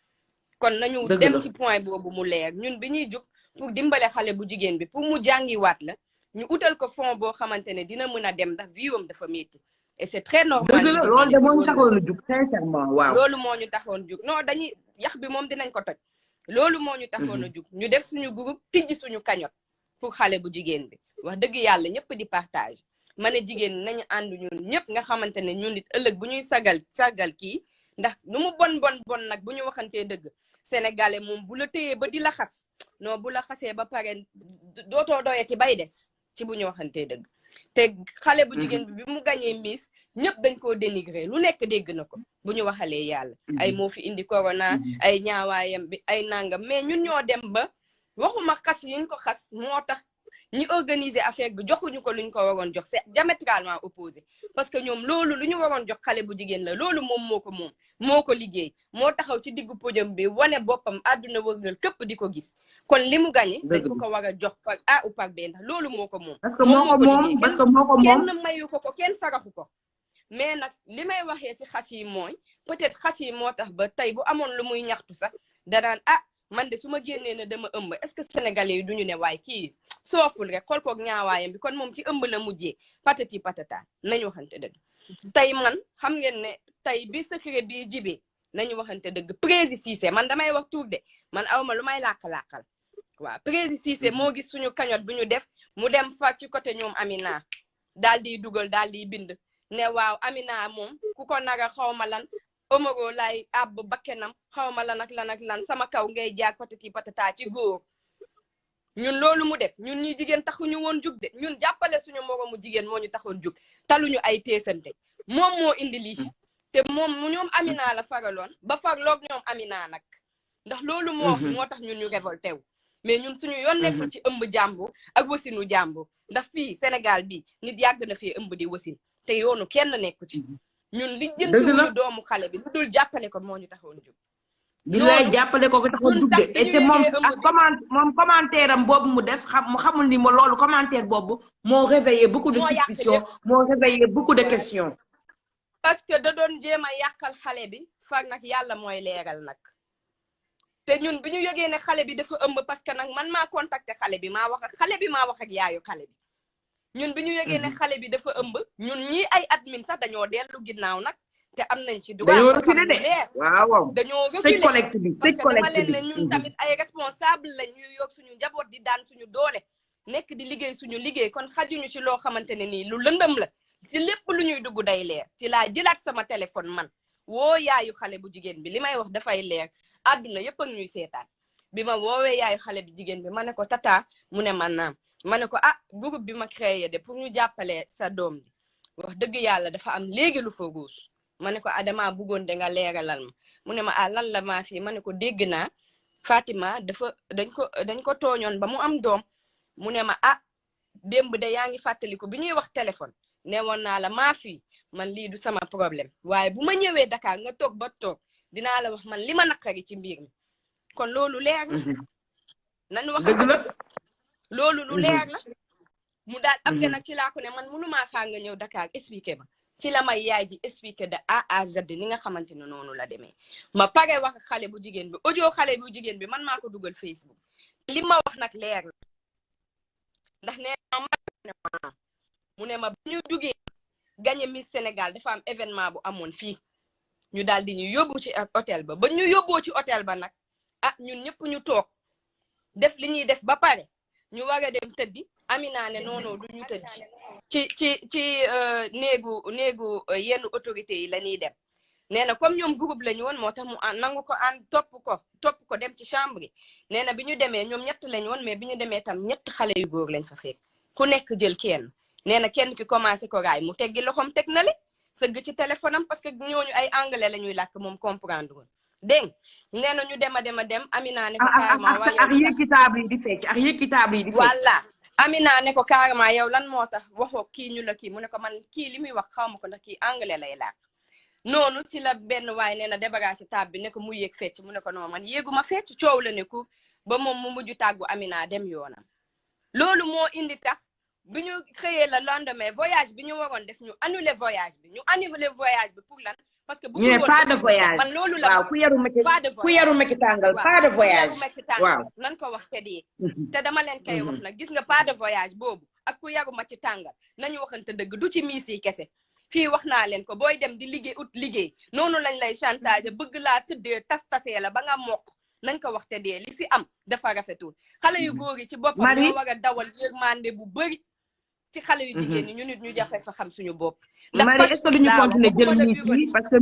kon nañu dem ci point boobu mu leer ñun bi ñuy jug pour dimbale xale bu jigéen bi pour mu jàngiwaat la ñu utal ko fond boo xamante ne dina mën a dem ndax vie am dafa métti et c'est très normal loolu de moo ñu taxoon a jug sincèrement waaw loolu moo ñu taxoon jug non dañuy yax bi moom dinañ ko toj loolu moo ñu taxoon a jug ñu def suñu groupe tijji suñu cagnotte pour xale bu jigéen bi wax dëgg yàlla ñëpp di partage ma ne jigéen nañu ànd ñun ñëpp nga xamante ne ñun it ëllëg bu ñuy sagal kii ndax nu mu bon nag bu ñu waxantee dëgg sénégalais moom bu la téyee ba di la xas non bu la xasee ba pare dootoo doyati bay des ci bu ñu waxantee dëgg te xale bu jigéen bi mu gañee Miss ñëpp dañ koo dénigré lu nekk dégg na ko bu ñu waxalee yàlla ay moo fi indi corona ay ñaawaayam bi ay nangam mais ñun ñoo dem ba waxuma xas yiñ ko xas moo tax ñi organiser affaire bi joxuñu ko luñ ko waroon jox c'est diamétralement opposé parce que ñoom loolu lu ñu waroon jox xale bu jigéen la loolu moom moo ko liggéey moo taxaw ci diggu podium bi wane boppam àdduna wërngal këpp di ko gis kon li mu gañe dañ ko war a jox par A ou par B ndax loolu moo ko moom parce que moo ko moom kenn mayu ko kenn saraxu ko mais nag li may waxee si xas yi mooy peut-être xas yi moo tax ba tey bu amoon lu muy ñaxtu sax danaan man de su ma génnee ne dama ëmb est-ce que sénégalais yi duñu ne waaye kii sooful rek xool koog ñaawaayam bi kon moom ci ëmb la mujjee patati patata nañu waxante dëgg tey man xam ngeen ne tey bi secret bi jibee nañu waxante dëgg Prési Cissé man damay wax tuur de man awma lu may làq-làqal waaw Prési Cissé moo gis suñu cagnotte bu ñu def mu dem fa ci côté ñoom Amina daal di dugal daal di bind ne waaw Amina moom ku ko naga xawma lan Omaro lay àbb bakkenam xawma lan ak lan sama kaw ngay jaag patati patata ci góor ñun loolu mu def ñun ñi jigéen taxuñu woon jug de ñun jàppale suñu moroomu jigéen moo ñu taxoon jug taluñu ay teesante moom moo indi lii te moom ñoom Amina la faraloon ba farloog ñoom Amina nag ndax loolu moo tax ñun ñu révolté wu mais ñun suñu yoon nekkul ci ëmb jàmbur ak wasinu jàmbur ndax fii Sénégal bi nit yàgg na fii ëmb di wasin te yoonu kenn nekku ci ñun li jëntuñu doomu xale bi lu dul jàppale ko moo ñu taxoon jug billaay jàppale ko taxoon dugg de et c'est moom ak commentaire am boobu mu def mu xamul ni ma loolu commentaire boobu moo réveillé beaucoup de suspicions moo réveillé beaucoup de questions parce que da doon jéem a yàqal xale bi far nag yàlla mooy leeral nag te ñun bi ñu yogee ne xale bi dafa ëmb parce que nag man maa contacté xale bi maa wax ak xale bi maa wax ak yaayu xale bi ñun bi ñu yogee ne xale bi dafa ëmb ñun ñii ay admin sax dañoo dellu ginnaaw nag te am nañ ci dañoo reculé de waaw dañoo reculé tëj collecte bi parce que dama leen ne ñun tamit ay responsable lañ ñu yokk suñu njaboot di daan suñu doole nekk di liggéey suñu liggéey kon xajuñu ci loo xamante ne nii lu lëndëm la ci lépp lu ñuy dugg day leer ci laa jëlaat sama téléphone man woo yaayu xale bu jigéen bi li may wax dafay leer àdduna yëpp ak ñuy seetaan bi ma woowee yaayu xale bu jigéen bi ma ne ko tata mu ne man naam ma ne ko groupe bi ma créé de pour ñu jàppale sa doom bi wax dëgg yàlla dafa am léegi lu fa ruus ma ne ko Adama bëggoon de nga leeralal ma mu ne ma lan la maa fii ma ne ko dégg naa Fatima dañ ko tooñoon ba mu am doom mu ne ma démb de yaa ngi fàttaliku bi ñuy wax téléphone ne woon naa la maa fii man lii du sama problème waaye bu ma ñëwee Dakar nga toog ba toog dinaa la wax man li ma naqari ci mbir mi kon loolu leer la nañu wax loolu lu leer la mu daal après nag ci laa ko ne man mënumaa xaar nga ñëw Dakar expliqué ma ci la may yaay ji expliqué de A à Z ni nga xamante ne noonu la demee ma pare wax xale bu jigéen bi audio xale bu jigéen bi man maa ko dugal Facebook li ma wax nag leer la ndax nee na mu ne ma bu ñu jugee gagné Miss Sénégal dafa am événement bu amoon fii ñu daal di ñu yóbbu ci hôtel ba ñu yóbboo ci hôtel ba nag ñun ñëpp ñu toog def li ñuy def ba pare ñu war a dem tëddi Amina ne noonu du ñu tëddi ci néegu yenn autorités yi la ñuy dem nee na comme ñoom groupe lañu woon moo tax mu nangu ko topp ko dem ci chambre yi nee na bi ñu demee ñoom ñett lañu woon mais bi ñu demee tam ñett xale yu góor lañ fa fekk ku nekk jël kenn nee na kenn ki commencé ko raay mu teggi loxoom teg na le sëgg ci téléphone am parce que ñooñu ay anglais la ñuy làkk moom comprendre woon dégg nee na ñu dem Amina ne ko carrément waaye ak yëkki table yi di fecc ak yëkki table yi di fecc voilà Amina ne ko carrément yow lan moo tax waxoo kii ñu la kii mu ne ko man kii li muy wax xaw ma ko ndax kii anglais lay làkk noonu ci la benn waay nee na débarrassé table bi ne ko mu yéeg fecc mu ne ko non man yéeguma fecc coow la ne ko ba moom mu mujj tàggu Amina dem yoonam loolu moo indi tax bi ñu xëyee la lendemain voyage bi ñu waroon def ñu annulé voyage bi pour lan parce que bu ñu ne pas de voyage man loolu la waaw ku yaru ma ci tàngal pas de voyage waaw nan ko wax te di te dama leen koy wax nag gis nga pas de voyage boobu ak ku yaru ma ci tàngal nañu waxante dëgg du ci miis yi kese fii wax naa leen ko booy dem di liggéey noonu lañ lay chantage bëgg laa tëddee tasee la ba nga mokk nañ ko wax te dee li fi am dafa rafetul xale yu góor yi ci boppam ñoo war a dawal yërmande bu bëri ci xale yu jigéen ñi ñu nit ñu jafe fa xam suñu bopp Marie est-ce que duñu continuer jël miis yi parce que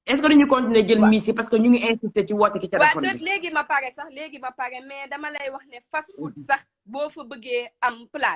est-ce que duñu continuer jël miis yi parce que ñu ngi insisté ci woote ci téléphone bi léegi ma pare mais dama lay wax ne fast food sax boo fa bëggee am place